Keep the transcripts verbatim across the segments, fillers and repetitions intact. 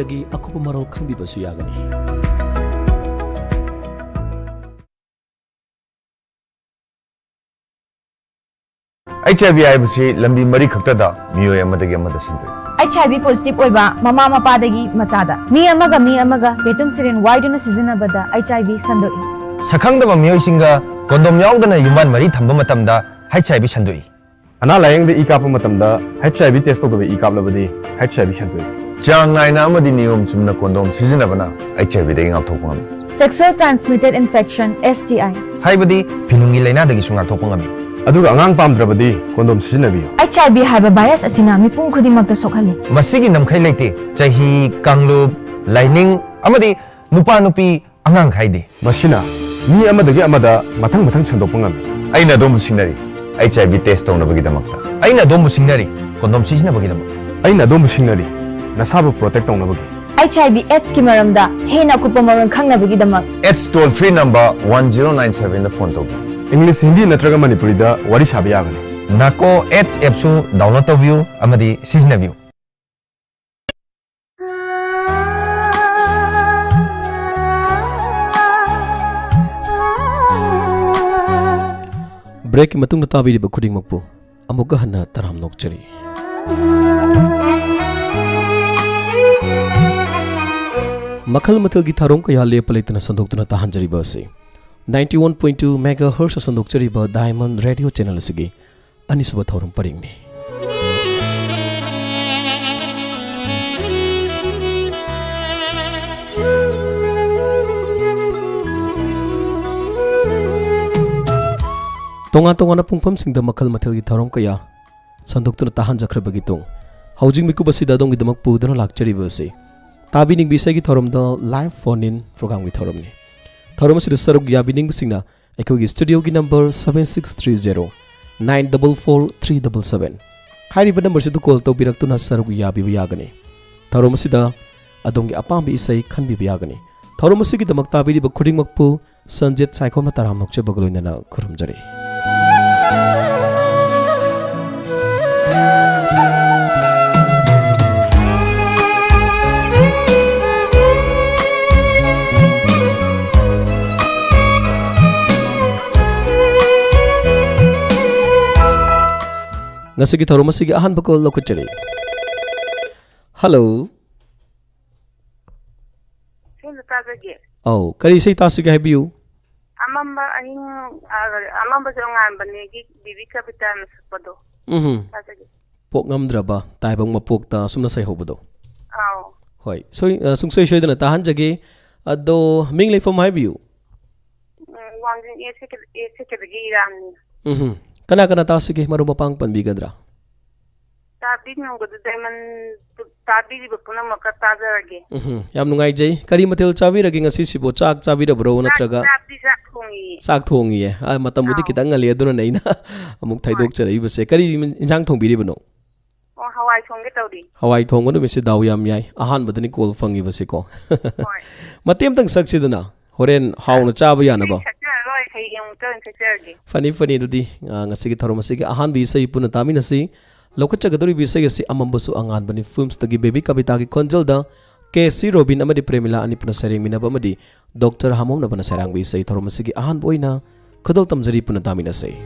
ꯗꯒꯤ ꯑꯀꯨꯞꯄ ꯃꯔꯣꯜ ꯈꯪꯕꯤꯕꯁꯨ ꯌꯥꯒꯅꯤ꯫ ꯑꯩꯆ ꯑꯥꯏ ꯚꯤ ꯍꯥꯏꯕꯁꯤ ꯂꯝꯕꯤ ꯃꯔꯤ ꯈꯛꯇꯗ ꯃꯤꯑꯣꯏ ꯑꯃꯗꯒꯤ ꯑꯃꯗ ꯁꯟꯗꯣꯛꯏ꯫ ꯑꯩꯆ ꯑꯥꯏ ꯚꯤ ꯄꯣꯖꯤꯇꯤꯚ ꯑꯣꯏꯕ ꯃꯃꯥ ꯃꯄꯥꯗꯒꯤ ꯃꯆꯥꯗ, ꯃꯤ ꯑꯃꯒ ꯃꯤ ꯑꯃꯒ ꯀꯦꯇꯨꯝ ꯁꯤꯔꯤꯟ ꯋꯥꯏꯗꯨꯅ ꯁꯤꯖꯤꯟꯅꯕꯗ ꯑꯩꯆ ꯑꯥꯏ ꯚꯤ ꯁꯟꯗꯣꯛꯏ꯫ ꯁꯛꯈꯪꯗꯕ ꯃꯤꯑꯣꯏꯁꯤꯡꯒ ꯀꯣꯟꯗꯣꯝ ꯌꯥꯎꯗꯅ ꯌꯨꯝꯕꯥꯟ ꯃꯔꯤ ꯊꯝꯕ ꯃꯇꯝꯗ ꯑꯩꯆ ꯑꯥꯏ ꯚꯤ ꯁꯟꯗꯣꯛꯏ꯫ ꯑꯅꯥ ꯂꯥꯌꯦꯡꯗ ꯏ ꯀꯥꯞꯄ ꯃꯇꯝꯗ ꯑꯩꯆ ꯑꯥꯏ ꯚꯤ ꯇꯦꯁ ꯇꯧꯗꯕ ꯏ ꯀꯥꯞꯂꯕꯗꯤ ꯑꯩꯆ ꯑꯥꯏ ꯚꯤ ꯁꯟꯗꯣꯛꯏ꯫ ꯆꯥꯡ ꯅꯥꯏꯅ ꯑꯃꯗꯤ ꯅꯤꯌꯣꯝ ꯆꯨꯝꯅ ꯀꯣꯟꯗꯣꯝ ꯁꯤꯖꯤꯟꯅꯕꯅ ꯑꯩꯆ ꯑꯥꯏ ꯚꯤꯗꯒꯤ ꯉꯥꯛꯊꯣꯛꯄ ꯉꯝꯃꯤ꯫ Sexual transmitted infection, S T I꯫ ꯍꯥꯏꯕꯗꯤ ꯐꯤꯅꯨꯡꯒꯤ ꯂꯥꯏꯅꯥꯗꯒꯤꯁꯨ ꯉꯥꯛꯊꯣꯛꯄ ꯉꯝꯃꯤ꯫ ꯑꯗꯨꯒ ꯑꯉꯥꯡ ꯄꯥꯝꯗ꯭ꯔꯕꯗꯤ ꯀꯣꯟꯗꯣꯝ ꯁꯤꯖꯤꯟꯅꯕꯤꯌꯨ꯫ ꯑꯩꯆ ꯑꯥꯏ ꯚꯤ ꯍꯥꯏꯕ ꯚꯥꯏꯔꯁ ꯑꯁꯤꯅ ꯃꯤꯄꯨꯝ ꯈꯨꯗꯤꯡꯃꯛꯇ ꯁꯣꯛꯍꯜꯂꯤ꯫ ꯃꯁꯤꯒꯤ ꯉꯝꯈꯩ ꯂꯩꯇꯦ꯫ ꯆꯍꯤ, ꯀꯥꯡꯂꯨꯞ, ꯂꯥꯏꯅꯤꯡ ꯑꯃꯗꯤ ꯅꯨꯄꯥ ꯅꯨꯄꯤ ꯑꯉꯥꯡ ꯈꯥꯏꯗꯦ꯫ ꯃꯁꯤꯅ ꯃꯤ ꯑꯃꯗꯒꯤ ꯑꯃꯗ ꯃꯊꯪ ꯃꯊꯪ ꯁꯟꯗꯣꯛꯄ ꯉꯝꯃꯤ꯫ ꯑꯩꯅ ꯑꯗꯣꯝꯕꯨ ꯁꯤꯡꯅꯔꯤ, ꯑꯩꯆ ꯑꯥꯏ ꯚꯤ ꯇꯦꯁ ꯇꯧꯅꯕꯒꯤꯗꯃꯛꯇ꯫ ꯑꯩꯅ ꯑꯗꯣꯝꯕꯨ ꯁꯤꯡꯅꯔꯤ, ꯀꯣꯟꯗꯣꯝ ꯁꯤꯖꯤꯟꯅꯕꯒꯤꯗꯃꯛ꯫ ꯑꯩꯅ ꯑꯗꯣꯝꯕꯨ ꯁꯤꯡꯅꯔꯤ, ꯅꯁꯥꯕꯨ ꯄ꯭ꯔꯣꯇꯦꯛ ꯇꯧꯅꯕꯒꯤ꯫ ꯑꯩꯆ ꯑꯥꯏ ꯚꯤ ꯑꯦꯗꯁꯀꯤ ꯃꯔꯝꯗ ꯍꯦꯟꯅ ꯑꯀꯨꯞꯄ ꯃꯔꯣꯜ ꯈꯪꯅꯕꯒꯤꯗꯃꯛ꯫ AIDS toll free number one zero nine ꯁꯚꯦꯟꯗ ꯐꯣꯟ ꯇꯧꯕꯤꯌꯨ꯫ ꯏꯪꯂꯤꯁ, ꯍꯤꯟꯗꯤ ꯅꯠꯇ꯭ꯔꯒ ꯃꯅꯤꯄꯨꯔꯤꯗ ꯋꯥꯔꯤ ꯁꯥꯕ ꯌꯥꯒꯅꯤ꯫ ꯅꯥꯀꯣ ꯑꯦꯗꯁ ꯑꯦꯞꯁꯨ ꯗꯥꯎꯟꯂꯣꯗ ꯇꯧꯕꯤꯌꯨ ꯑꯃꯗꯤ ꯁꯤꯖꯤꯟꯅꯕꯤꯌꯨ꯫ ꯕ꯭ꯔꯦꯛꯀꯤ ꯃꯇꯨꯡꯗ ꯇꯥꯕꯤꯔꯤꯕ ꯈꯨꯗꯤꯡꯃꯛꯄꯨ ꯑꯃꯨꯛꯀ ꯍꯟꯅ ꯇꯔꯥꯝꯅ ꯑꯣꯛꯆꯔꯤ꯫ ꯃꯈꯜ ꯃꯊꯦꯜꯒꯤ ꯊꯧꯔꯝ ꯀꯌꯥ ꯂꯦꯞꯄ ꯂꯩꯇꯅ ꯁꯟꯗꯣꯛꯇꯨꯅ ꯇꯥꯍꯟꯖꯔꯤꯕ ꯑꯁꯤ ninety one point two megahertz ꯁꯟꯗꯣꯛꯆꯔꯤꯕ Diamond Radio Channel ꯑꯁꯤꯒꯤ ꯑꯅꯤꯁꯨꯕ ꯊꯧꯔꯝ ꯄꯔꯤꯡꯅꯤ꯫ ꯇꯣꯉꯥꯟ ꯇꯣꯉꯥꯟꯕ ꯄꯨꯡꯐꯝꯁꯤꯡꯗ ꯃꯈꯜ ꯃꯊꯦꯜꯒꯤ ꯊꯧꯔꯝ ꯀꯌꯥ ꯁꯟꯗꯣꯛꯇꯨꯅ ꯇꯥꯍꯟꯖꯈ꯭ꯔꯕꯒꯤ ꯇꯨꯡ, ꯍꯧꯖꯤꯛ ꯃꯤꯀꯨꯞ ꯑꯁꯤꯗ ꯑꯗꯣꯝꯒꯤꯗꯃꯛ ꯄꯨꯗꯨꯅ ꯂꯥꯛꯆꯔꯤꯕ ꯑꯁꯤ ꯇꯥꯕꯤꯅꯤꯡꯕ ꯏꯁꯩꯒꯤ ꯊꯧꯔꯝꯗ live phone in programꯒꯤ ꯊꯧꯔꯝꯅꯤ꯫ ꯊꯧꯔꯝ ꯑꯁꯤꯗ ꯁꯔꯨꯛ ꯌꯥꯕꯤꯅꯤꯡꯕꯁꯤꯡꯅ ꯑꯩꯈꯣꯏꯒꯤ studioꯒꯤ number seven six three zero nine double four three double seven ꯍꯥꯏꯔꯤꯕ numberꯁꯤꯗ call ꯇꯧꯕꯤꯔꯛꯇꯨꯅ ꯁꯔꯨꯛ ꯌꯥꯕꯤꯕ ꯌꯥꯒꯅꯤ꯫ ꯊꯧꯔꯝ ꯑꯁꯤꯗ ꯑꯗꯣꯝꯒꯤ ꯑꯄꯥꯝꯕ ꯏꯁꯩ ꯈꯟꯕꯤꯕ ꯌꯥꯒꯅꯤ꯫ ꯊꯧꯔꯝ ꯑꯁꯤꯒꯤꯗꯃꯛ ꯇꯥꯕꯤꯔꯤꯕ ꯈꯨꯗꯤꯡꯃꯛꯄꯨ ꯁꯟꯖꯤꯠ ꯁꯥꯏꯈꯣꯝꯅ ꯇꯔꯥꯝꯅ ꯑꯣꯛꯆꯕꯒ ꯂꯣꯏꯅꯅ ꯈꯨꯔꯨꯝꯖꯔꯤ꯫ ꯉꯁꯤꯒꯤ ꯊꯧꯔꯝ ꯑꯁꯤꯒꯤ ꯑꯍꯥꯟꯕ ꯀꯣꯜ ꯂꯧꯈꯠꯆꯔꯤ꯫ ꯍꯜꯂꯣ꯫ ꯁꯣꯝꯗ ꯇꯥꯖꯒꯦ꯫ ꯑꯧ, ꯀꯔꯤ ꯏꯁꯩ ꯇꯥꯁꯤꯒꯦ ꯍꯥꯏꯕꯤꯌꯨ? ꯑꯃꯝꯕ ꯑꯍꯤꯡ, ꯑ, ꯑꯃꯝꯕꯁꯨ ꯑꯉꯥꯟꯕꯅꯦꯒꯤ ꯕꯤꯕꯤ ꯀꯕꯤꯇꯥꯅ ꯁꯛꯄꯗꯣ ꯎꯝꯍꯨꯝ꯫ ꯇꯥꯖꯒꯦ꯫ ꯄꯣꯛ ꯉꯝꯗ꯭ꯔꯕ ꯇꯥꯏꯕꯪ ꯃꯄꯣꯛꯇ ꯑꯁꯨꯝꯅ ꯁꯩꯍꯧꯕꯗꯣ꯫ ꯑꯥꯎ꯫ ꯍꯣꯏ, ꯁꯣꯏ-, ꯑ, ꯁꯨꯡꯁꯣꯏ ꯁꯣꯏꯗꯅ ꯇꯥꯍꯟꯖꯒꯦ꯫ ꯑꯗꯣ ꯃꯤꯡ ꯂꯩꯐꯝ ꯍꯥꯏꯕꯤꯌꯨ꯫ ꯎꯝ, ꯋꯥꯡꯖꯤꯡ ꯑꯦ ꯁꯦꯀꯦ-, ꯑꯦ ꯁꯦꯀꯦꯗꯒꯤ ꯏꯔꯥꯡꯅꯤ꯫ ꯎꯝꯍꯨꯝ꯫ ꯀꯅꯥ ꯀꯅꯥ ꯇꯥꯁꯤꯒꯦ? ꯃꯔꯨꯞ ꯃꯄꯥꯡ ꯄꯟꯕꯤꯒꯗ꯭ꯔꯥ? ꯇꯥꯕꯤꯅꯤꯡꯕꯗꯨ ꯗꯥꯏꯃꯟ ꯇꯥꯕꯤꯔꯤꯕ ꯄꯨꯝꯅꯃꯛꯀ ꯇꯥꯖꯔꯒꯦ꯫ ꯎꯝꯍꯨꯝ꯫ ꯌꯥꯝ ꯅꯨꯡꯉꯥꯏꯖꯩ꯫ ꯀꯔꯤ ꯃꯊꯦꯜ ꯆꯥꯕꯤꯔꯒꯦ ꯉꯁꯤꯁꯤꯕꯨ? ꯆꯥꯛ ꯆꯥꯕꯤꯔꯕ꯭ꯔꯣ ꯆꯥꯛ ꯅꯠꯇ꯭ꯔꯒ? ꯆꯥꯛꯇꯤ ꯆꯥꯛ ꯊꯣꯡꯉꯤꯌꯦ꯫ ꯆꯥꯛ ꯊꯣꯡꯉꯤꯌꯦ꯫ ꯑ, ꯃꯇꯝꯕꯨꯗꯤ ꯑꯥꯎ꯫ ꯈꯤꯇꯪ ꯉꯜꯂꯤ, ꯑꯗꯨꯅꯅꯦ ꯑꯩꯅ ꯑꯃꯨꯛ ꯍꯣꯏ꯫ ꯊꯩꯗꯣꯛꯆꯔꯛꯏꯕꯁꯦ꯫ ꯀꯔꯤ ꯏꯟꯖꯥꯡ ꯊꯣꯡꯕꯤꯔꯤꯕꯅꯣ? ꯑꯣ, ꯍꯋꯥꯏ ꯊꯣꯡꯒꯦ ꯇꯧꯔꯤ꯫ ꯍꯋꯥꯏ ꯊꯣꯡꯕ ꯅꯨꯃꯤꯠꯁꯦ ꯗꯥꯎ ꯌꯥꯝ ꯌꯥꯏ꯫ ꯑꯍꯥꯟꯕꯗꯅꯤ ꯀꯣꯜ ꯐꯪꯉꯤꯕꯁꯦꯀꯣ꯫ ꯍꯣꯏ꯫ ꯃꯇꯦꯛ ꯑꯃꯇꯪ ꯁꯛꯁꯤꯗꯅ, ꯍꯣꯔꯦꯟ ꯍꯥꯎꯅ ꯆꯥꯕ ꯌꯥꯅꯕ꯫ ꯁꯛꯆꯔꯔꯣꯏ, ꯍꯌꯦꯡ ꯑꯃꯨꯛꯇ ꯑꯣꯏꯅ ꯁꯛꯆꯔꯒꯦ꯫ ꯐꯅꯤ, ꯐꯅꯤ꯫ ꯑꯗꯨꯗꯤ, ꯑ, ꯉꯁꯤꯒꯤ ꯊꯧꯔꯝ ꯑꯁꯤꯒꯤ ꯑꯍꯥꯟꯕ ꯏꯁꯩ ꯄꯨꯟꯅ ꯇꯥꯃꯤꯟꯅꯁꯤ꯫ ꯂꯧꯈꯠꯆꯒꯗꯧꯔꯤꯕ ꯏꯁꯩ ꯑꯁꯤ ꯑꯃꯝꯕꯁꯨ ꯑꯉꯥꯟꯕꯅꯤ ꯐꯤꯜꯝꯁꯇꯒꯤ ꯕꯦꯕꯤ ꯀꯕꯤꯇꯥꯒꯤ ꯈꯣꯟꯖꯦꯜꯗ ꯀꯦ ꯁꯤ ꯔꯣꯕꯤꯟ ꯑꯃꯗꯤ ꯄ꯭ꯔꯦꯃꯤꯂꯥ ꯑꯅꯤ ꯄꯨꯟꯅ ꯁꯩꯔꯦꯡꯃꯤꯟꯅꯕ ꯑꯃꯗꯤ ꯗꯣꯛꯇꯔ ꯍꯥꯃꯣꯝꯅꯕꯅ ꯁꯩꯔꯥꯡꯕ ꯏꯁꯩ꯫ ꯊꯧꯔꯝ ꯑꯁꯤꯒꯤ ꯑꯍꯥꯟꯕ ꯑꯣꯏꯅ ꯈꯨꯗꯣꯜ ꯇꯝꯖꯔꯤ, ꯄꯨꯟꯅ ꯇꯥꯃꯤꯟꯅꯁꯦ꯫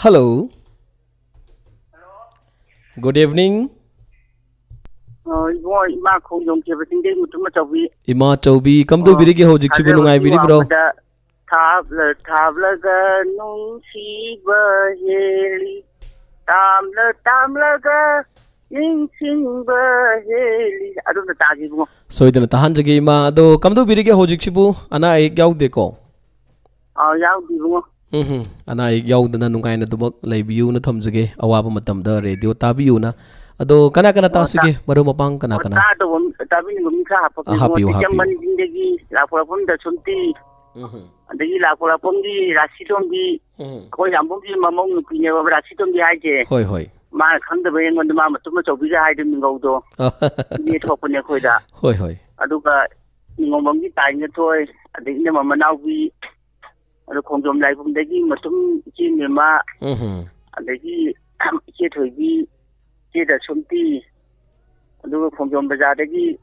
Hello. Good evening. ꯑꯣ, ꯏꯕꯨꯡꯉꯣ, ꯏꯃꯥ ꯈꯣꯡꯖꯣꯝ ꯈꯦꯕ ꯆꯤꯡꯗꯩ ꯃꯨꯇꯨꯝ ꯑꯆꯧꯕꯤ꯫ ꯏꯃꯥ ꯆꯧꯕꯤ, ꯀꯝꯗꯧꯕꯤꯔꯤꯒꯦ ꯍꯧꯖꯤꯛꯁꯤꯕꯨ? ꯊꯥꯖꯕꯒꯤ ꯅꯨꯡꯉꯥꯏꯕꯤꯔꯤꯕ꯭ꯔꯣ? ꯋꯥꯡꯃꯗ ꯊꯥꯞꯂ ꯊꯥꯞꯂꯒ ꯅꯨꯡꯁꯤꯕ ꯍꯦꯜꯂꯤ, ꯇꯥꯝꯂ ꯇꯥꯝꯂꯒ ꯅꯤꯡꯁꯤꯡꯕ ꯍꯦꯜꯂꯤ꯫ ꯑꯗꯣꯝꯗ ꯇꯥꯒꯦ, ꯏꯕꯨꯡꯉꯣ꯫ ꯁꯣꯏꯗꯅ ꯇꯥꯍꯟꯖꯒꯦ, ꯏꯃꯥ꯫ ꯑꯗꯣ ꯀꯝꯗꯧꯕꯤꯔꯤꯒꯦ ꯍꯧꯖꯤꯛꯁꯤꯕꯨ? ꯑꯅꯥ ꯑꯌꯦꯛ ꯌꯥꯎꯗꯦꯀꯣ? ꯑꯥꯎ, ꯌꯥꯎꯗꯦ, ꯏꯕꯨꯡꯉꯣ꯫ ꯎꯝ, ꯑꯅꯥ ꯑꯌꯦꯛ ꯌꯥꯎꯗꯅ ꯅꯨꯡꯉꯥꯏꯅ ꯑꯗꯨꯃꯛ ꯂꯩꯕꯤꯌꯨꯅ ꯊꯝꯖꯒꯦ, ꯑꯋꯥꯕ ꯃꯇꯝꯗ ꯔꯦꯗꯤꯑꯣ ꯇꯥꯕꯤꯌꯨꯅ꯫ ꯑꯗꯣ ꯀꯅꯥ ꯀꯅꯥ ꯑꯣ, ꯇꯥꯁꯤꯒꯦ? ꯇꯥ- ꯃꯔꯨꯞ ꯃꯄꯥꯡ ꯀꯅꯥ ꯑꯣ, ꯀꯅꯥ? ꯇꯥꯗꯧꯕ ꯑꯃ, ꯇꯥꯕꯤꯅꯤꯡꯕ ꯃꯤ ꯈꯔ ꯍꯥꯞꯄꯛꯀꯦ, ꯑ, ꯍꯥꯞꯄꯤꯌꯨ, ꯏꯕꯨꯡꯉꯣ꯫ ꯍꯥꯞꯄꯤꯌꯨ꯫ ꯁꯤꯡꯖꯃꯩ ꯆꯤꯡꯗꯒꯤ ꯂꯥꯛꯄꯔꯛꯄꯝꯗ ꯁꯨꯝꯇꯤ, ꯎꯝ, ꯑꯗꯒꯤ ꯂꯥꯛꯄꯔꯛꯄꯝꯒꯤ ꯔꯥꯁꯤꯇꯣꯝꯕꯤ, ꯎꯝ꯫ ꯑꯩꯈꯣꯏ ꯌꯥꯝꯕꯨꯡꯒꯤ ꯃꯃꯧ ꯅꯨꯄꯤꯅꯦꯕ ꯔꯥꯁꯤꯇꯣꯝꯕꯤ ꯍꯥꯏꯁꯦ꯫ ꯍꯣꯏ, ꯍꯣꯏ꯫ ꯃꯥꯅ ꯈꯪꯗꯕ ꯑꯩꯉꯣꯟꯗ ꯃꯥ ꯃꯇꯨꯝ ꯑꯆꯧꯕꯤꯒ ꯍꯥꯏꯗꯣ ꯃꯤꯡꯒꯧꯗꯣ꯫ ꯏꯅꯦ ꯊꯣꯛꯄꯅꯦ ꯑꯩꯈꯣꯏꯗ꯫ ꯍꯣꯏ, ꯍꯣꯏ꯫ ꯑꯗꯨꯒ ꯅꯤꯉꯣꯝꯕꯝꯒꯤ ꯇꯥꯏꯅ ꯊꯣꯏ, ꯑꯗꯒꯤ ꯏꯅꯝꯃ ꯃꯅꯥꯎꯕꯤ, ꯑꯗꯣ ꯈꯣꯡꯖꯣꯝ ꯂꯥꯏꯕꯨꯡꯗꯒꯤ ꯃꯇꯨꯝ ꯏꯆꯦ ꯃꯦꯝꯃ, ꯎꯝ꯫ ꯑꯗꯒꯤ ꯏꯆꯦ ꯊꯣꯏꯕꯤ, ꯏꯆꯦ ꯗꯁꯨꯝꯇꯤ, ꯑꯗꯨꯒ ꯈꯣꯡꯖꯣꯝ ꯕꯖꯥꯔꯗꯒꯤ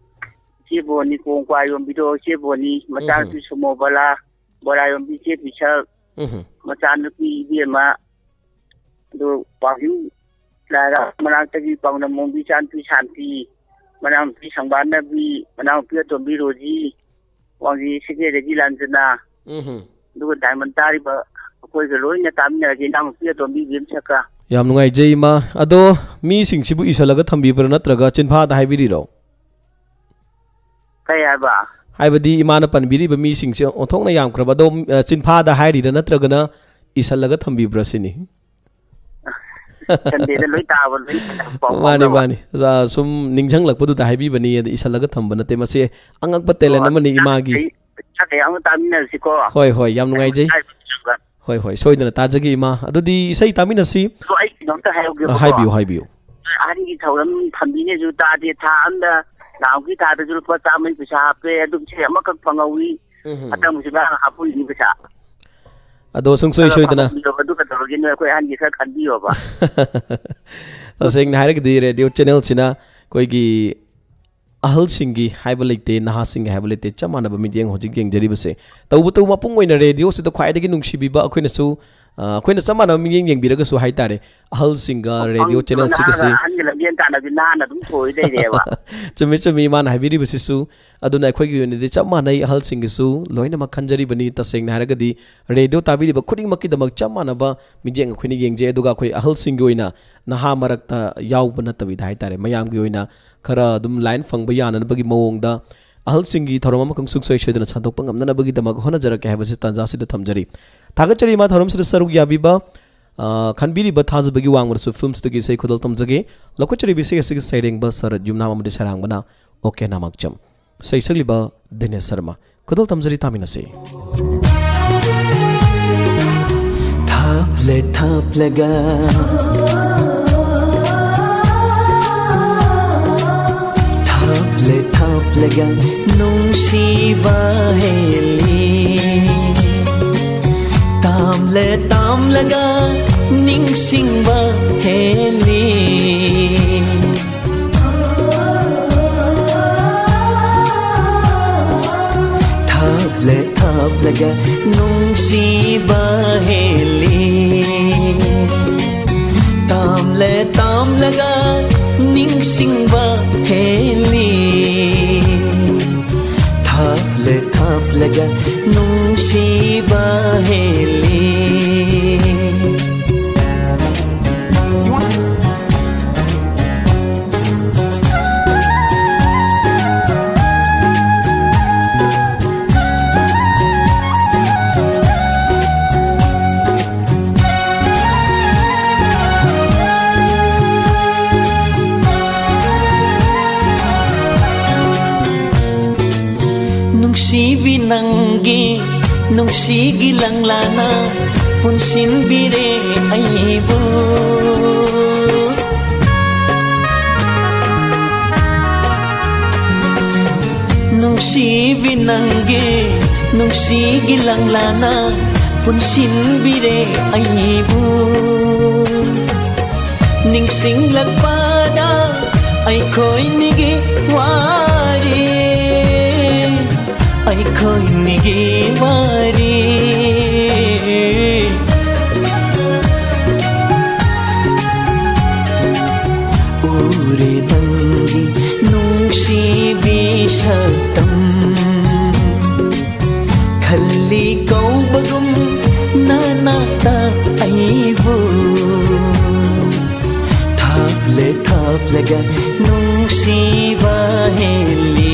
ꯏꯆꯦ ꯕꯣꯅꯤ, ꯀꯣꯡ ꯀ꯭ꯋꯥ ꯌꯣꯟꯕꯤꯗꯣ ꯏꯆꯦ ꯕꯣꯅꯤ, ꯃꯆꯥꯅꯨꯄꯤ ꯁꯨꯃꯣ ꯕꯂꯥ, ꯕꯣꯔꯥ ꯌꯣꯟꯕꯤ ꯏꯆꯦ ꯄꯤꯁꯛ, ꯎꯝ꯫ ꯃꯆꯥꯅꯨꯄꯤ ꯏꯕꯦꯝꯃ, ꯑꯗꯨ ꯋꯥꯡꯖꯤꯡ ꯂꯥꯏꯔꯥ ꯃꯅꯥꯛꯇꯒꯤ ꯄꯥꯎꯅꯝ ꯃꯣꯡꯕꯤ ꯏꯆꯥꯅꯨꯄꯤ ꯁꯥꯟꯇꯤ, ꯃꯅꯥꯎꯅꯨꯄꯤ ꯁꯪꯕꯥꯅꯕꯤ, ꯃꯅꯥꯎꯅꯨꯄꯤ ꯑꯇꯣꯝꯕꯤ ꯔꯣꯖꯤ, ꯋꯥꯡꯖꯤꯡ ꯁꯤꯒꯦꯗꯒꯤ ꯂꯥꯟꯖꯅꯥ, ꯎꯝ꯫ ꯑꯗꯨꯒ ꯗꯥꯏꯃꯟ ꯇꯥꯔꯤꯕ ꯑꯩꯈꯣꯏꯒ ꯂꯣꯏꯅ ꯇꯥꯃꯤꯟꯅꯔꯒꯦ, ꯏꯅꯥꯎꯅꯨꯄꯤ ꯑꯇꯣꯝꯕꯤ ꯏꯕꯦꯝꯁꯛꯀ꯫ ꯌꯥꯝ ꯅꯨꯡꯉꯥꯏꯖꯩ, ꯏꯃꯥ꯫ ꯑꯗꯣ ꯃꯤꯁꯤꯡꯁꯤꯕꯨ ꯏꯁꯜꯂꯒ ꯊꯝꯕꯤꯕ꯭ꯔꯥ, ꯅꯠꯇ꯭ꯔꯒ ꯆꯤꯟꯐꯥꯗ ꯍꯥꯏꯕꯤꯔꯤꯔꯣ? ꯀꯩ ꯍꯥꯏꯕ? ꯍꯥꯏꯕꯗꯤ ꯏꯃꯥꯅ ꯄꯟꯕꯤꯔꯤꯕ ꯃꯤꯁꯤꯡꯁꯦ ꯑꯣꯟꯊꯣꯛꯅ ꯌꯥꯝꯈ꯭ꯔꯕ, ꯑꯗꯣ, ꯑ, ꯆꯤꯟꯐꯥꯗ ꯍꯥꯏꯔꯤꯔꯥ, ꯅꯠꯇ꯭ꯔꯒꯅ ꯏꯁꯜꯂꯒ ꯊꯝꯕꯤꯕ꯭ꯔꯥ ꯁꯤꯅꯤ? ꯁꯟꯗꯦꯗ ꯂꯣꯏ ꯇꯥꯕ, ꯂꯣꯏ ꯄꯥꯎ ꯃꯥꯅꯤ, ꯐꯥꯎꯅꯕ꯫ ꯃꯥꯅꯤ꯫ ꯑ, ꯁꯨꯝ ꯅꯤꯡꯁꯤꯡꯂꯛꯄꯗꯨꯗ ꯍꯥꯏꯕꯤꯕꯅꯤ, ꯑꯗ ꯏꯁꯜꯂꯒ ꯊꯝꯕ ꯅꯠꯇꯦ꯫ ꯃꯁꯤ ꯑꯉꯛꯄ talent ꯑꯃꯅꯤ ꯏꯃꯥꯒꯤ꯫ ꯑꯩ ꯄꯩꯁꯥ ꯀꯌꯥ ꯑꯃ ꯇꯥꯃꯤꯟꯅꯔꯁꯤꯀꯣ꯫ ꯍꯣꯏ, ꯍꯣꯏ, ꯌꯥꯝ ꯅꯨꯡꯉꯥꯏꯖꯩ꯫ ꯍꯣꯏ, ꯍꯣꯏ, ꯁꯣꯏꯗꯅ ꯇꯥꯖꯒꯦ, ꯏꯃꯥ꯫ ꯑꯗꯨꯗꯤ ꯏꯁꯩ ꯇꯥꯃꯤꯟꯅꯁꯤ꯫ ꯑꯗꯣ ꯑꯩ ꯀꯩꯅꯣꯝꯇ ꯑ, ꯍꯥꯏꯍꯧꯒꯦꯕꯀꯣ꯫ ꯍꯥꯏꯕꯤꯌꯨ, ꯍꯥꯏꯕꯤꯌꯨ꯫ ꯑꯍꯟꯒꯤ ꯊꯧꯔꯝ ꯊꯝꯕꯤꯅꯦꯁꯨ ꯇꯥꯗꯦ꯫ ꯊꯥ ꯑꯝꯗ, ꯅꯍꯥꯟꯃꯨꯛꯀꯤ ꯊꯥꯗꯁꯨ ꯂꯨꯄꯥ ꯆꯥꯝꯃꯒꯤ ꯄꯩꯁꯥ ꯍꯥꯞꯄꯦ, ꯑꯗꯨ ꯏꯁꯩ ꯑꯃꯈꯛ ꯐꯪꯍꯧꯋꯤ꯫ ꯎꯝ꯫ ꯍꯟꯗꯛ ꯑꯃꯨꯛꯁꯨ ꯉꯔꯥꯡ ꯍꯥꯞꯄꯨꯔꯤꯅꯤ ꯄꯩꯁꯥ꯫ ꯑꯗꯣ ꯁꯨꯡꯁꯣꯏ ꯈꯔ ꯁꯣꯏꯗꯅ꯫ ꯐꯪꯍꯧꯕꯤꯔꯣ, ꯑꯗꯨ ꯀꯩꯗꯧꯔꯒꯦ, ꯅꯣꯏ ꯑꯩꯈꯣꯏ ꯑꯍꯟꯒꯤ ꯈꯔ ꯈꯟꯕꯤꯌꯣꯕ꯫ ꯇꯁꯦꯡꯅ ꯍꯥꯏꯔꯒꯗꯤ ꯔꯦꯗꯤꯑꯣ ꯆꯦꯅꯦꯜꯁꯤꯅ ꯑꯩꯈꯣꯏꯒꯤ ꯑꯍꯜꯁꯤꯡꯒꯤ ꯍꯥꯏꯕ ꯂꯩꯇꯦ, ꯅꯍꯥꯁꯤꯡꯒꯤ ꯍꯥꯏꯕ ꯂꯩꯇꯦ, ꯆꯞ ꯃꯥꯟꯅꯕ ꯃꯤꯠꯌꯦꯡ ꯍꯧꯖꯤꯛ ꯌꯦꯡꯖꯔꯤꯕꯁꯦ꯫ ꯇꯧꯕꯇꯕꯨ ꯃꯄꯨꯡ ꯑꯣꯏꯅ ꯔꯦꯗꯤꯑꯣꯁꯤꯗ ꯈ꯭ꯋꯥꯏꯗꯒꯤ ꯅꯨꯡꯁꯤꯕꯤꯕ ꯑꯩꯈꯣꯏꯅꯁꯨ ꯑ, ꯑꯩꯈꯣꯏꯅ ꯆꯞ ꯃꯥꯟꯅꯕ ꯃꯤꯠꯌꯦꯡ ꯌꯦꯡꯕꯤꯔꯒꯁꯨ ꯍꯥꯏꯇꯥꯔꯦ, ꯑꯍꯜꯁꯤꯡꯒ ꯔꯦꯗꯤꯑꯣ ꯆꯦꯅꯦꯜ ꯁꯤꯒꯁꯤ ꯅꯍꯥꯒ ꯑꯍꯟꯒ ꯂꯝꯖꯦꯟ ꯇꯥꯟꯅꯕꯤ ꯅꯍꯥꯟꯅ ꯑꯗꯨꯝ ꯊꯣꯏ ꯂꯩꯔꯦꯕ꯫ ꯆꯨꯝꯃꯤ, ꯆꯨꯝꯃꯤ, ꯏꯃꯥꯅ ꯍꯥꯏꯕꯤꯔꯤꯕꯁꯤꯁꯨ꯫ ꯑꯗꯨꯅ ꯑꯩꯈꯣꯏꯒꯤ ꯑꯣꯏꯅꯗꯤ ꯆꯞ ꯃꯥꯟꯅꯩ, ꯑꯍꯜꯁꯤꯡꯒꯤꯁꯨ ꯂꯣꯏꯅꯃꯛ ꯈꯟꯖꯔꯤꯕꯅꯤ꯫ ꯇꯁꯦꯡꯅ ꯍꯥꯏꯔꯒꯗꯤ ꯔꯦꯗꯤꯑꯣ ꯇꯥꯕꯤꯔꯤꯕ ꯈꯨꯗꯤꯡꯃꯛꯀꯤꯗꯃꯛ ꯆꯞ ꯃꯥꯟꯅꯕ ꯃꯤꯠꯌꯦꯡ ꯑꯩꯈꯣꯏꯅ ꯌꯦꯡꯖꯩ꯫ ꯑꯗꯨꯒ ꯑꯩꯈꯣꯏ ꯑꯍꯜꯁꯤꯡꯒꯤ ꯑꯣꯏꯅ ꯅꯍꯥ ꯃꯔꯛꯇ ꯌꯥꯎꯕ ꯅꯠꯇꯕꯤꯗ ꯍꯥꯏꯇꯥꯔꯦ, ꯃꯌꯥꯝꯒꯤ ꯑꯣꯏꯅ ꯈꯔ ꯑꯗꯨꯝ ꯂꯥꯏꯟ ꯐꯪꯕ ꯌꯥꯅꯅꯕꯒꯤ ꯃꯑꯣꯡꯗ ꯑꯍꯜꯁꯤꯡꯒꯤ ꯊꯧꯔꯝ ꯑꯃꯈꯛ ꯁꯨꯡꯁꯣꯏ ꯁꯣꯏꯗꯅ ꯁꯟꯗꯣꯛꯄ ꯉꯝꯅꯅꯕꯒꯤꯗꯃꯛ ꯍꯣꯠꯅꯖꯔꯛꯀꯦ ꯍꯥꯏꯕꯁꯤ ꯇꯥꯟꯖꯥꯁꯤꯗ ꯊꯝꯖꯔꯤ꯫ ꯊꯥꯒꯠꯆꯔꯤ ꯏꯃꯥ, ꯊꯧꯔꯝꯁꯤꯗ ꯁꯔꯨꯛ ꯌꯥꯕꯤꯕ, ꯑ, ꯈꯟꯕꯤꯔꯤꯕ ꯊꯥꯖꯕꯒꯤ ꯋꯥꯡꯃꯗꯁꯨ ꯐꯤꯜꯝꯁꯇꯒꯤ ꯏꯁꯩ ꯈꯨꯗꯣꯜ ꯇꯝꯖꯒꯦ꯫ ꯂꯧꯈꯠꯆꯔꯤꯕ ꯏꯁꯩ ꯑꯁꯤꯒꯤ ꯁꯩꯔꯦꯡꯕ ꯁꯔꯠ ꯌꯨꯝꯅꯥꯝ ꯑꯃꯗꯤ ꯁꯩꯔꯥꯡꯕꯅ ꯑꯣ ꯀꯦ ꯅꯥꯃꯥꯛꯆꯝ꯫ ꯏꯁꯩ ꯁꯛꯂꯤꯕ ꯗꯤꯅꯦꯁ ꯁꯔꯃ꯫ ꯈꯨꯗꯣꯜ ꯇꯝꯖꯔꯤ, ꯇꯥꯃꯤꯟꯅꯁꯤ꯫ ꯊꯥꯞꯂ ꯊꯥꯞꯂꯒ, ꯊꯥꯞꯂ ꯊꯥꯞꯂꯒ ꯅꯨꯡꯁꯤꯕ ꯍꯦꯜꯂꯤ꯫ ꯇꯥꯝꯂ ꯇꯥꯝꯂꯒ ꯅꯤꯡꯁꯤꯡꯕ ꯍꯦꯜꯂꯤ꯫ ꯊꯥꯞꯂ ꯊꯥꯞꯂꯒ ꯅꯨꯡꯁꯤꯕ ꯍꯦꯜꯂꯤ꯫ ꯇꯥꯝꯂ ꯇꯥꯝꯂꯒ ꯅꯤꯡꯁꯤꯡꯕ ꯍꯦꯜꯂꯤ꯫ ꯊꯥꯞꯂ ꯊꯥꯞꯂꯒ ꯅꯨꯡꯁꯤꯕ ꯍꯦꯜꯂꯤ꯫ ꯅꯨꯡꯁꯤꯕꯤ, ꯅꯪꯒꯤ ꯅꯨꯡꯁꯤꯒꯤ ꯂꯪꯂꯥꯅ ꯄꯨꯟꯁꯤꯟꯕꯤꯔꯦ ꯑꯩꯕꯨ꯫ ꯅꯨꯡꯁꯤꯕꯤ, ꯅꯪꯒꯤ ꯅꯨꯡꯁꯤꯒꯤ ꯂꯪꯂꯥꯅ ꯄꯨꯟꯁꯤꯟꯕꯤꯔꯦ ꯑꯩꯕꯨ꯫ ꯅꯤꯡꯁꯤꯡꯂꯛꯄꯗ ꯑꯩꯈꯣꯏꯅꯤꯒꯤ ꯋꯥꯔꯤ, ꯑꯩꯈꯣꯏꯅꯤꯒꯤ ꯋꯥꯔꯤ꯫ ꯎꯔꯦ ꯅꯪꯒꯤ ꯅꯨꯡꯁꯤꯕꯤ ꯁꯛꯇꯝ, ꯈꯜꯂꯤ ꯀꯧꯕꯒꯨꯝ ꯅꯅꯥꯛꯇ ꯑꯩꯕꯨ ꯊꯥꯞꯂꯦ ꯊꯥꯞꯂꯒ ꯅꯨꯡꯁꯤꯕ ꯍꯦꯜꯂꯤ꯫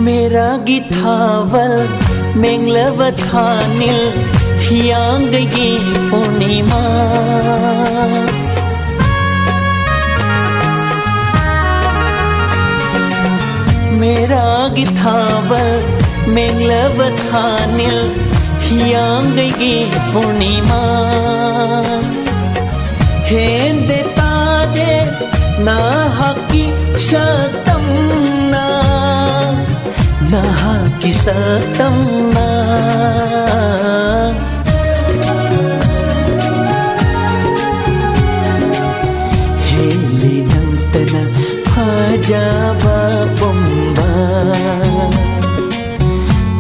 ꯃꯦꯔꯥꯒꯤ ꯊꯥꯕꯜ, ꯃꯦꯡꯂꯕ ꯊꯥꯅꯤꯜ, ꯍꯤꯌꯥꯡꯒꯩꯒꯤ ꯄꯨꯔꯅꯤꯃꯥ꯫ ꯃꯦꯔꯥꯒꯤ ꯊꯥꯕꯜ, ꯃꯦꯡꯂꯕ ꯊꯥꯅꯤꯜ, ꯍꯤꯌꯥꯡꯒꯩꯒꯤ ꯄꯨꯔꯅꯤꯃꯥ꯫ ꯍꯦꯟꯗꯦ ꯇꯥꯗꯦ ꯅꯍꯥꯛꯀꯤ ꯁꯛꯇꯝꯅ, ꯅꯍꯥꯛꯀꯤ ꯁꯛꯇꯝꯅ꯫ ꯍꯦꯜꯂꯤ ꯅꯪꯇꯅ ꯐꯖꯕ ꯄꯨꯝꯕ꯫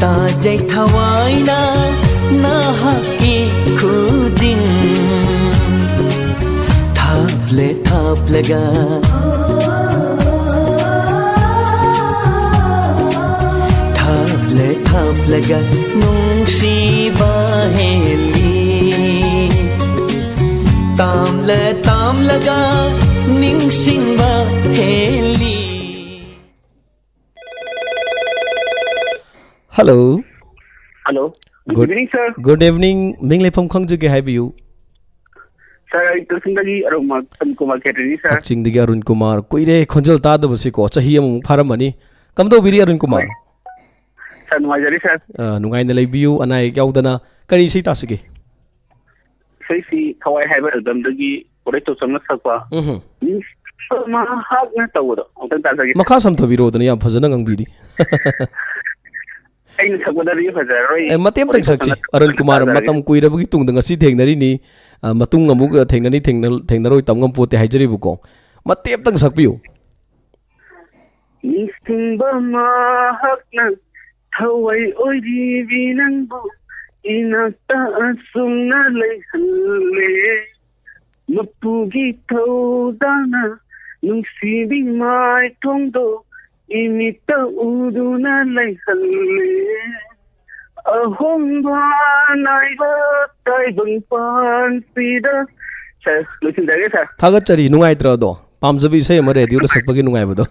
ꯇꯥꯖꯩ ꯊꯋꯥꯏꯅ ꯅꯍꯥꯛꯀꯤ ꯈꯨꯖꯤꯡ ꯊꯥꯞꯂꯦ ꯊꯥꯞꯂꯒ꯫ ꯊꯥꯞꯂꯦ ꯊꯥꯞꯂꯒ ꯅꯨꯡꯁꯤꯕ ꯍꯦꯜꯂꯤ꯫ ꯇꯥꯝꯂꯦ ꯇꯥꯝꯂꯒ ꯅꯤꯡꯁꯤꯡꯕ ꯍꯦꯜꯂꯤ꯫ Hello. Hello. Good Good, evening, sir. Good evening. ꯃꯤꯡ ꯂꯩꯐꯝ ꯈꯪꯖꯒꯦ, ꯍꯥꯏꯕꯤꯌꯨ꯫ Sir, ꯑꯩ ꯀꯛꯆꯤꯡꯗꯒꯤ ꯑꯔꯨꯟ ꯀꯨꯃꯥꯔ, ꯑꯔꯨꯟ ꯀꯨꯃꯥꯔ ꯈꯦꯇ꯭ꯔꯤꯅꯤ, sir. ꯀꯛꯆꯤꯡꯗꯒꯤ ꯑꯔꯨꯟ ꯀꯨꯃꯥꯔ꯫ ꯀꯨꯏꯔꯦ ꯈꯣꯟꯖꯦꯜ ꯇꯥꯗꯕꯁꯤꯀꯣ, ꯆꯍꯤ ꯑꯃꯃꯨꯛ ꯐꯥꯔꯝꯃꯅꯤ꯫ ꯀꯝꯗꯧꯕꯤꯔꯤ, ꯑꯔꯨꯟ ꯀꯨꯃꯥꯔ? ꯍꯣꯏ꯫ Sir, ꯅꯨꯡꯉꯥꯏꯖꯔꯤ, sir꯫ ꯑ, ꯅꯨꯡꯉꯥꯏꯅ ꯂꯩꯕꯤꯌꯨ, ꯑꯅꯥ ꯑꯌꯦꯛ ꯌꯥꯎꯗꯅ꯫ ꯀꯔꯤ ꯏꯁꯩ ꯇꯥꯁꯤꯒꯦ? ꯏꯁꯩꯁꯤ ꯊꯋꯥꯏ ꯍꯥꯏꯕ albumꯗꯒꯤ ꯄꯣꯏꯔꯩꯊꯣꯛꯆꯝꯅ ꯁꯛꯄ ꯎꯝꯍꯨꯝ꯫ ꯅꯤꯡꯁꯤꯡꯕ ꯃꯍꯥꯛꯅ ꯇꯧꯕꯗꯣ ꯑꯃꯨꯛꯇꯪ ꯇꯥꯖꯒꯦ꯫ ꯃꯈꯥ ꯁꯝꯊꯕꯤꯔꯣꯗꯅ, ꯌꯥꯝ ꯐꯖꯅ ꯉꯥꯡꯕꯤꯔꯤ꯫ ꯑꯩꯅ ꯁꯛꯄꯗꯗꯤ ꯐꯖꯔꯔꯣꯏ꯫ ꯑꯦ, ꯃꯇꯦꯛ ꯑꯃꯇꯪ ꯁꯛꯁꯤ꯫ ꯑꯔꯨꯟ ꯀꯨꯃꯥꯔ, ꯃꯇꯝ ꯀꯨꯏꯔꯕꯒꯤ ꯇꯨꯡꯗ ꯉꯁꯤ ꯊꯦꯡꯅꯔꯤꯅꯤ꯫ ꯑ, ꯃꯇꯨꯡ ꯑꯃꯨꯛ, ꯑ, ꯊꯦꯡꯅꯅꯤ, ꯊꯦꯡꯅ-, ꯊꯦꯡꯅꯔꯣꯏ ꯇꯝ ꯉꯝꯄꯣꯠꯇꯦ ꯍꯥꯏꯖꯔꯤꯕꯀꯣ꯫ ꯃꯇꯦꯛ ꯑꯃꯇꯪ ꯁꯛꯄꯤꯌꯨ꯫ ꯅꯤꯡꯁꯤꯡꯕ ꯃꯍꯥꯛꯅ ꯊꯋꯥꯏ ꯑꯣꯏꯔꯤꯕꯤ ꯅꯪꯕꯨ ꯏꯅꯥꯛꯇ ꯑꯁꯨꯝꯅ ꯂꯩꯍꯜꯂꯦ꯫ ꯃꯄꯨꯒꯤ ꯊꯧꯗꯥꯅ ꯅꯨꯡꯁꯤꯕꯤ ꯃꯥꯏꯊꯣꯡꯗꯣ ꯏꯃꯤꯠꯇ ꯎꯗꯨꯅ ꯂꯩꯍꯜꯂꯦ꯫ ꯑꯍꯣꯡꯕ ꯅꯥꯏꯕ ꯇꯥꯏꯕꯪ ꯄꯥꯟꯁꯤꯗ꯫ ꯁꯥꯔ, ꯂꯣꯏꯁꯤꯟꯖꯔꯒꯦ, ꯁꯥꯔ꯫ ꯊꯥꯒꯠꯆꯔꯤ, ꯅꯨꯡꯉꯥꯏꯇ꯭ꯔꯣ ꯑꯗꯣ? ꯄꯥꯝꯖꯕ ꯏꯁꯩ ꯑꯃ ꯔꯦꯗꯤꯑꯣꯗ ꯁꯛꯄꯒꯤ ꯅꯨꯡꯉꯥꯏꯕꯗꯣ꯫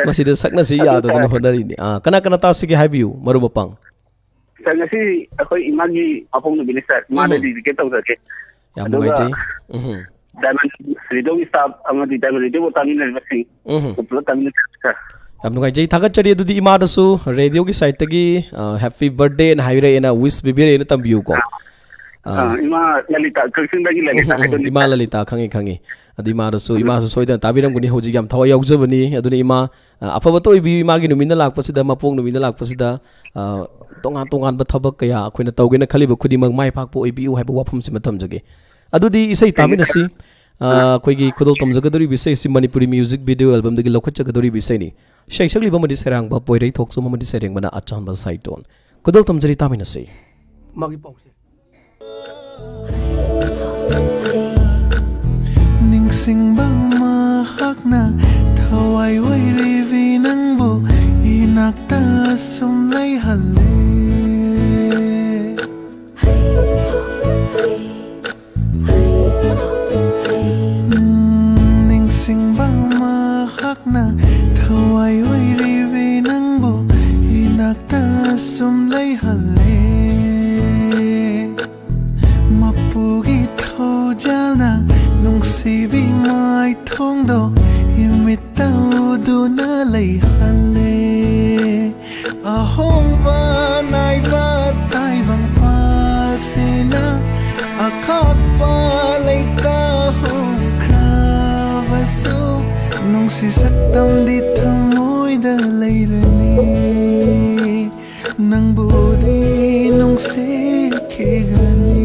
ꯃꯁꯤꯗ ꯁꯛꯅꯁꯤ ꯑꯗꯨ ꯌꯥꯗꯗꯅ ꯁꯥꯔ꯫ ꯍꯣꯠꯅꯔꯤꯅꯤ꯫ ꯑꯥ, ꯀꯅꯥ ꯀꯅꯥ ꯇꯥꯁꯤꯒꯦ ꯍꯥꯏꯕꯤꯌꯨ, ꯃꯔꯨꯞ ꯃꯄꯥꯡ꯫ ꯁꯥꯔ, ꯉꯁꯤ ꯑꯩꯈꯣꯏ ꯏꯃꯥꯒꯤ ꯃꯄꯣꯛ ꯅꯨꯃꯤꯠꯅꯤ, ꯁꯥꯔ꯫ ꯏꯃꯥꯗ ꯎꯝ꯫ ꯗꯤꯗꯤꯀꯦꯠ ꯇꯧꯖꯒꯦ꯫ ꯌꯥꯝ ꯑꯗꯨꯒ ꯅꯨꯡꯉꯥꯏꯖꯩ꯫ ꯎꯝ꯫ ꯗꯥꯏꯃꯟ ꯔꯦꯗꯤꯑꯣꯒꯤ ꯁ꯭ꯇꯥꯐ ꯑꯃꯗꯤ ꯗꯥꯏꯃꯟ ꯔꯦꯗꯤꯑꯣꯕꯨ ꯇꯥꯃꯤꯟꯅꯔꯤꯕꯁꯤꯡ ꯎꯝ꯫ ꯄꯨꯂꯞ ꯇꯥꯃꯤꯟꯅꯁꯤ, ꯁꯥꯔ꯫ ꯌꯥꯝ ꯅꯨꯡꯉꯥꯏꯖꯩ, ꯊꯥꯒꯠꯆꯔꯤ꯫ ꯑꯗꯨꯗꯤ ꯏꯃꯥꯗꯁꯨ ꯔꯦꯗꯤꯑꯣꯒꯤ ꯁꯥꯏꯠꯇꯒꯤ, ꯑ, ꯍꯦꯄꯤ ꯕꯔꯊꯗꯦꯅ ꯍꯥꯏꯕꯤꯔꯛꯑꯦꯅ, ꯋꯤꯁ ꯄꯤꯕꯤꯔꯛꯑꯦꯅ ꯇꯝꯕꯤꯌꯨꯀꯣ꯫ ꯑ, ꯑ, ꯏꯃꯥ ꯂꯂꯤꯇꯥ, ꯀꯛꯆꯤꯡꯗꯒꯤ ꯂꯂꯤꯇꯥ ꯎꯝ, ꯎꯝ, ꯍꯥꯏꯗꯨꯅꯤ, ꯏꯃꯥ ꯁꯥꯔ꯫ ꯂꯂꯤꯇꯥ, ꯈꯪꯉꯤ, ꯈꯪꯉꯤ꯫ ꯑꯗꯨ ꯏꯃꯥꯗꯁꯨ, ꯎꯝ꯫ ꯏꯃꯥꯁꯨ ꯁꯣꯏꯗꯅ ꯇꯥꯕꯤꯔꯝꯒꯅꯤ, ꯍꯧꯖꯤꯛ ꯌꯥꯝ ꯊꯋꯥꯏ ꯌꯥꯎꯖꯕꯅꯤ꯫ ꯑꯗꯨꯅ ꯏꯃꯥ, ꯑ, ꯑꯐꯕꯇ ꯑꯣꯏꯕꯤꯌꯨ, ꯏꯃꯥꯒꯤ ꯅꯨꯃꯤꯠꯅ ꯂꯥꯛꯄꯁꯤꯗ, ꯃꯄꯣꯛ ꯅꯨꯃꯤꯠꯅ ꯂꯥꯛꯄꯁꯤꯗ, ꯑ, ꯇꯣꯉꯥꯟ ꯇꯣꯉꯥꯟꯕ ꯊꯕꯛ ꯀꯌꯥ ꯑꯩꯈꯣꯏꯅ ꯇꯧꯒꯦꯅ ꯈꯜꯂꯤꯕ ꯈꯨꯗꯤꯡꯃꯛ ꯃꯥꯏ ꯄꯥꯛꯄ ꯑꯣꯏꯕꯤꯌꯨ ꯍꯥꯏꯕ ꯋꯥꯐꯝꯁꯤꯃ ꯊꯝꯖꯒꯦ꯫ ꯑꯗꯨꯗꯤ ꯏꯁꯩ ꯇꯥꯃꯤꯟꯅꯁꯤ꯫ ꯑ, ꯑꯩꯈꯣꯏꯒꯤ ꯈꯨꯗꯣꯜ ꯇꯝꯖꯒꯗꯧꯔꯤꯕ ꯏꯁꯩ ꯑꯁꯤ ꯃꯅꯤꯄꯨꯔꯤ ꯃ꯭ꯌꯨꯖꯤꯛ ꯚꯤꯗꯤꯑꯣ ꯑꯦꯜꯕꯝꯗꯒꯤ ꯂꯧꯈꯠꯆꯒꯗꯧꯔꯤꯕ ꯏꯁꯩꯅꯤ꯫ ꯏꯁꯩ ꯁꯛꯂꯤꯕ ꯑꯃꯗꯤ ꯁꯩꯔꯥꯡꯕ ꯄꯣꯏꯔꯩꯊꯣꯛꯆꯣꯝ ꯑꯃꯗꯤ ꯁꯩꯔꯦꯡꯕꯅ ꯑꯆꯥꯟꯕ ꯁꯥꯏꯇꯣꯟ꯫ ꯈꯨꯗꯣꯜ ꯇꯝꯖꯔꯤ, ꯇꯥꯃꯤꯟꯅꯁꯤ꯫ ꯃꯥꯒꯤ ꯄꯥꯎꯁꯦ꯫ ꯅꯤꯡꯁꯤꯡꯕ ꯃꯍꯥꯛꯅ ꯊꯋꯥꯏ ꯑꯣꯏꯔꯤꯕꯤ ꯅꯪꯕꯨ ꯏꯅꯥꯛꯇ ꯁꯨꯝ ꯂꯩꯍꯜꯂꯦ꯫ ꯎꯝ, ꯅꯤꯡꯁꯤꯡꯕ ꯃꯍꯥꯛꯅ ꯊꯋꯥꯏ ꯑꯣꯏꯔꯤꯕꯤ ꯅꯪꯕꯨ ꯏꯅꯥꯛꯇ ꯁꯨꯝ ꯂꯩꯍꯜꯂꯦ꯫ ꯃꯄꯨꯒꯤ ꯊꯧꯖꯥꯜꯅ ꯅꯨꯡꯁꯤꯕꯤ ꯃꯥꯏꯊꯣꯡꯗꯣ ꯏꯃꯤꯠꯇ ꯎꯗꯨꯅ ꯂꯩꯍꯜꯂꯦ꯫ ꯑꯍꯣꯡꯕ ꯅꯥꯏꯕ ꯇꯥꯏꯕꯪ ꯄꯥꯜꯁꯤꯅ ꯑꯈꯥꯛꯄ ꯂꯩꯇ ꯍꯣꯡꯈ꯭ꯔꯕꯁꯨ ꯅꯨꯡꯁꯤ ꯁꯛꯇꯝꯗꯤ ꯊꯃꯣꯏꯗ ꯂꯩꯔꯅꯤ꯫ ꯅꯪꯕꯨꯗꯤ ꯅꯨꯡꯁꯤꯈꯤꯒꯅꯤ꯫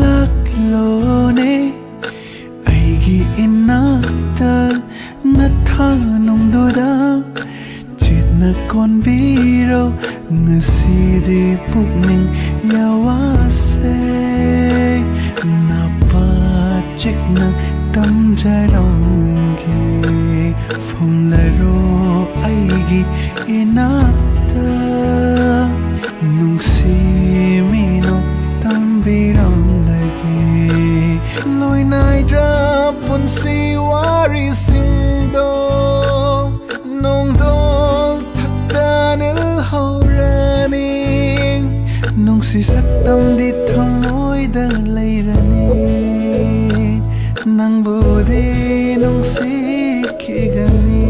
ꯂꯥꯛꯂꯣꯅꯦ ꯑꯩꯒꯤ ꯏꯅꯥꯛꯇ, ꯅꯊꯥꯅꯨꯡꯗꯨꯗ ꯆꯦꯠꯅ ꯀꯣꯟꯕꯤꯔꯣ꯫ ꯉꯁꯤꯗꯤ ꯄꯨꯛꯅꯤꯡ ꯌꯥꯋꯥꯁꯦ ꯅꯄꯥ ꯆꯦꯛꯅ ꯇꯝꯖꯔꯝꯒꯦ꯫ ꯐꯝꯂꯔꯣ ꯑꯩꯒꯤ ꯏꯅꯥꯛꯇ, ꯅꯨꯡꯁꯤ ꯃꯤꯅꯣꯛ ꯇꯝꯕꯤꯔꯝꯂꯒꯦ꯫ ꯂꯣꯏꯅꯥꯏꯗ꯭ꯔ ꯄꯨꯟꯁꯤ ꯋꯥꯔꯤꯁꯤꯡꯗꯣ ꯅꯣꯡꯗꯣꯜ ꯊꯛꯇ ꯅꯤꯜꯍꯧꯔꯅꯤ꯫ ꯅꯨꯡꯁꯤ ꯁꯛꯇꯝꯗꯤ ꯊꯃꯣꯏꯗ ꯂꯩꯔꯅꯤ꯫ ꯅꯪꯕꯨꯗꯤ ꯅꯨꯡꯁꯤꯈꯤꯒꯅꯤ꯫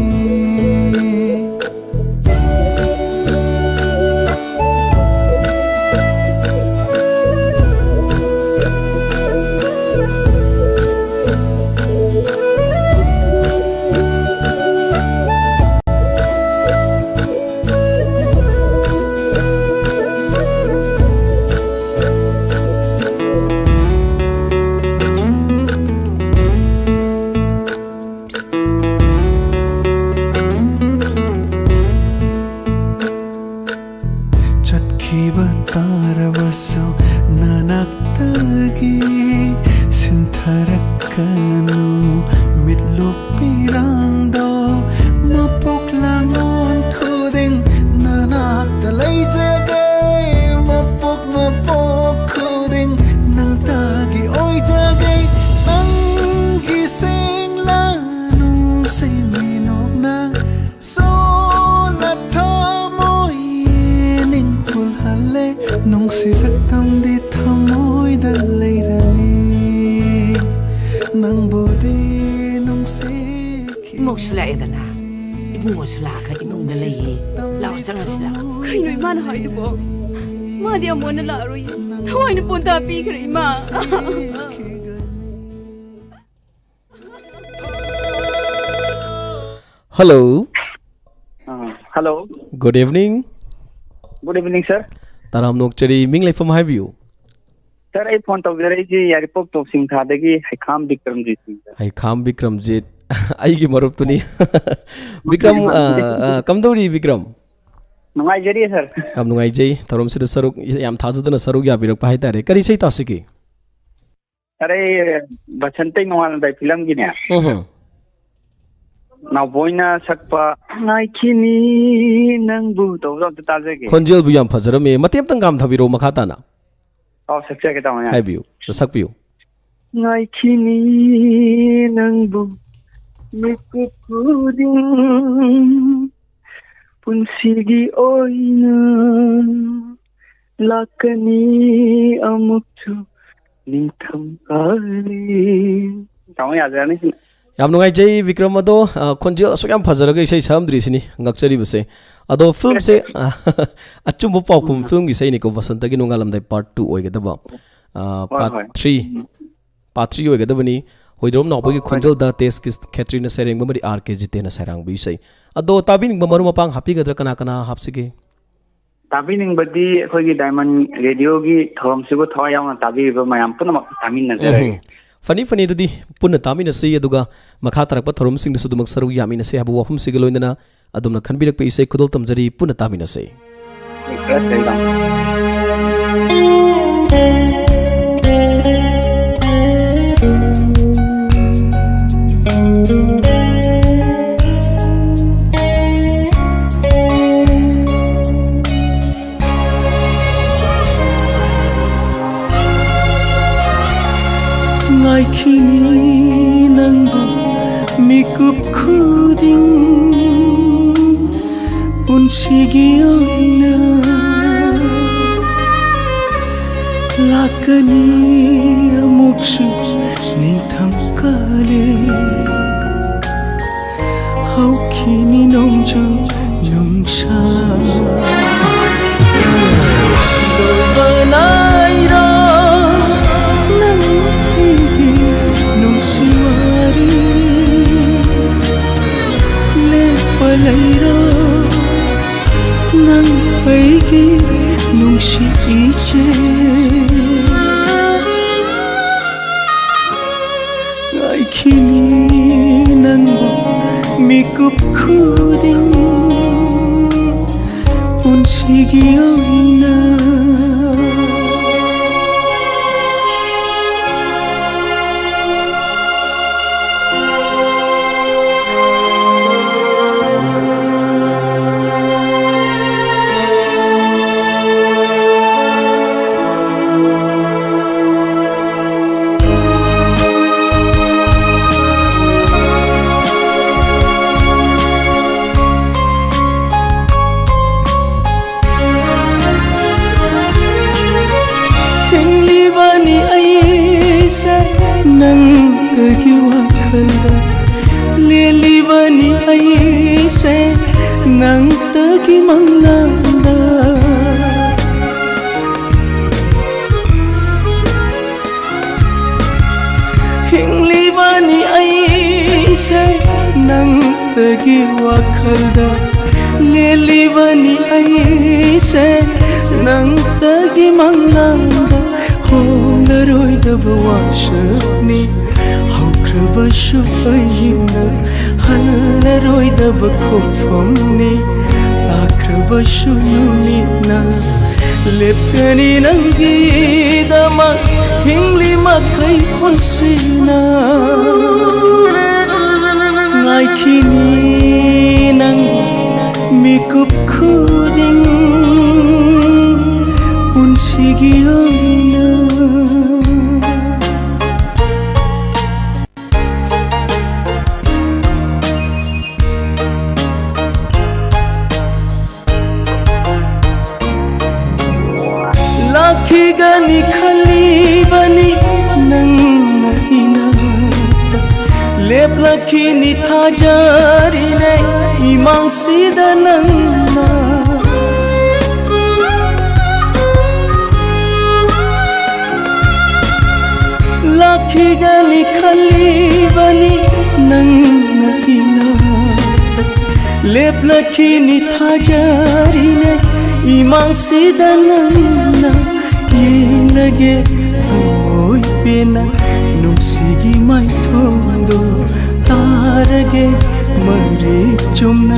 ꯏꯃꯧꯁꯨ ꯂꯥꯛꯑꯦꯗꯅ꯫ ꯏꯕꯨꯡꯉꯣꯁꯨ ꯂꯥꯛꯈ꯭ꯔꯦ, ꯏꯃꯨꯡꯗ ꯂꯩꯌꯦ꯫ ꯂꯥꯛꯑꯣ, ꯆꯪꯉꯁꯤ ꯂꯥꯛꯑꯣ꯫ ꯀꯩꯅꯣ ꯏꯃꯥꯅ ꯍꯥꯏꯗꯨꯕꯣ? ꯃꯥꯗꯤ ꯑꯃꯨꯛ ꯍꯟꯅ ꯂꯥꯛꯑꯔꯣꯏꯌꯦ꯫ ꯊꯋꯥꯏꯅ ꯄꯣꯟꯊꯥ ꯄꯤꯈ꯭ꯔꯦ ꯏꯃꯥ꯫ Hello. ꯑꯥ, hello. Good evening. Good evening, sir. ꯇꯔꯥꯝꯅ ꯑꯣꯛꯆꯔꯤ, ꯃꯤꯡ ꯂꯩꯐꯝ ꯍꯥꯏꯕꯤꯌꯨ꯫ Sir, ꯑꯩ phone ꯇꯧꯖꯔꯛꯏꯁꯤ ꯌꯥꯏꯔꯤꯄꯣꯛ ꯇꯣꯞꯁꯤꯡ ꯊꯥꯗꯒꯤ ꯍꯩꯈꯥꯝ ꯕꯤꯀ꯭ꯔꯝꯖꯤꯠ ꯁꯤꯡ, sir. ꯍꯩꯈꯥꯝ ꯕꯤꯀ꯭ꯔꯝꯖꯤꯠ, ꯑꯩꯒꯤ ꯃꯔꯨꯞꯇꯨꯅꯤ꯫ ꯕꯤꯀ꯭ꯔꯝ, ꯑ, ꯑ, ꯀꯝꯗꯧꯔꯤ ꯕꯤꯀ꯭ꯔꯝ? ꯅꯨꯡꯉꯥꯏꯖꯔꯤ, sir. ꯌꯥꯝ ꯅꯨꯡꯉꯥꯏꯖꯩ, ꯊꯧꯔꯝꯁꯤꯗ ꯁꯔꯨꯛ, ꯌꯥꯝ ꯊꯥꯖꯗꯅ ꯁꯔꯨꯛ ꯌꯥꯕꯤꯔꯛꯄ ꯍꯥꯏꯇꯥꯔꯦ꯫ ꯀꯔꯤ ꯏꯁꯩ ꯇꯥꯁꯤꯒꯦ? Sir, ꯑꯩ ꯕꯁꯟꯇꯩ ꯅꯣꯡꯉꯥꯜꯂꯝꯗꯥꯏ ꯐꯤꯂꯝꯒꯤꯅꯦ, ꯎꯝ꯫ ꯅꯥꯎꯕꯣꯏꯅ ꯁꯛꯄ "ꯉꯥꯏꯈꯤꯅꯤ ꯅꯪꯕꯨ" ꯇꯧꯕꯗꯣ ꯑꯝꯇ ꯇꯥꯖꯒꯦ. ꯈꯣꯟꯖꯦꯜꯕꯨ ꯌꯥꯝ ꯐꯖꯔꯝꯃꯦ꯫ ꯃꯇꯦꯛ ꯑꯝꯇꯪ ꯀꯥꯝꯊꯕꯤꯔꯛꯑꯣ ꯃꯈꯥ ꯇꯥꯅ꯫ ꯑꯧ, ꯁꯛꯆꯒꯦ, ꯇꯥꯃꯣ, ꯌꯥꯅꯤ. ꯍꯥꯏꯕꯤꯌꯨ, ꯁꯛꯄꯤꯌꯨ꯫ ꯉꯥꯏꯈꯤꯅꯤ ꯅꯪꯕꯨ ꯃꯤꯀꯨꯞ ꯈꯨꯗꯤꯡ, ꯄꯨꯟꯁꯤꯒꯤ ꯑꯣꯏꯅ ꯂꯥꯛꯀꯅꯤ ꯑꯃꯨꯛꯁꯨ ꯅꯤꯡꯊꯝ ꯀꯥꯂꯦꯟ꯫ ꯇꯥꯃꯣ, ꯌꯥꯖꯔꯅꯤ ꯁꯤꯅ꯫ ꯌꯥꯝ ꯅꯨꯡꯉꯥꯏꯖꯩ ꯕꯤꯀ꯭ꯔꯝ꯫ ꯑꯗꯣ, ꯑ, ꯈꯣꯟꯖꯦꯜ ꯑꯁꯨꯛ ꯌꯥꯝ ꯐꯖꯔꯒ ꯏꯁꯩ ꯁꯛꯑꯝꯗ꯭ꯔꯤꯁꯤꯅꯤ ꯉꯛꯆꯔꯤꯕꯁꯦ꯫ ꯑꯗꯣ ꯐꯤꯂꯝꯁꯦ, ꯑ, ꯑꯆꯨꯝꯕ ꯄꯥꯎꯈꯨꯝ ꯐꯤꯂꯝꯒꯤ ꯏꯁꯩꯅꯤꯀꯣ, ꯕꯁꯟꯇꯒꯤ ꯅꯣꯡꯉꯥꯜꯂꯝꯗꯥꯏ part two ꯑꯣꯏꯒꯗꯕ, ꯑ, ꯍꯣꯏ, part ꯍꯣꯏ. three, part three ꯑꯣꯏꯒꯗꯕꯅꯤ꯫ ꯍꯣꯏꯗ꯭ꯔꯣꯝ ꯅꯥꯎꯕꯒꯤ ꯈꯣꯟꯖꯦꯜꯗ ꯇꯦꯖ ꯈꯦꯇ꯭ꯔꯤꯅ ꯁꯩꯔꯦꯡꯕ ꯑꯃꯗꯤ ꯑꯥꯔ ꯀꯦ ꯖꯤꯇꯦꯟꯅ ꯁꯩꯔꯥꯡꯕ ꯏꯁꯩ꯫ ꯑꯗꯣ ꯇꯥꯕꯤꯅꯤꯡꯕ ꯃꯔꯨꯞ ꯃꯄꯥꯡ ꯍꯥꯞꯄꯤꯒꯗ꯭ꯔꯥ? ꯀꯅꯥ ꯀꯅꯥ ꯍꯥꯞꯁꯤꯒꯦ? ꯇꯥꯕꯤꯅꯤꯡꯕꯗꯤ ꯑꯩꯈꯣꯏꯒꯤ Diamond Radioꯒꯤ ꯊꯧꯔꯝꯁꯤꯕꯨ ꯊꯋꯥꯏ ꯌꯥꯎꯅ ꯇꯥꯕꯤꯔꯤꯕ ꯃꯌꯥꯝ ꯄꯨꯝꯅꯃꯛ ꯇꯥꯃꯤꯟꯅꯖꯔꯒꯦ꯫ ꯎꯝ꯫ ꯐꯅꯤ, ꯐꯅꯤ, ꯑꯗꯨꯗꯤ ꯄꯨꯟꯅ ꯇꯥꯃꯤꯟꯅꯁꯤ, ꯑꯗꯨꯒ ꯃꯈꯥ ꯇꯥꯔꯛꯄ ꯊꯧꯔꯝꯁꯤꯡꯗꯁꯨ ꯑꯗꯨꯃꯛ ꯁꯔꯨꯛ ꯌꯥꯃꯤꯟꯅꯁꯤ ꯍꯥꯏꯕ ꯋꯥꯐꯝꯁꯤꯒ ꯂꯣꯏꯅꯅ ꯑꯗꯣꯝꯅ ꯈꯟꯕꯤꯔꯛꯄ ꯏꯁꯩ ꯈꯨꯗꯣꯜ ꯇꯝꯖꯔꯤ, ꯄꯨꯟꯅ ꯇꯥꯃꯤꯟꯅꯁꯤ꯫ ꯈꯔ ꯁꯦꯡꯅ꯫ ꯉꯥꯏꯈꯤꯅꯤ ꯅꯪꯕꯨ ꯃꯤꯀꯨꯞ ꯈꯨꯗꯤꯡ, ꯄꯨꯟꯁꯤꯒꯤ ꯑꯣꯏꯅ ꯂꯥꯛꯀꯅꯤ ꯑꯃꯨꯛꯁꯨ ꯅꯤꯡꯊꯝ ꯀꯥꯂꯦꯟ꯫ ꯍꯧꯈꯤꯅꯤ ꯅꯣꯡꯖꯨ ꯅꯨꯡꯁꯥ꯫ ꯂꯣꯏꯕ ꯅꯥꯏꯔꯣ ꯅꯪ ꯑꯩꯒꯤ ꯅꯨꯡꯁꯤ ꯋꯥꯔꯤ꯫ ꯂꯦꯞꯄ ꯂꯩꯔꯣ ꯅꯪ ꯑꯩꯒꯤ ꯅꯨꯡꯁꯤ ꯏꯆꯦ꯫ ꯉꯥꯏꯈꯤꯅꯤ ꯅꯪꯕꯨ ꯃꯤꯀꯨꯞ ꯈꯨꯗꯤꯡ ꯄꯨꯟꯁꯤꯒꯤ ꯑꯣꯏꯅ꯫ ꯍꯤꯡꯂꯤꯕꯅꯤ ꯑꯩꯁꯦ ꯅꯪꯇꯒꯤ ꯋꯥꯈꯜꯗ, ꯂꯦꯜꯂꯤꯕꯅꯤ ꯑꯩꯁꯦ ꯅꯪꯇꯒꯤ ꯃꯪꯂꯥꯟꯗ꯫ ꯍꯤꯡꯂꯤꯕꯅꯤ ꯑꯩꯁꯦ ꯅꯪꯇꯒꯤ ꯋꯥꯈꯜꯗ, ꯂꯦꯜꯂꯤꯕꯅꯤ ꯑꯩꯁꯦ ꯅꯪꯇꯒꯤ ꯃꯪꯂꯥꯟꯗ꯫ ꯍꯣꯡꯂꯔꯣꯏꯗꯕ ꯋꯥꯁꯛꯅꯤ ꯍꯧꯈ꯭ꯔꯕꯁꯨ ꯑꯩꯅ, ꯍꯜꯂꯔꯣꯏꯗꯕ ꯈꯣꯡꯐꯝꯅꯤ ꯂꯥꯛꯈ꯭ꯔꯕꯁꯨ ꯅꯨꯃꯤꯠꯅ꯫ ꯂꯦꯞꯀꯅꯤ ꯅꯪꯒꯤꯗꯃꯛ ꯍꯤꯡꯂꯤ ꯃꯈꯩ ꯄꯨꯟꯁꯤꯅ꯫ ꯉꯥꯏꯈꯤꯅꯤ ꯅꯪ ꯃꯤꯀꯨꯞ ꯈꯨꯗꯤꯡ ꯄꯨꯟꯁꯤꯒꯤ ꯑꯣꯏꯅ꯫ ꯂꯥꯛꯈꯤꯒꯅꯤ ꯈꯜꯂꯤꯕꯅꯤ ꯅꯪꯅ ꯏꯅꯥꯛꯇ꯫ ꯂꯥꯛꯈꯤꯅꯤ ꯊꯥꯖꯔꯤꯅꯦ ꯏꯃꯥꯡꯁꯤꯗ ꯅꯪꯅ꯫ ꯂꯥꯛꯈꯤꯒꯅꯤ ꯈꯜꯂꯤꯕꯅꯤ ꯅꯪꯅ ꯏꯅꯥꯛꯇ꯫ ꯂꯦꯞꯂꯛꯈꯤꯅꯤ ꯊꯥꯖꯔꯤꯅꯦ ꯏꯃꯥꯡꯁꯤꯗ ꯅꯪꯅ꯫ ꯌꯦꯡꯂꯒꯦ ꯊꯃꯣꯏ ꯄꯦꯟꯅ ꯅꯨꯡꯁꯤꯒꯤ ꯃꯥꯏꯊꯣꯡꯗꯣ꯫ ꯇꯥꯔꯒꯦ ꯃꯔꯤꯛ ꯆꯨꯝꯅ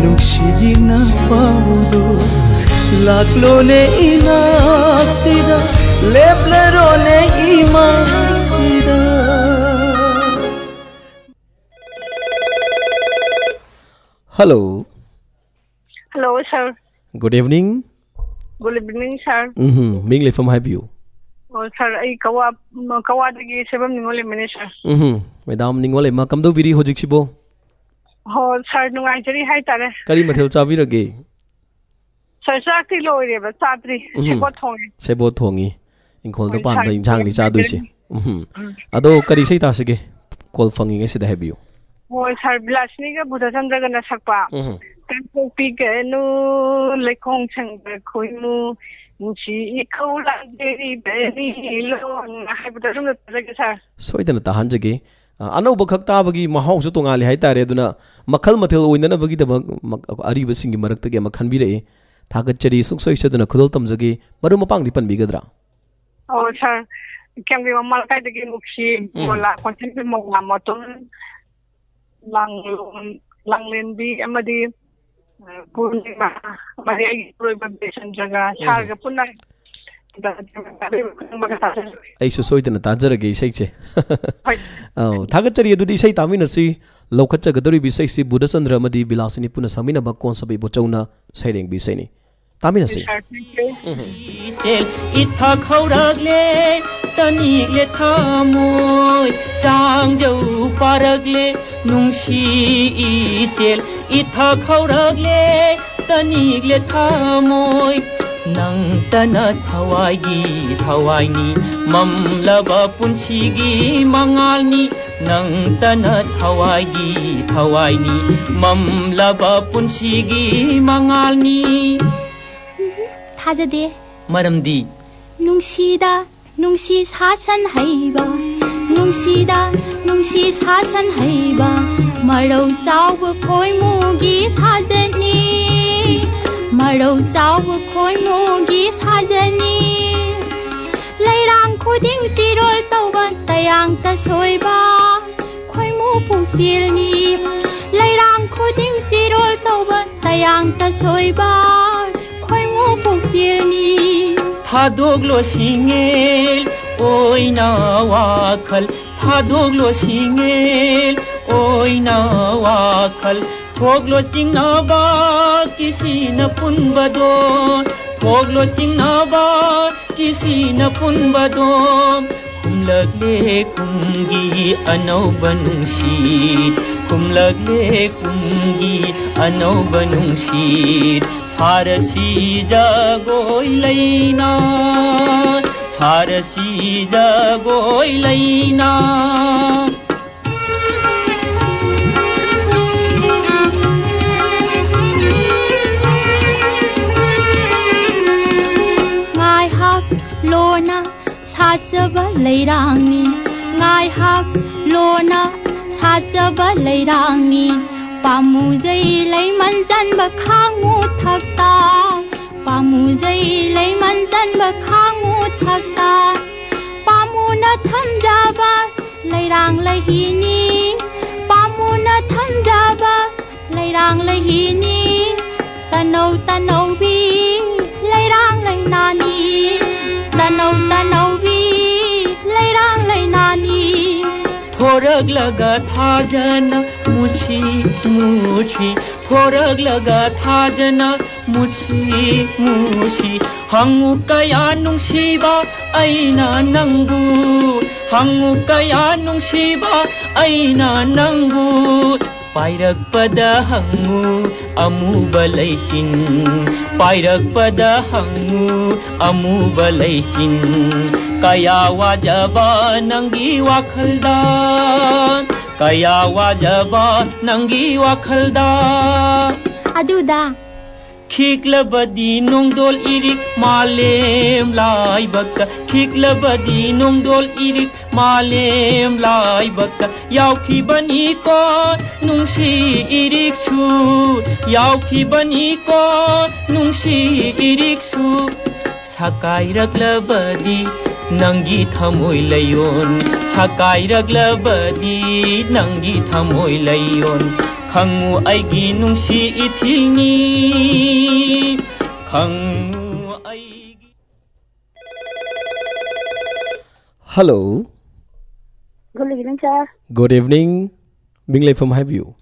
ꯅꯨꯡꯁꯤꯒꯤ ꯅꯄꯥꯎꯗꯣ꯫ ꯂꯥꯛꯂꯣꯅꯦ ꯏꯅꯥꯛꯁꯤꯗ ꯂꯦꯞꯂꯔꯣꯅꯦ ꯏꯃꯥꯡꯁꯤꯗ꯫ Hello. Hello, sir. Good evening. Good evening, sir. ꯎꯝꯍꯨꯝ, ꯃꯤꯡ ꯂꯩꯐꯝ ꯍꯥꯏꯕꯤꯌꯨ꯫ ꯑꯣ, sir, ꯑꯩ ꯀꯋꯥ, ꯀꯋꯥꯗꯒꯤ ꯁꯣꯏꯕꯝ ꯅꯤꯉꯣꯜ ꯂꯩꯃꯅꯦ, sir. ꯎꯝꯍꯨꯝ, madam ꯅꯤꯉꯣꯜ ꯂꯩꯃ, ꯀꯝꯗꯧꯕꯤꯔꯤ ꯍꯧꯖꯤꯛꯁꯤꯕꯣ? ꯍꯣ, sir, ꯅꯨꯡꯉꯥꯏꯖꯔꯤ ꯍꯥꯏꯇꯥꯔꯦ꯫ ꯀꯔꯤ ꯃꯊꯦꯜ ꯆꯥꯕꯤꯔꯒꯦ? Sir, ꯆꯥꯛꯇꯤ ꯂꯣꯏꯔꯦꯕ, ꯆꯥꯗ꯭ꯔꯤ꯫ ꯎꯝꯍꯨꯝ꯫ ꯁꯦꯕꯣꯠ ꯊꯣꯡꯉꯦ꯫ ꯁꯦꯕꯣꯠ ꯊꯣꯡꯉꯤ꯫ ꯏꯪꯈꯣꯜꯗ ꯍꯣꯏ, ꯄꯥꯟꯕ sir, ꯏꯟꯁꯥꯡꯅꯤ ꯆꯥꯗꯣꯏꯁꯦ꯫ ꯅꯨꯡꯉꯥꯏꯖꯔꯤ꯫ ꯎꯝꯍꯨꯝ꯫ ꯎꯝ꯫ ꯑꯗꯣ ꯀꯔꯤ ꯏꯁꯩ ꯇꯥꯁꯤꯒꯦ? Call ꯐꯪꯉꯤꯉꯩꯁꯤꯗ ꯍꯥꯏꯕꯤꯌꯨ꯫ ꯍꯣꯏ, sir, ꯕꯤꯂꯥꯁꯤꯅꯤꯒ ꯕꯨꯙꯆꯟꯗ꯭ꯔꯒꯅ ꯁꯛꯄ ꯎꯝꯍꯨꯝ꯫ "ꯀꯥꯡꯄꯣꯛꯄꯤ ꯀꯩꯅꯨ ꯂꯩꯈꯣꯡ ꯁꯪꯕ ꯈꯣꯏꯃꯨ ꯅꯨꯡꯁꯤ ꯏꯈꯧ ꯂꯥꯡꯖꯔꯤꯕꯅꯤ ꯂꯣꯟ" ꯍꯥꯏꯕꯗꯣ ꯑꯗꯨꯝꯅ ꯇꯥꯖꯒꯦ, sir꯫ ꯁꯣꯏꯗꯅ ꯇꯥꯍꯟꯖꯒꯦ꯫ ꯑ, ꯑꯅꯧꯕ ꯈꯛ ꯇꯥꯕꯒꯤ ꯃꯍꯥꯎꯁꯨ ꯇꯣꯉꯥꯜꯂꯤ ꯍꯥꯏꯇꯥꯔꯦ꯫ ꯑꯗꯨꯅ ꯃꯈꯜ ꯃꯊꯦꯜ ꯑꯣꯏꯅꯅꯕꯒꯤꯗꯃꯛ ꯃꯛ-, ꯑꯔꯤꯕꯁꯤꯡꯒꯤ ꯃꯔꯛꯇꯒꯤ ꯑꯃ ꯈꯟꯕꯤꯔꯛꯏ꯫ ꯊꯥꯒꯠꯆꯔꯤ꯫ ꯁꯨꯡꯁꯣꯏ ꯁꯣꯏꯗꯅ ꯈꯨꯗꯣꯜ ꯇꯝꯖꯒꯦ꯫ ꯃꯔꯨꯞ ꯃꯄꯥꯡꯗꯤ ꯄꯟꯕꯤꯒꯗ꯭ꯔꯥ? ꯑꯣ, sir, ꯀꯦꯝꯒꯤ ꯃꯃꯥ ꯂꯩꯀꯥꯏꯗꯒꯤ ꯃꯨꯈꯤ, ꯎꯝ꯫ ꯃꯣꯂꯥ, ꯈꯣꯟꯖꯦꯜꯒꯤ ꯃꯣꯂꯥ ꯃꯇꯨꯝ, ꯂꯥꯡꯂꯣꯟ-, ꯂꯥꯡꯂꯦꯟꯕꯤ ꯑꯃꯗꯤ, ꯑ, ꯄꯨꯔꯅꯤꯃꯥ ꯑꯃꯗꯤ ꯑꯩꯒꯤ ꯏꯄꯨꯔꯣꯏꯕ ꯕꯤꯔꯆꯟꯗ꯭ꯔꯒ, ꯎꯝ꯫ Sirꯒ ꯄꯨꯟꯅ ꯑꯩꯁꯨ ꯁꯣꯏꯗꯅ ꯇꯥꯖꯔꯒꯦ ꯏꯁꯩꯁꯦ꯫ ꯍꯣꯏ꯫ ꯑꯧ, ꯊꯥꯒꯠꯆꯔꯤ꯫ ꯑꯗꯨꯗꯤ ꯏꯁꯩ ꯇꯥꯃꯤꯟꯅꯁꯤ꯫ ꯂꯧꯈꯠꯆꯒꯗꯧꯔꯤꯕ ꯏꯁꯩꯁꯤ ꯕꯨꯙꯆꯟꯗ꯭ꯔ ꯑꯃꯗꯤ ꯕꯤꯂꯥꯁꯤꯅꯤ ꯄꯨꯟꯅ ꯁꯛꯃꯤꯟꯅꯕ ꯀꯣꯟꯁꯥꯕ ꯏꯕꯣꯆꯧꯅ ꯁꯩꯔꯦꯡꯕꯤ ꯏꯁꯩꯅꯤ꯫ ꯇꯥꯃꯤꯟꯅꯁꯤ꯫ Sir, thank you꯫ ꯎꯝ꯫ ꯏꯆꯦꯜ ꯏꯊꯛ ꯍꯧꯔꯛꯂꯦ, ꯇꯅꯤꯛꯂꯦ ꯊꯃꯣꯏ, ꯆꯥꯡꯖꯧ ꯄꯥꯔꯛꯂꯦ, ꯅꯨꯡꯁꯤ ꯏꯆꯦꯜ ꯏꯊꯛ ꯍꯧꯔꯛꯂꯦ, ꯇꯅꯤꯛꯂꯦ ꯊꯃꯣꯏ꯫ ꯅꯪꯇꯅ ꯊꯋꯥꯏꯒꯤ ꯊꯋꯥꯏꯅꯤ, ꯃꯝꯂꯕ ꯄꯨꯟꯁꯤꯒꯤ ꯃꯉꯥꯜꯅꯤ, ꯅꯪꯇꯅ ꯊꯋꯥꯏꯒꯤ ꯊꯋꯥꯏꯅꯤ, ꯃꯝꯂꯕ ꯄꯨꯟꯁꯤꯒꯤ ꯃꯉꯥꯜꯅꯤ꯫ ꯊꯥꯖꯗꯦ꯫ ꯃꯔꯝꯗꯤ? ꯅꯨꯡꯁꯤꯗ ꯅꯨꯡꯁꯤ ꯁꯥꯁꯟ ꯍꯩꯕ, ꯅꯨꯡꯁꯤꯗ ꯅꯨꯡꯁꯤ ꯁꯥꯁꯟ ꯍꯩꯕ, ꯃꯔꯧ ꯆꯥꯎꯕ ꯈꯣꯏꯃꯨꯒꯤ ꯁꯥꯖꯠꯅꯤ꯫ ꯃꯔꯧ ꯆꯥꯎꯕ ꯈꯣꯏꯃꯨꯒꯤ ꯁꯥꯖꯠꯅꯤ꯫ ꯂꯩꯔꯥꯡ ꯈꯨꯗꯤꯡ ꯆꯤꯔꯣꯜ ꯇꯧꯕ ꯇꯌꯥꯡꯇ ꯁꯣꯏꯕ ꯈꯣꯏꯃꯨ ꯄꯨꯛꯆꯦꯜꯅꯤ꯫ ꯂꯩꯔꯥꯡ ꯈꯨꯗꯤꯡ ꯆꯤꯔꯣꯜ ꯇꯧꯕ ꯇꯌꯥꯡꯇ ꯁꯣꯏꯕ ꯈꯣꯏꯃꯨ ꯄꯨꯛꯆꯦꯜꯅꯤ꯫ ꯊꯥꯗꯣꯛꯂꯣ ꯁꯤꯡꯉꯦꯜ ꯑꯣꯏꯅ ꯋꯥꯈꯜ, ꯊꯥꯗꯣꯛꯂꯣ ꯁꯤꯡꯉꯦꯜ ꯑꯣꯏꯅ ꯋꯥꯈꯜ, ꯊꯣꯛꯂꯣ ꯆꯤꯡꯅꯕ ꯀꯤꯁꯤꯅ ꯄꯨꯟꯕꯗꯣ, ꯊꯣꯛꯂꯣ ꯆꯤꯡꯅꯕ ꯀꯤꯁꯤꯅ ꯄꯨꯟꯕꯗꯣ꯫ ꯈꯨꯝꯂꯛꯂꯦ ꯀꯨꯝꯒꯤ ꯑꯅꯧꯕ ꯅꯨꯡꯁꯤꯠ, ꯈꯨꯝꯂꯛꯂꯦ ꯀꯨꯝꯒꯤ ꯑꯅꯧꯕ ꯅꯨꯡꯁꯤꯠ꯫ ꯁꯥꯔꯁꯤ ꯖꯒꯣꯏ ꯂꯩꯅ, ꯁꯥꯔꯁꯤ ꯖꯒꯣꯏ ꯂꯩꯅ꯫ ꯉꯥꯏꯍꯥꯛ ꯂꯣꯟꯅ ꯁꯥꯖꯕ ꯂꯩꯔꯥꯡꯅꯤ, ꯉꯥꯏꯍꯥꯛ ꯂꯣꯟꯅ ꯁꯥꯖꯕ ꯂꯩꯔꯥꯡꯅꯤ꯫ ꯄꯥꯝꯃꯨꯖꯩ ꯂꯩꯃꯟ ꯆꯟꯕ ꯈꯥꯡꯉꯨ ꯊꯛꯇ, ꯄꯥꯝꯃꯨꯖꯩ ꯂꯩꯃꯟ ꯆꯟꯕ ꯈꯥꯡꯉꯨ ꯊꯛꯇ꯫ ꯄꯥꯝꯃꯨꯅ ꯊꯝꯖꯕ ꯂꯩꯔꯥꯡ ꯂꯩꯍꯤꯅꯤ, ꯄꯥꯝꯃꯨꯅ ꯊꯝꯖꯕ ꯂꯩꯔꯥꯡ ꯂꯩꯍꯤꯅꯤ꯫ ꯇꯅꯧ ꯇꯅꯧꯕꯤ ꯂꯩꯔꯥꯡ ꯂꯩꯅꯥꯅꯤ, ꯇꯅꯧ ꯇꯅꯧꯕꯤ ꯂꯩꯔꯥꯡ ꯂꯩꯅꯥꯅꯤ꯫ ꯊꯣꯔꯛꯂꯒ ꯊꯥꯖꯅ ꯃꯨꯁꯤ ꯃꯨꯁꯤ, ꯊꯣꯔꯛꯂꯒ ꯊꯥꯖꯅ ꯃꯨꯁꯤ ꯃꯨꯁꯤ꯫ ꯍꯪꯉꯨ ꯀꯌꯥ ꯅꯨꯡꯁꯤꯕ ꯑꯩꯅ ꯅꯪꯕꯨ, ꯍꯪꯉꯨ ꯀꯌꯥ ꯅꯨꯡꯁꯤꯕ ꯑꯩꯅ ꯅꯪꯕꯨ꯫ ꯄꯥꯏꯔꯛꯄꯗ ꯍꯪꯉꯨ ꯑꯃꯨꯕ ꯂꯩꯆꯤꯟ, ꯄꯥꯏꯔꯛꯄꯗ ꯍꯪꯉꯨ ꯑꯃꯨꯕ ꯂꯩꯆꯤꯟ꯫ ꯀꯌꯥ ꯋꯥꯖꯕ ꯅꯪꯒꯤ ꯋꯥꯈꯜꯗ, ꯀꯌꯥ ꯋꯥꯖꯕ ꯅꯪꯒꯤ ꯋꯥꯈꯜꯗ꯫ ꯑꯗꯨꯗ ꯈꯤꯛꯂꯕꯗꯤ ꯅꯣꯡꯗꯣꯜ ꯏꯔꯤꯛ ꯃꯥꯂꯦꯝ ꯂꯥꯏꯕꯛꯇ, ꯈꯤꯛꯂꯕꯗꯤ ꯅꯣꯡꯗꯣꯜ ꯏꯔꯤꯛ ꯃꯥꯂꯦꯝ ꯂꯥꯏꯕꯛꯇ꯫ ꯌꯥꯎꯈꯤꯕꯅꯤꯀꯣ ꯅꯨꯡꯁꯤ ꯏꯔꯤꯛꯁꯨ, ꯌꯥꯎꯈꯤꯕꯅꯤꯀꯣ ꯅꯨꯡꯁꯤ ꯏꯔꯤꯛꯁꯨ꯫ ꯁꯀꯥꯏꯔꯛꯂꯕꯗꯤ ꯅꯪꯒꯤ ꯊꯃꯣꯏ ꯂꯩꯌꯣꯟ, ꯁꯀꯥꯏꯔꯛꯂꯕꯗꯤ ꯅꯪꯒꯤ ꯊꯃꯣꯏ ꯂꯩꯌꯣꯟ꯫ ꯈꯪꯉꯨ ꯑꯩꯒꯤ ꯅꯨꯡꯁꯤ ꯏꯊꯤꯜꯅꯤ, ꯈꯪꯉꯨ ꯑꯩꯒꯤ꯫ Hello. Good evening, sir. Good evening. ꯃꯤꯡ ꯂꯩꯐꯝ ꯍꯥꯏꯕꯤꯌꯨ꯫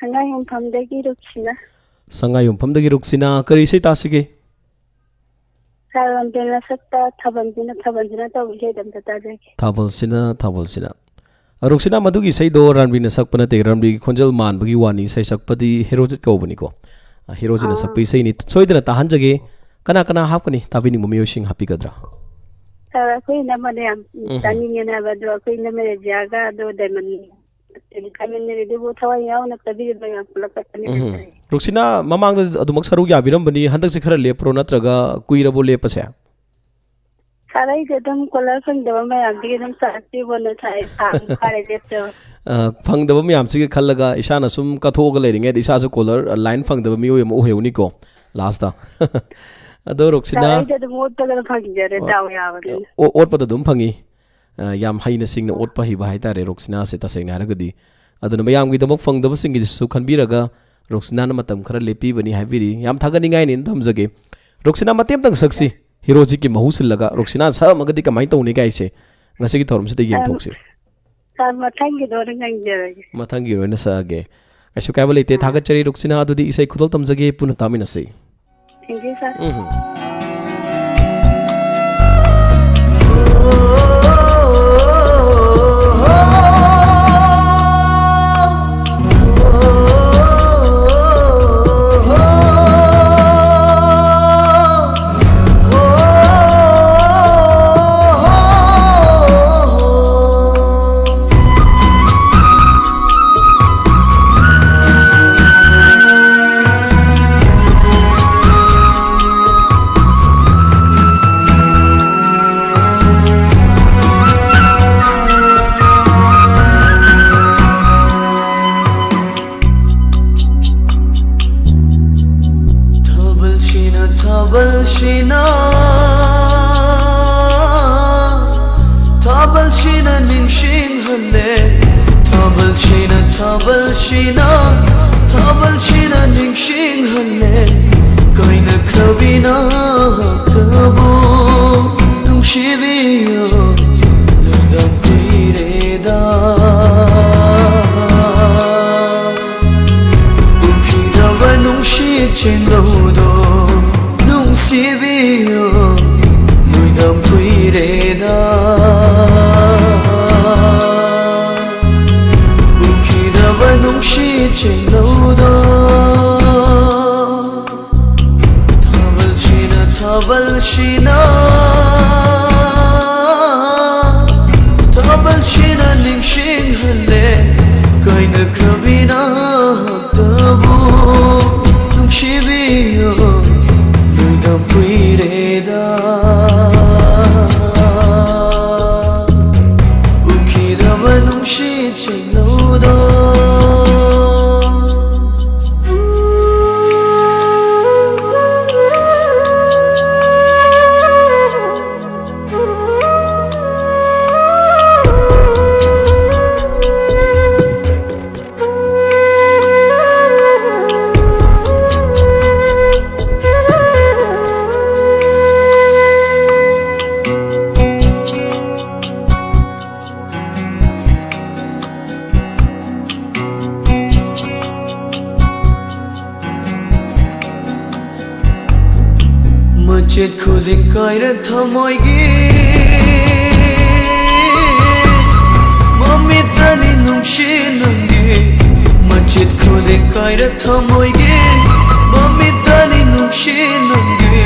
ꯁꯉꯥꯏꯌꯨꯝꯐꯝꯗꯒꯤ ꯔꯨꯛꯁꯤꯅꯥ꯫ ꯁꯉꯥꯏꯌꯨꯝꯐꯝꯗꯒꯤ ꯔꯨꯛꯁꯤꯅꯥ, ꯀꯔꯤ ꯏꯁꯩ ꯇꯥꯁꯤꯒꯦ? ꯁꯥꯔ ꯔꯟꯕꯤꯔꯅ ꯁꯛꯄ ꯊꯥꯕꯜꯁꯤꯅ, ꯊꯥꯕꯜꯁꯤꯅ ꯇꯧꯕ ꯏꯁꯩꯗꯣ ꯑꯝꯇ ꯇꯥꯖꯒꯦ꯫ ꯊꯥꯕꯜꯁꯤꯅ, ꯊꯥꯕꯜꯁꯤꯅ꯫ ꯑ, ꯔꯨꯛꯁꯤꯅꯥ, ꯃꯗꯨꯒꯤ ꯏꯁꯩꯗꯣ ꯔꯟꯕꯤꯔꯅ ꯁꯛꯄ ꯅꯠꯇꯦ, ꯔꯟꯕꯤꯔꯒꯤ ꯈꯣꯟꯖꯦꯜ ꯃꯥꯟꯕꯒꯤ ꯋꯥꯅꯤ, ꯏꯁꯩ ꯁꯛꯄꯗꯤ ꯍꯦꯔꯣꯖꯤꯠ ꯀꯧꯕꯅꯤꯀꯣ꯫ ꯑ, ꯍꯦꯔꯣꯖꯤꯠꯅ ꯑꯥ꯫ ꯁꯛꯄ ꯏꯁꯩꯅꯤ, ꯁꯣꯏꯗꯅ ꯇꯥꯍꯟꯖꯒꯦ꯫ ꯀꯅꯥ ꯀꯅꯥ ꯍꯥꯞꯀꯅꯤ, ꯇꯥꯕꯤꯅꯤꯡꯕ ꯃꯤꯑꯣꯏꯁꯤꯡ ꯍꯥꯞꯄꯤꯒꯗ꯭ꯔꯥ? ꯁꯥꯔ, ꯑꯩꯈꯣꯏ ꯏꯅꯝꯃꯅ ꯌꯥꯝ ꯎꯝ꯫ ꯇꯥꯅꯤꯡꯉꯦꯅ ꯍꯥꯏꯕ, ꯑꯗꯣ ꯑꯩꯈꯣꯏ ꯏꯅꯝꯃ ꯔꯦꯖꯤꯌꯥꯒ ꯑꯗꯣ ꯗꯥꯏꯃꯟ ꯀꯃꯤꯟꯅꯔꯤꯗꯨꯕꯨ ꯊꯋꯥꯏ ꯌꯥꯎꯅ ꯇꯥꯕꯤꯔꯤꯕ ꯌꯥꯝ ꯄꯨꯂꯞ ꯀꯠꯄꯅꯤ ꯎꯝ꯫ ꯍꯥꯏꯇꯥꯔꯦ꯫ ꯔꯨꯛꯁꯤꯅꯥ, ꯃꯃꯥꯡꯗ ꯑꯗꯨꯃꯛ ꯁꯔꯨꯛ ꯌꯥꯕꯤꯔꯝꯕꯅꯤ, ꯍꯟꯗꯛꯁꯦ ꯈꯔ ꯂꯦꯞꯄ꯭ꯔꯣ ꯅꯠꯇ꯭ꯔꯒ ꯀꯨꯏꯔꯕꯣ ꯂꯦꯞꯄꯁꯦ? ꯁꯥꯔ, ꯑꯩꯁꯦ ꯑꯗꯨꯝ ꯀꯣꯂꯔ ꯐꯪꯗꯕ ꯃꯌꯥꯝꯗꯒꯤ ꯑꯗꯨꯝ ꯆꯥꯔꯖ ꯄꯤꯕ ꯑꯣꯏꯅ ꯁꯥꯔ, ꯊꯥ ꯑꯃ ꯐꯥꯔꯦ ꯂꯦꯞꯇꯕ꯫ ꯑ, ꯐꯪꯗꯕ ꯃꯌꯥꯝꯁꯤꯒꯤ ꯈꯜꯂꯒ ꯏꯁꯥꯅ ꯁꯨꯝ ꯀꯠꯊꯣꯛꯑꯒ ꯂꯩꯔꯤꯉꯩꯗ ꯏꯁꯥꯁꯨ ꯀꯣꯂꯔ, ꯑ, ꯂꯥꯏꯟ ꯐꯪꯗꯕ ꯃꯤꯑꯣꯏ ꯑꯃ ꯑꯣꯏꯍꯧꯅꯤꯀꯣ ꯂꯥꯁꯇ꯫ ꯑꯗꯣ ꯔꯣꯛꯁꯤꯅꯥ, ꯁꯥꯔ, ꯑꯩꯗꯤ ꯑꯗꯨꯝ ꯑꯣꯠꯄꯗ ꯐꯪꯖꯔꯦ, ꯑꯣ, ꯗꯥꯎ ꯌꯥꯕꯅꯤꯅ꯫ ꯑꯣ-, ꯑꯣꯠꯄꯗ ꯑꯗꯨꯝ ꯐꯪꯉꯤ꯫ ꯑ, ꯌꯥꯝ ꯍꯩꯅ ꯁꯤꯡꯅ ꯑꯣꯠꯄ ꯍꯩꯕ ꯍꯥꯏꯇꯥꯔꯦ ꯔꯣꯛꯁꯤꯅꯥꯁꯦ, ꯇꯁꯦꯡꯅ ꯍꯥꯏꯔꯒꯗꯤ꯫ ꯑꯗꯨꯅ ꯃꯌꯥꯝꯒꯤꯗꯃꯛ ꯐꯪꯗꯕꯁꯤꯡꯒꯤꯁꯨ ꯈꯟꯕꯤꯔꯒ ꯔꯣꯛꯁꯤꯅꯥꯅ ꯃꯇꯝ ꯈꯔ ꯂꯦꯞꯄꯤꯕꯅꯤ ꯍꯥꯏꯕꯤꯔꯤ꯫ ꯌꯥꯝ ꯊꯥꯒꯠꯅꯤꯡꯉꯥꯏꯅꯦꯅ ꯊꯝꯖꯒꯦ꯫ ꯔꯣꯛꯁꯤꯅꯥ, ꯃꯇꯦꯛ ꯑꯝꯇꯪ ꯁꯛꯁꯤ꯫ ꯍꯤꯔꯣꯖꯤꯠꯀꯤ ꯃꯍꯨꯠ ꯁꯤꯜꯂꯒ ꯔꯣꯛꯁꯤꯅꯥ ꯁꯛꯑꯝꯃꯒꯗꯤ ꯀꯃꯥꯏꯅ ꯇꯧꯅꯤ ꯀꯥꯏꯁꯦ ꯉꯁꯤꯒꯤ ꯊꯧꯔꯝꯁꯤꯗ ꯌꯦꯡꯊꯣꯛꯁꯤ꯫ ꯁꯥꯔ, ꯃꯊꯪꯒꯤꯗꯣ ꯑꯣꯏꯅ ꯉꯪꯖꯔꯒꯦ꯫ ꯃꯊꯪꯒꯤ ꯑꯣꯏꯅ ꯁꯛꯑꯒꯦ꯫ ꯀꯩꯁꯨ ꯀꯥꯏꯕ ꯂꯩꯇꯦ꯫ ꯑꯥ꯫ ꯊꯥꯒꯠꯆꯔꯤ ꯔꯣꯛꯁꯤꯅꯥ꯫ ꯑꯗꯨꯗꯤ ꯏꯁꯩ ꯈꯨꯗꯣꯜ ꯇꯝꯖꯒꯦ, ꯄꯨꯟꯅ ꯇꯥꯃꯤꯟꯅꯁꯤ꯫ Thank you, sir. ꯎꯝ꯫ ꯊꯥꯕꯜꯁꯤꯅ, ꯊꯥꯕꯜꯁꯤꯅ ꯅꯤꯡꯁꯤꯡꯍꯜꯂꯦ꯫ ꯊꯥꯕꯜꯁꯤꯅ, ꯊꯥꯕꯜꯁꯤꯅ, ꯊꯥꯕꯜꯁꯤꯅ ꯅꯤꯡꯁꯤꯡꯍꯜꯂꯦ꯫ ꯀꯥꯏꯅꯈ꯭ꯔꯕꯤ ꯅꯍꯥꯛꯇꯕꯨ ꯅꯨꯡꯁꯤꯕꯤꯌꯣ, ꯂꯨꯗꯥꯝ ꯀꯨꯏꯔꯦꯗ꯫ ꯎꯈꯤꯗꯕ ꯅꯨꯡꯁꯤꯠ ꯆꯦꯡꯂꯧꯗꯣ ꯅꯨꯡꯁꯤꯕꯤꯌꯣ, ꯅꯨꯏꯗꯥꯝ ꯀꯨꯏꯔꯦꯗ꯫ ꯎꯈꯤꯗꯕ ꯅꯨꯡꯁꯤꯠ ꯆꯦꯡꯂꯧꯗꯣ꯫ ꯊꯥꯕꯜꯁꯤꯅ, ꯊꯥꯕꯜꯁꯤꯅ, ꯊꯥꯕꯜꯁꯤꯅ ꯅꯤꯡꯁꯤꯡꯍꯜꯂꯦ꯫ ꯀꯥꯏꯅꯈ꯭ꯔꯕꯤ ꯅꯍꯥꯛꯇꯕꯨ ꯅꯨꯡꯁꯤꯕꯤꯌꯣ, ꯅꯨꯏꯗꯥꯝ ꯀꯨꯏꯔꯦꯗ꯫ ꯎꯈꯤꯗꯕ ꯅꯨꯡꯁꯤꯠ ꯆꯦꯡꯂꯧꯗꯣ꯫ ꯃꯆꯦꯠ ꯈꯨꯗꯤꯡ ꯀꯥꯏꯔ ꯊꯃꯣꯏꯒꯤ ꯃꯃꯤꯠꯇꯅꯤ ꯅꯨꯡꯁꯤ ꯅꯪꯒꯤ꯫ ꯃꯆꯦꯠ ꯈꯨꯗꯤꯡ ꯀꯥꯏꯔ ꯊꯃꯣꯏꯒꯤ ꯃꯃꯤꯠꯇꯅꯤ ꯅꯨꯡꯁꯤ ꯅꯪꯒꯤ꯫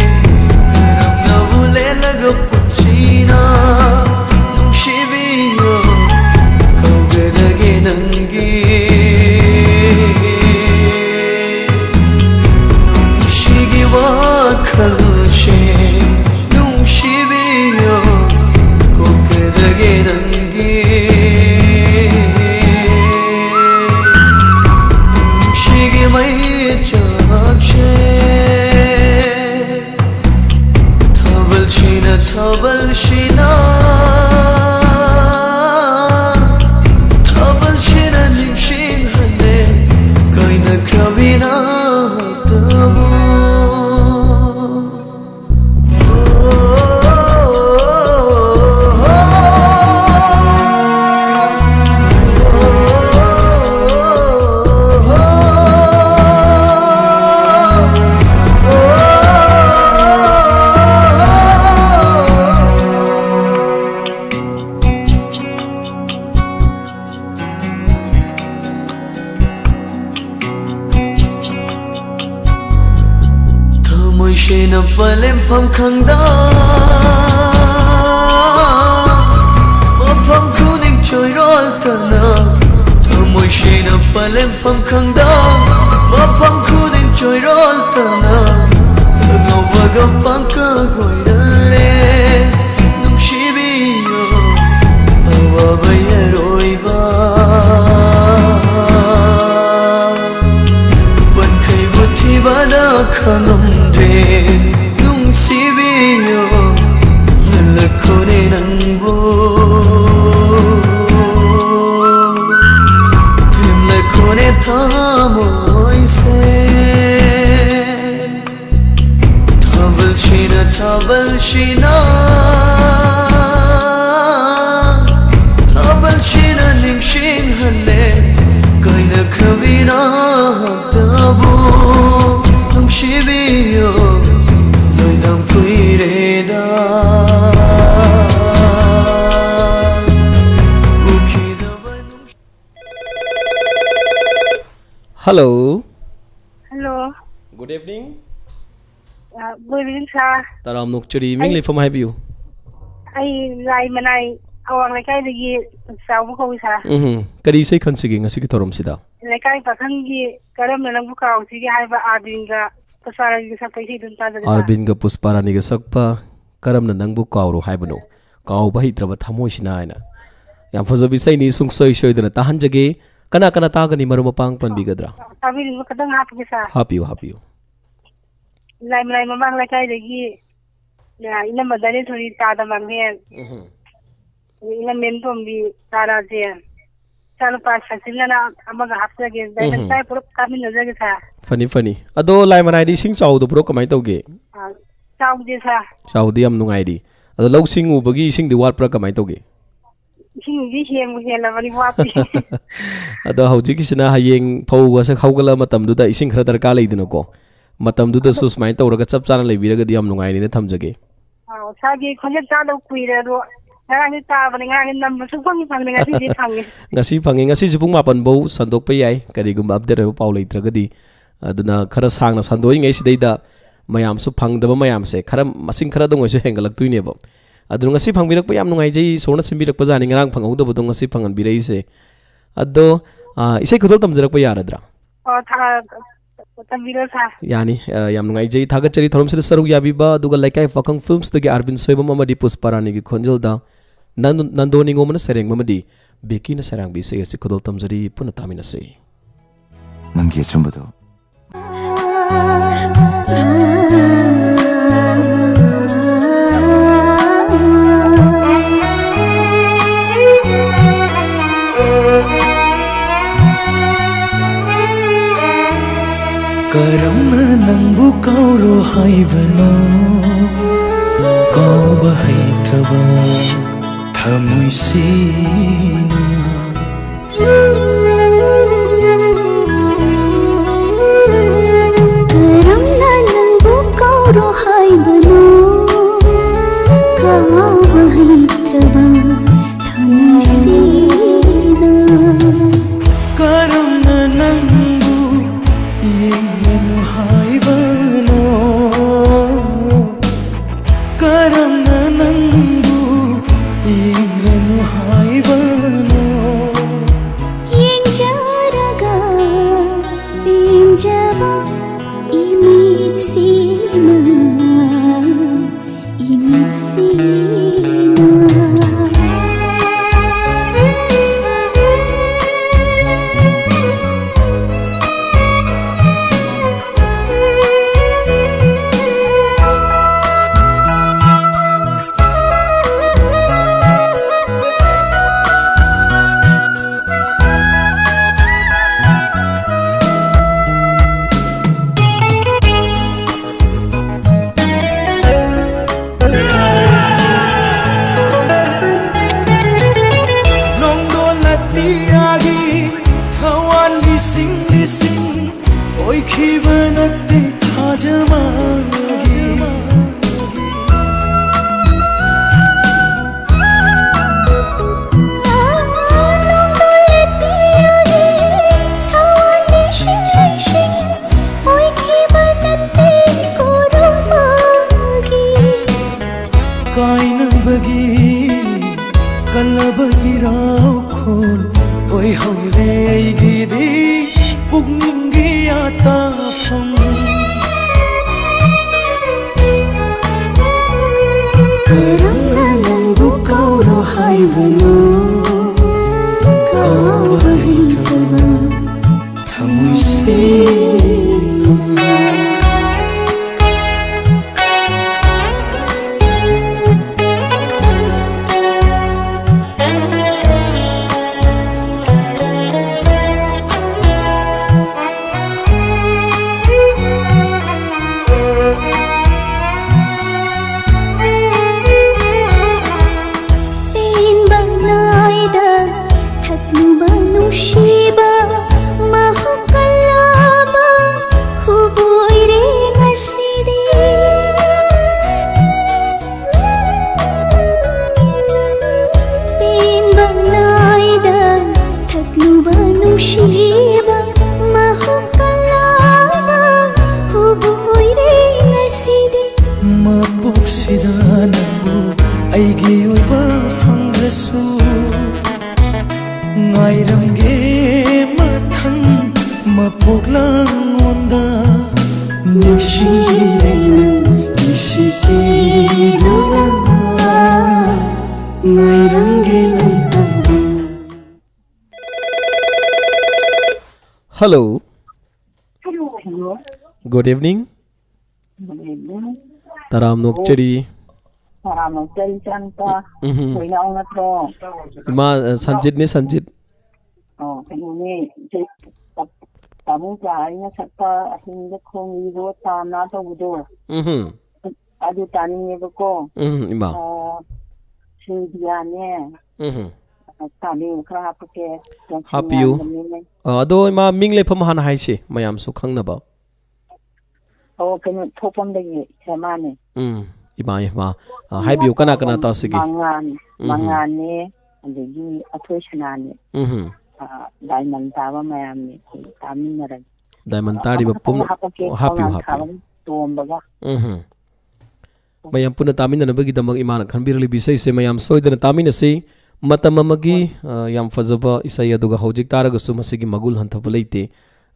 ꯀꯔꯝꯅꯕꯨ ꯂꯦꯜꯂꯒ ꯄꯨꯟꯁꯤꯅ ꯅꯨꯡꯁꯤꯕꯤꯌꯣ ꯀꯧꯒꯗꯒꯦ ꯅꯪꯒꯤ꯫ ꯅꯨꯡꯁꯤꯒꯤ ꯋꯥꯈꯜꯁꯦ ꯅꯨꯡꯁꯤꯕꯤꯌꯣ ꯀꯣꯛꯀꯗꯒꯦ ꯅꯪꯒꯤ꯫ ꯅꯨꯡꯁꯤꯒꯤ ꯃꯩꯆꯥꯛꯁꯦ ꯁꯦꯡꯅ ꯄꯂꯦꯝꯐꯝ ꯈꯪꯗ, ꯃꯐꯝ ꯈꯨꯗꯤꯡ ꯆꯣꯏꯔꯣꯜ ꯇꯅ, ꯊꯃꯣꯏ ꯁꯦꯡꯅ ꯄꯂꯦꯝꯐꯝ ꯈꯪꯗ, ꯃꯐꯝ ꯈꯨꯗꯤꯡ ꯆꯣꯏꯔꯣꯜ ꯇꯅ, ꯊꯛꯅꯧꯕꯒ ꯄꯪꯀ ꯀꯣꯏꯅꯔꯦ꯫ ꯅꯨꯡꯁꯤꯕꯤꯌꯣ, ꯑꯋꯥꯕ ꯌꯥꯔꯣꯏꯕ, ꯄꯟꯈꯩꯕꯨ ꯊꯤꯕꯗ ꯈꯪꯉꯝꯗ꯭ꯔꯦ꯫ ꯅꯨꯡꯁꯤꯕꯤꯌꯣ, ꯍꯜꯂꯛꯈꯣꯅꯦ ꯅꯪꯕꯨ, ꯊꯦꯝꯂꯛꯈꯣꯅꯦ ꯊꯃꯣꯏꯁꯦ꯫ ꯊꯥꯕꯜꯁꯤꯅ, ꯊꯥꯕꯜꯁꯤꯅ, ꯊꯥꯕꯜꯁꯤꯅ ꯅꯤꯡꯁꯤꯡꯍꯜꯂꯦ꯫ ꯀꯥꯏꯅꯈ꯭ꯔꯕꯤ ꯅꯍꯥꯛꯇꯕꯨ ꯅꯨꯡꯁꯤꯕꯤꯌꯣ, ꯂꯣꯏꯅ ꯀꯨꯏꯔꯦꯗ꯫ ꯎꯈꯤꯗꯕ ꯅꯨꯡꯁꯤ- Hello. Hello. Good evening. ꯑ, good evening, sir꯫ ꯇꯔꯥꯝꯅ ꯑꯣꯛꯆꯔꯤ꯫ ꯃꯤꯡ, ꯑꯩ, ꯂꯩꯐꯝ ꯍꯥꯏꯕꯤꯌꯨ꯫ ꯑꯩ ꯂꯥꯏ ꯃꯅꯥꯏ ꯑꯋꯥꯡ ꯂꯩꯀꯥꯏꯗꯒꯤ ꯆꯥꯎꯕ ꯀꯧꯏ, sir꯫ ꯎꯝ꯫ ꯀꯔꯤ ꯏꯁꯩ ꯈꯟꯁꯤꯒꯦ ꯉꯁꯤꯒꯤ ꯊꯧꯔꯝꯁꯤꯗ? ꯂꯩꯀꯥꯏ ꯄꯥꯈꯪꯒꯤ ꯀꯔꯝꯅ ꯅꯪꯕꯨ ꯀꯥꯎꯁꯤꯒꯦ ꯍꯥꯏꯕ ꯑꯥꯔꯕꯤꯟꯒ ꯄꯨꯁꯄꯥꯔꯥꯅꯤꯒꯤ ꯁꯛꯄ ꯏꯁꯩ ꯑꯗꯨꯝ ꯇꯥꯖꯒꯦ, sir꯫ ꯑꯥꯔꯕꯤꯟꯒ ꯄꯨꯁꯄꯥꯔꯥꯅꯤꯒ ꯁꯛꯄ ꯀꯔꯝꯅ ꯅꯪꯕꯨ ꯀꯥꯎꯔꯣ ꯍꯥꯏꯕꯅꯣ? ꯀꯥꯎꯕ ꯍꯩꯇ꯭ꯔꯕ ꯊꯃꯣꯏꯁꯤꯅ ꯍꯥꯏꯅ꯫ ꯌꯥꯝ ꯐꯖꯕ ꯏꯁꯩꯅꯤ, ꯁꯨꯡꯁꯣꯏ ꯁꯣꯏꯗꯅ ꯇꯥꯍꯟꯖꯒꯦ꯫ ꯀꯅꯥ ꯀꯅꯥ ꯇꯥꯒꯅꯤ? ꯃꯔꯨꯞ ꯃꯄꯥꯡ ꯄꯟꯕꯤꯒꯗ꯭ꯔꯥ? ꯇꯥꯕꯤꯅꯤꯡꯕ ꯈꯇꯪ ꯍꯥꯞꯄꯒꯦ, sir꯫ ꯍꯥꯞꯄꯤꯌꯨ, ꯍꯥꯞꯄꯤꯌꯨ꯫ ꯂꯥꯏꯃꯔꯥꯏ ꯃꯃꯥꯡ ꯂꯩꯀꯥꯏꯗꯒꯤ, ꯑ, ꯏꯅꯝꯃ ꯙꯅꯦꯁꯣꯔꯤ ꯇꯥꯗ ꯃꯥꯡꯂꯦꯟ, ꯎꯝꯍꯨꯝ꯫ ꯏꯅꯝꯃꯦꯝ ꯇꯣꯝꯕꯤ, ꯇꯥ ꯔꯥꯖꯦꯟ, ꯏꯆꯥꯅꯨꯄꯥ ꯁꯆꯤꯟ ꯑꯅ ꯑꯃꯒ ꯍꯥꯞꯆꯒꯦ꯫ ꯎꯝꯍꯨꯝ꯫ ꯂꯩꯀꯥꯏ ꯄꯨꯂꯞ ꯀꯥꯃꯤꯟꯅꯖꯒꯦ, sir꯫ ꯐꯅꯤ, ꯐꯅꯤ꯫ ꯑꯗꯣ ꯂꯥꯏꯃꯔꯥꯏꯗ ꯏꯁꯤꯡ ꯆꯥꯎꯗꯕ꯭ꯔꯣ? ꯀꯃꯥꯏꯅ ꯇꯧꯒꯦ? ꯑ, ꯆꯥꯎꯗꯦ, sir꯫ ꯆꯥꯎꯗꯦ, ꯌꯥꯝ ꯅꯨꯡꯉꯥꯏꯔꯤ꯫ ꯑꯗꯣ ꯂꯧ ꯁꯤꯡ ꯎꯕꯒꯤ ꯏꯁꯤꯡꯗꯤ ꯋꯥꯠꯄ꯭ꯔꯥ? ꯀꯃꯥꯏꯅ ꯇꯧꯒꯦ? ꯏꯁꯤꯡꯗꯤ ꯍꯦꯟꯕꯨ ꯍꯦꯜꯂꯕꯅꯤ, ꯋꯥꯠꯇꯦ꯫ ꯑꯗꯣ ꯍꯧꯖꯤꯛꯀꯤꯁꯤꯅ ꯍꯌꯦꯡ ꯐꯧ ꯃꯁꯛ ꯍꯧꯒꯠꯂ ꯃꯇꯝꯗꯨꯗ ꯏꯁꯤꯡ ꯈꯔ ꯗꯔꯀꯥꯔ ꯂꯩꯗꯅꯀꯣ, ꯃꯇꯝꯗꯨꯗꯁꯨ ꯑꯗꯣ ꯁꯨꯃꯥꯏꯅ ꯇꯧꯔꯒ ꯆꯞ ꯆꯥꯅ ꯂꯩꯕꯤꯔꯒꯗꯤ ꯌꯥꯝ ꯅꯨꯡꯉꯥꯏꯅꯤꯅ ꯊꯝꯖꯒꯦ꯫ ꯑꯥꯎ, ꯁꯥꯔꯒꯤ ꯈꯣꯟꯖꯦꯜ ꯇꯥꯗꯕ ꯀꯨꯏꯔꯦ, ꯑꯗꯣ ꯉꯔꯥꯡꯗꯤ ꯇꯥꯕꯅꯦ, ꯉꯔꯥꯡꯗꯤ ꯅꯝꯕ ꯁꯨꯡꯐꯪ ꯐꯪꯗꯦ, ꯉꯁꯤꯗꯤ ꯐꯪꯉꯦ꯫ ꯉꯁꯤ ꯐꯪꯉꯦ, ꯉꯁꯤꯁꯨ ꯄꯨꯡ ꯃꯥꯄꯟ ꯐꯧ ꯁꯟꯗꯣꯛꯄ ꯌꯥꯏ, ꯀꯔꯤꯒꯨꯝꯕ update ꯑꯣꯏꯕ ꯄꯥꯎ ꯂꯩꯇ꯭ꯔꯒꯗꯤ꯫ ꯑꯗꯨꯅ ꯈꯔ ꯁꯥꯡꯅ ꯁꯟꯗꯣꯛꯏꯉꯩꯁꯤꯗꯩꯗ ꯃꯌꯥꯝꯁꯨ ꯐꯪꯗꯕ ꯃꯌꯥꯝꯁꯦ ꯈꯔ, ꯃꯁꯤꯡ ꯈꯔꯗꯪ ꯑꯣꯏꯁꯨ ꯍꯦꯟꯒꯠꯂꯛꯇꯣꯏꯅꯦꯕ꯫ ꯑꯗꯨ ꯉꯁꯤ ꯐꯪꯕꯤꯔꯛꯄ ꯌꯥꯝ ꯅꯨꯡꯉꯥꯏꯖꯩ꯫ ꯏꯁꯣꯔꯅ ꯁꯤꯟꯕꯤꯔꯛꯄ ꯖꯥꯠꯅꯤ, ꯉꯔꯥꯡ ꯐꯪꯍꯧꯗꯕꯗꯣ ꯉꯁꯤ ꯐꯪꯍꯟꯕꯤꯔꯛꯏꯁꯦ꯫ ꯑꯗꯣ, ꯑ, ꯏꯁꯩ ꯈꯨꯗꯣꯜ ꯇꯝꯖꯔꯛꯄ ꯌꯥꯔꯗ꯭ꯔꯥ? ꯑꯣ, ꯊꯥ-, ꯇꯝꯕꯤꯔꯣ, ꯁꯥꯔ꯫ ꯌꯥꯅꯤ꯫ ꯑ, ꯌꯥꯝ ꯅꯨꯡꯉꯥꯏꯖꯩ꯫ ꯊꯥꯒꯠꯆꯔꯤ ꯊꯧꯔꯝꯁꯤꯗ ꯁꯔꯨꯛ ꯌꯥꯕꯤꯕ꯫ ꯑꯗꯨꯒ ꯂꯩꯀꯥꯏ ꯄꯥꯈꯪ ꯐꯤꯜꯝꯁꯇꯒꯤ ꯑꯥꯔꯕꯤꯟ ꯁꯣꯏꯕꯝ ꯑꯃꯗꯤ ꯄꯨꯁꯄꯥ ꯔꯥꯅꯤꯒꯤ ꯈꯣꯟꯖꯦꯜꯗ ꯅꯟ-, ꯅꯟꯗꯣ ꯅꯤꯉꯣꯝꯕꯅ ꯁꯩꯔꯦꯡꯕ ꯑꯃꯗꯤ ꯕꯦꯀꯤꯅ ꯁꯩꯔꯥꯡꯕ ꯏꯁꯩ ꯑꯁꯤ ꯈꯨꯗꯣꯜ ꯇꯝꯖꯔꯤ꯫ ꯄꯨꯟꯅ ꯇꯥꯃꯤꯟꯅꯁꯤ꯫ ꯅꯪꯒꯤ ꯑꯆꯨꯝꯕꯗꯣ꯫ ꯀꯔꯝꯅ ꯅꯪꯕꯨ ꯀꯥꯎꯔꯣ ꯍꯥꯏꯕꯅꯣ? ꯀꯥꯎꯕ ꯍꯩꯇ꯭ꯔꯕ ꯊꯃꯣꯏꯁꯤꯅ꯫ ꯀꯔꯝꯅ ꯅꯪꯕꯨ ꯀꯥꯎꯔꯣ ꯍꯥꯏꯕꯅꯣ? ꯀꯥꯎꯕ ꯍꯩꯇ꯭ꯔꯕ ꯊꯃꯣꯏꯁꯤꯅ꯫ ꯀꯔꯝꯅ ꯅꯪꯕꯨ ꯌꯦꯡꯂꯅꯨ ꯍꯥꯏꯕꯅꯣ? ꯀꯔꯝꯅ ꯅꯪꯕꯨ ꯌꯦꯡꯂꯅꯨ ꯍꯥꯏꯕꯅꯣ? ꯌꯦꯡꯖꯔꯒ ꯄꯦꯟꯖꯕ ꯏꯃꯤꯠꯁꯤꯅ, ꯏꯃꯤꯠꯁꯤꯅ꯫ ꯅꯣꯡꯗꯣꯟ ꯑꯇꯤꯌꯥꯒꯤ ꯊꯋꯥꯟ ꯂꯤꯁꯤꯡ ꯂꯤꯁꯤꯡ ꯑꯣꯏꯈꯤꯕ ꯅꯠꯇꯦ ꯊꯥꯖ ꯃꯥꯒꯤ꯫ ꯀꯥꯎꯕ ꯍꯩꯇ꯭ꯔꯕ ꯊꯃꯣꯏꯁꯤꯅ꯫ ꯄꯦꯟꯕ ꯅꯥꯏꯗ ꯊꯛꯂꯨꯕ ꯅꯨꯡꯁꯤꯕ ꯃꯍꯨꯠ ꯀꯜꯂꯕ ꯍꯨꯕꯣꯏꯔꯦ ꯉꯁꯤꯗꯤ꯫ ꯄꯦꯟꯕ ꯅꯥꯏꯗ ꯊꯛꯂꯨꯕ ꯅꯨꯡꯁꯤꯕ ꯃꯍꯨꯠ ꯀꯜꯂꯕ ꯍꯨꯕꯣꯏꯔꯦ ꯉꯁꯤꯗꯤ꯫ ꯃꯄꯣꯛꯁꯤꯗ ꯅꯪꯕꯨ ꯑꯩꯒꯤ ꯑꯣꯏꯕ ꯐꯪꯗ꯭ꯔꯁꯨ, ꯉꯥꯏꯔꯝꯒꯦ ꯃꯊꯪ ꯃꯄꯣꯛ ꯂꯥꯡꯉꯣꯟꯗ꯫ ꯅꯤꯡꯁꯤꯡꯂꯤꯔꯩ ꯅꯪ ꯏꯁꯤꯀꯤꯗꯨꯅ ꯉꯥꯏꯔꯝꯒꯦ ꯅꯪꯇꯕꯨ꯫ Hello. Hello. Good evening. Good evening. ꯇꯔꯥꯝꯅ ꯑꯣꯛꯆꯔꯤ꯫ ꯇꯔꯥꯝꯅ ꯑꯣꯛꯆꯔꯤ, ꯏꯆꯥꯅꯨꯄꯥ꯫ ꯎꯝ꯫ ꯊꯣꯏꯅꯥꯎ ꯅꯠꯇ꯭ꯔꯣ? ꯏꯃꯥ, ꯑ, ꯁꯟꯖꯤꯠꯅꯦ, ꯁꯟꯖꯤꯠ꯫ ꯑꯣ, ꯀꯩꯅꯣꯅꯦ, ꯏꯆꯦ, ꯄꯥꯕꯨꯡ ꯆꯥ ꯑꯩꯅ ꯁꯛꯄ ꯑꯍꯤꯡꯗ ꯈꯣꯡꯂꯤꯕꯣ ꯇꯥꯅ ꯇꯧꯕꯗꯣ꯫ ꯎꯝ꯫ ꯑꯗꯨ ꯇꯥꯅꯤꯡꯉꯦꯕꯀꯣ꯫ ꯎꯝ, ꯏꯃꯥ꯫ ꯑ, ꯁꯤꯟꯗꯤꯌꯥꯅꯦ꯫ ꯎꯝ꯫ ꯇꯥꯅꯤꯡ ꯈꯔ ꯍꯥꯞꯄꯛꯀꯦ꯫ ꯌꯥꯝ ꯍꯥꯞꯄꯤꯌꯨ꯫ ꯅꯨꯡꯉꯥꯏꯕꯅꯤꯅꯦ꯫ ꯑ, ꯑꯗꯣ ꯏꯃꯥ, ꯃꯤꯡ ꯂꯩꯐꯝ ꯍꯥꯟꯅ ꯍꯥꯏꯁꯤ, ꯃꯌꯥꯝꯁꯨ ꯈꯪꯅꯕ꯫ ꯑꯣ, ꯀꯩꯅꯣ, ꯊꯣꯛꯐꯝꯗꯒꯤ ꯍꯦꯃꯥꯅꯦ꯫ ꯎꯝ, ꯏꯃꯥ, ꯏꯃꯥ꯫ ꯑ, ꯍꯥꯏꯕꯤꯌꯨ, ꯀꯅꯥ ꯀꯅꯥ ꯇꯥꯁꯤꯒꯦ? ꯃꯉꯥꯟ-, ꯎꯝ꯫ ꯃꯉꯥꯟꯅꯦ, ꯑꯗꯒꯤ ꯑꯊꯣꯏ ꯁꯅꯥꯅꯦ꯫ ꯎꯝ꯫ ꯑ, ꯗꯥꯏꯃꯟ ꯇꯥꯕ ꯃꯌꯥꯝꯅꯦ, ꯑꯩꯈꯣꯏ ꯇꯥꯃꯤꯟꯅꯔꯒꯦ꯫ ꯗꯥꯏꯃꯟ ꯇꯥꯔꯤꯕ ꯑꯃꯈꯛꯇꯪ ꯄꯨꯝꯅꯃꯛ ꯍꯥꯄꯛꯀꯦ, ꯍꯥꯞꯄꯤꯌꯨ, ꯄꯥꯉꯜ ꯍꯥꯞꯄꯤꯌꯨ꯫ ꯊꯥꯕꯒꯤ ꯇꯣꯝꯕꯒ꯫ ꯎꯝ꯫ ꯃꯌꯥꯝ ꯄꯨꯟꯅ ꯇꯥꯃꯤꯟꯅꯅꯕꯒꯤꯗꯃꯛ ꯏꯃꯥꯅ ꯈꯟꯕꯤꯔꯛꯂꯤꯕ ꯏꯁꯩꯁꯦ ꯃꯌꯥꯝ ꯁꯣꯏꯗꯅ ꯇꯥꯃꯤꯟꯅꯁꯤ꯫ ꯃꯇꯝ ꯑꯃꯒꯤ, ꯍꯣꯏ꯫ ꯑ, ꯌꯥꯝ ꯐꯖꯕ ꯏꯁꯩ, ꯑꯗꯨꯒ ꯍꯧꯖꯤꯛ ꯇꯥꯔꯒꯁꯨ ꯃꯁꯤꯒꯤ ꯃꯒꯨꯟ ꯍꯟꯊꯕ ꯂꯩꯇꯦ꯫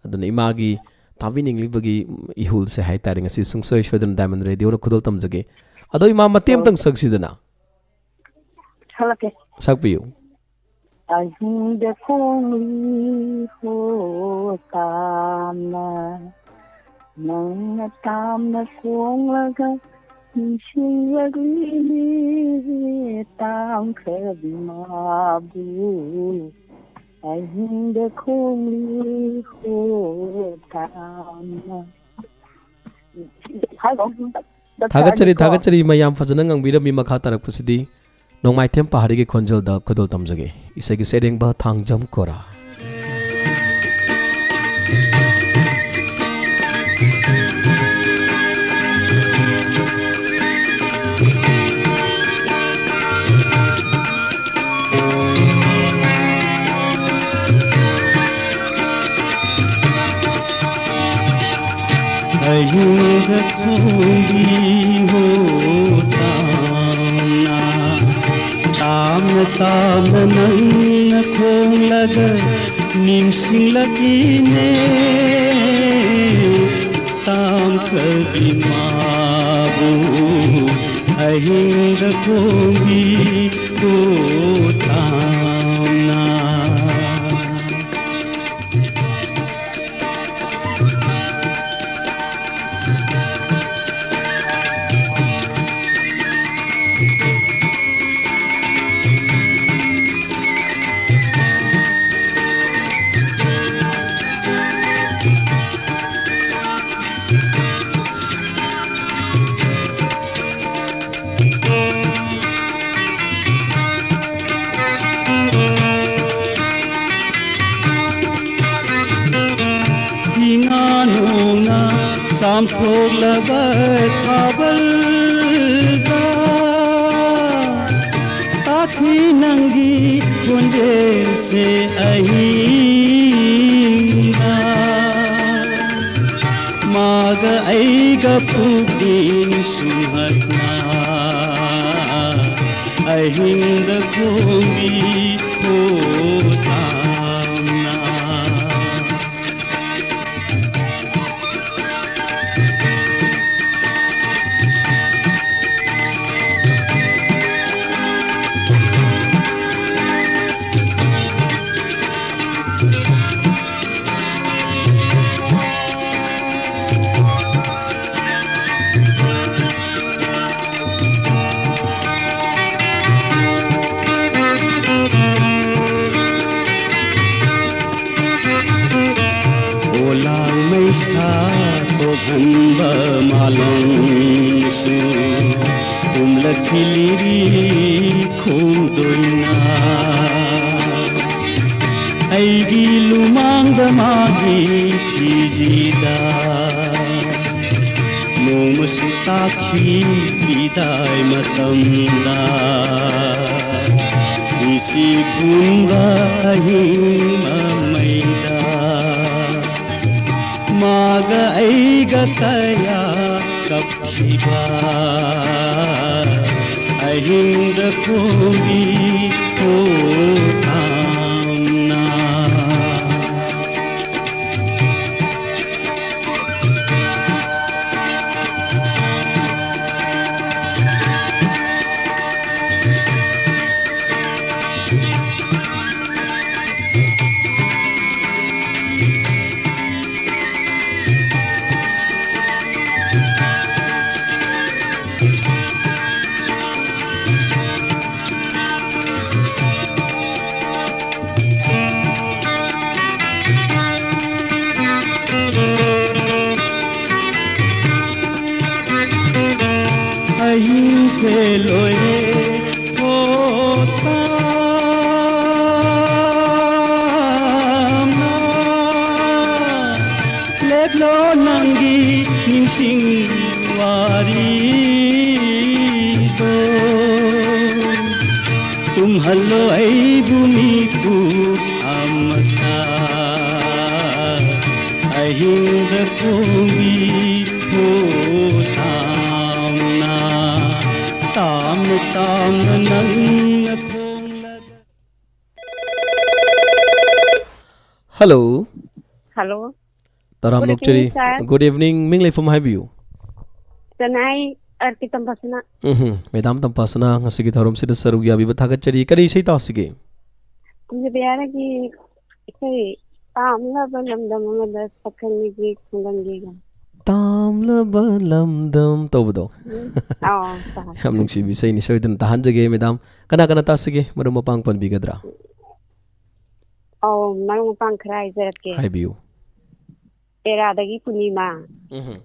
ꯑꯗꯨꯅ ꯏꯃꯥꯒꯤ ꯇꯥꯕꯤꯅꯤꯡꯂꯤꯕꯒꯤ ꯏꯍꯨꯜꯁꯦ ꯍꯥꯏꯇꯥꯔꯦ, ꯉꯁꯤ ꯁꯨꯡꯁꯣꯏ ꯁꯣꯏꯗꯅ ꯗꯥꯏꯃꯟ ꯔꯦꯗꯤꯑꯣꯅ ꯈꯨꯗꯣꯜ ꯇꯝꯖꯒꯦ꯫ ꯑꯗꯣ ꯏꯃꯥ, ꯃꯇꯦꯛ ꯍꯣꯏ꯫ ꯑꯃꯇꯪ ꯁꯛꯁꯤꯗꯅ꯫ ꯁꯛꯂꯛꯀꯦ꯫ ꯁꯛꯄꯤꯌꯨ꯫ ꯑꯍꯤꯡꯗ ꯈꯣꯡꯂꯤ ꯍꯣ ꯇꯥꯝꯅ, ꯅꯪꯅ ꯇꯥꯝꯅ ꯈꯣꯡꯂꯒ ꯅꯤꯡꯁꯤꯡꯂꯛꯂꯤꯅꯦ ꯇꯥꯝꯈ꯭ꯔꯕꯤ ꯃꯥꯕꯨ꯫ ꯑꯍꯤꯡꯗ ꯈꯣꯡꯂꯤ ꯍꯣ ꯇꯥꯝꯅ꯫ ꯊꯥꯒꯠꯆꯔꯤ, ꯊꯥꯒꯠꯆꯔꯤ꯫ ꯃꯌꯥꯝ ꯐꯖꯅ ꯉꯪꯕꯤꯔꯝꯃꯤ꯫ ꯃꯈꯥ ꯇꯥꯔꯛꯄꯁꯤꯗꯤ ꯅꯣꯡꯃꯥꯏꯊꯦꯝ ꯄꯍꯥꯔꯤꯒꯤ ꯈꯣꯟꯖꯦꯜꯗ ꯈꯨꯗꯣꯜ ꯇꯝꯖꯒꯦ꯫ ꯏꯁꯩꯒꯤ ꯁꯩꯔꯦꯡꯕ ꯊꯥꯡꯖꯝ ꯈꯣꯔꯥ꯫ ꯑꯍꯤꯡꯗ ꯈꯣꯡꯕꯤ ꯍꯣ ꯇꯥꯝꯅ, ꯇꯥꯝꯅ, ꯇꯥꯝꯅ ꯅꯪꯅ ꯈꯣꯡꯂꯒ ꯅꯤꯡꯁꯤꯡꯂꯛꯏꯅꯦ ꯇꯥꯝꯈ꯭ꯔꯕꯤ ꯃꯥꯕꯨ꯫ ꯑꯍꯤꯡꯗ ꯈꯣꯡꯕꯤ ꯍꯣ ꯇꯥꯝꯅ꯫ ꯏꯉꯥ ꯅꯣꯡꯅ ꯆꯥꯝꯊꯣꯛꯂꯕ ꯊꯥꯕꯜꯗ ꯇꯥꯈꯤ ꯅꯪꯒꯤ ꯈꯣꯟꯖꯦꯜꯁꯦ ꯑꯍꯤꯡꯗ꯫ ꯃꯥꯒ ꯑꯩꯒ ꯄꯨꯛꯅꯤꯡ ꯁꯨꯝꯍꯠꯅ ꯑꯍꯤꯡꯗ ꯈꯣꯡꯕꯤ ꯍꯣ ꯇꯥꯝꯅ꯫ ꯊꯣꯛꯍꯟꯕ ꯃꯥꯂꯪꯁꯨ ꯀꯨꯝꯂꯛꯈꯤꯂꯤꯔꯤ ꯈꯣꯡꯗꯣꯏꯅ꯫ ꯑꯩꯒꯤ ꯂꯨꯃꯥꯡꯗ ꯃꯥꯒꯤ ꯐꯤꯖꯤꯗ ꯅꯣꯡꯃꯁꯨ ꯇꯥꯈꯤ ꯄꯤꯗꯥꯏ ꯃꯇꯝꯗ꯫ ꯏꯁꯤꯒꯨꯝꯕ ꯑꯍꯤꯡ ꯑꯃꯩꯗ ꯃꯥꯒ ꯑꯩꯒ ꯀꯌꯥ ꯀꯞꯈꯤꯕ ꯑꯍꯤꯡꯗ ꯈꯣꯡꯕꯤ ꯈꯣꯡꯊꯥꯡꯅ꯫ ꯑꯍꯤꯡꯁꯦ ꯂꯣꯏꯔꯦ ꯍꯣ ꯇꯥꯝꯅ꯫ ꯂꯦꯞꯂꯣ ꯅꯪꯒꯤ ꯅꯤꯡꯁꯤꯡ ꯋꯥꯔꯤꯗꯣ꯫ ꯇꯨꯝꯍꯜꯂꯣ ꯑꯩꯕꯨ ꯃꯤꯀꯨꯞ ꯑꯃꯇ꯫ ꯑꯍꯤꯡꯗ ꯈꯣꯡꯕꯤ ꯍꯣ ꯇꯥꯝꯅ꯫ ꯇꯥꯝꯅ ꯇꯥꯝꯅ ꯅꯪꯅ ꯈꯣꯡꯂꯒ꯫ ꯍꯜꯂꯣ꯫ ꯍꯜꯂꯣ꯫ ꯇꯔꯥꯝꯅ Good evening, ꯑꯣꯛꯆꯔꯤ꯫ Sir꯫ Good evening꯫ ꯃꯤꯡ ꯂꯩꯐꯝ ꯍꯥꯏꯕꯤꯌꯨ꯫ ꯆꯦꯟꯅꯥꯏ ꯑꯥꯔ ꯀꯦ ꯇꯝꯐꯥꯁꯅꯥ꯫ ꯎꯝꯍꯨꯝ꯫ ꯃꯦꯗꯥꯝ ꯇꯝꯐꯥꯁꯅꯥ, ꯉꯁꯤꯒꯤ ꯊꯧꯔꯝꯁꯤꯗ ꯁꯔꯨꯛ ꯌꯥꯕꯤꯕ ꯊꯥꯒꯠꯆꯔꯤ꯫ ꯀꯔꯤ ꯏꯁꯩ ꯇꯥꯁꯤꯒꯦ? ꯀꯨꯟꯖꯕꯤꯍꯥꯔꯥꯒꯤ ꯏꯁꯩ ꯇꯥꯝꯂꯕ ꯂꯝꯗꯝ ꯑꯃꯗ ꯁꯛꯈꯪꯅꯤꯒꯤ ꯈꯨꯡꯒꯪꯒꯤꯒ꯫ ꯇꯥꯝꯂꯕ ꯂꯝꯗꯝ ꯇꯧꯕꯗꯣ꯫ ꯎꯝ꯫ ꯑꯥꯎ, ꯇꯥꯏ꯫ ꯌꯥꯝ ꯅꯨꯡꯁꯤꯕ ꯏꯁꯩꯅꯤ, ꯁꯣꯏꯗꯅ ꯇꯥꯍꯟꯖꯒꯦ ꯃꯦꯗꯥꯝ꯫ ꯀꯅꯥ ꯀꯅꯥ ꯇꯥꯁꯤꯒꯦ? ꯃꯔꯨꯞ ꯃꯄꯥꯡ ꯄꯟꯕꯤꯒꯗ꯭ꯔꯥ? ꯑꯧ, ꯃꯔꯨꯞ ꯃꯄꯥꯡ ꯈꯔ ꯍꯥꯏꯖꯔꯛꯀꯦ꯫ ꯍꯥꯏꯕꯤꯌꯨ꯫ ꯇꯦꯔꯥꯗꯒꯤ ꯄꯨꯔꯅꯤꯃꯥ, ꯎꯝ꯫